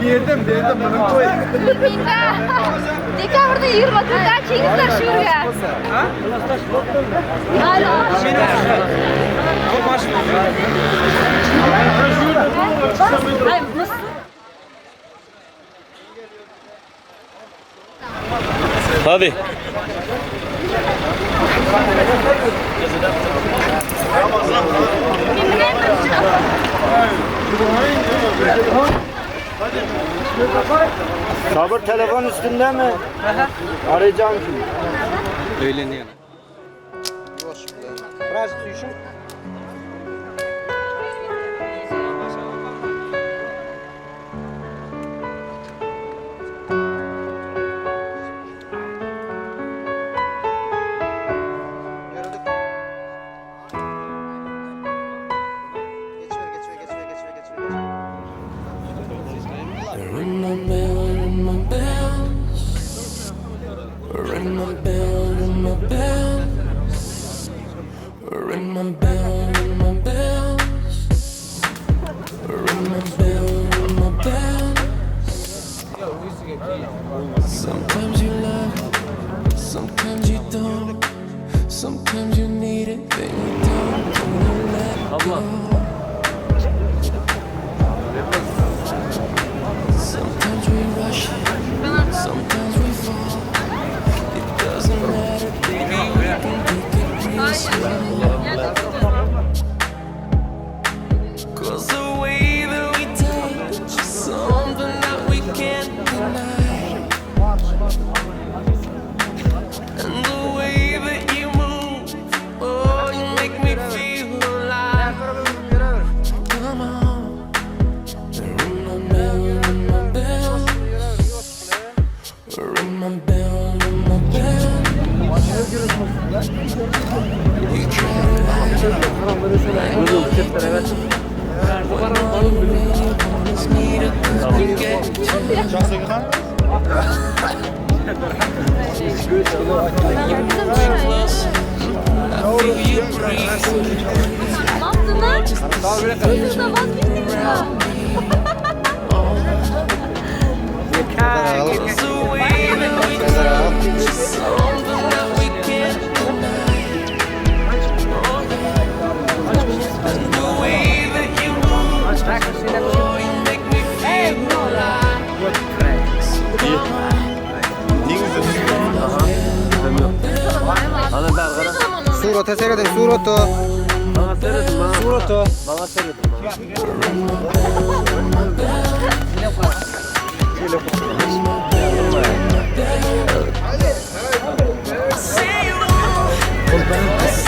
[SPEAKER 3] Berdim, berdim bunu koy.
[SPEAKER 22] Dekabrda 24 kengizlar shu yerga.
[SPEAKER 4] Hadi.
[SPEAKER 5] Sabır telefon üstünde mi? Arayacağım şimdi. Öyle niye? Biraz düşün.
[SPEAKER 1] Ring my bell, ring my bell. Ring my bell, ring my bell. Ring my bell, ring my bell. Ring my bell, ring my bell. Sometimes you love, sometimes you don't. Sometimes you need it, then you don't. Then you let go. Sometimes we rush, sometimes we fall. It doesn't matter, baby, we can take it real slow. 'Cause the way that we touch is something that we can't deny. And the way that you move, oh, you make me feel alive. Come on. Ring my bell, ring my bell. Ring my bell, ring my bell. You try to hide, I know you do. When all you really want is me to come and get you. You close, I feel you breathe.
[SPEAKER 22] Ne yaptın lan? Kızımdan vazgeçtiniz mi?
[SPEAKER 1] 'Cause the way that we touch is something that we can't deny. Oh yeah. And the way that you move, oh, you make me feel alive. So come on.
[SPEAKER 21] Surata seyredin, surata.
[SPEAKER 4] Bana seyredin bana.
[SPEAKER 21] Surata.
[SPEAKER 4] Bana seyredin bana.
[SPEAKER 1] Say you won't.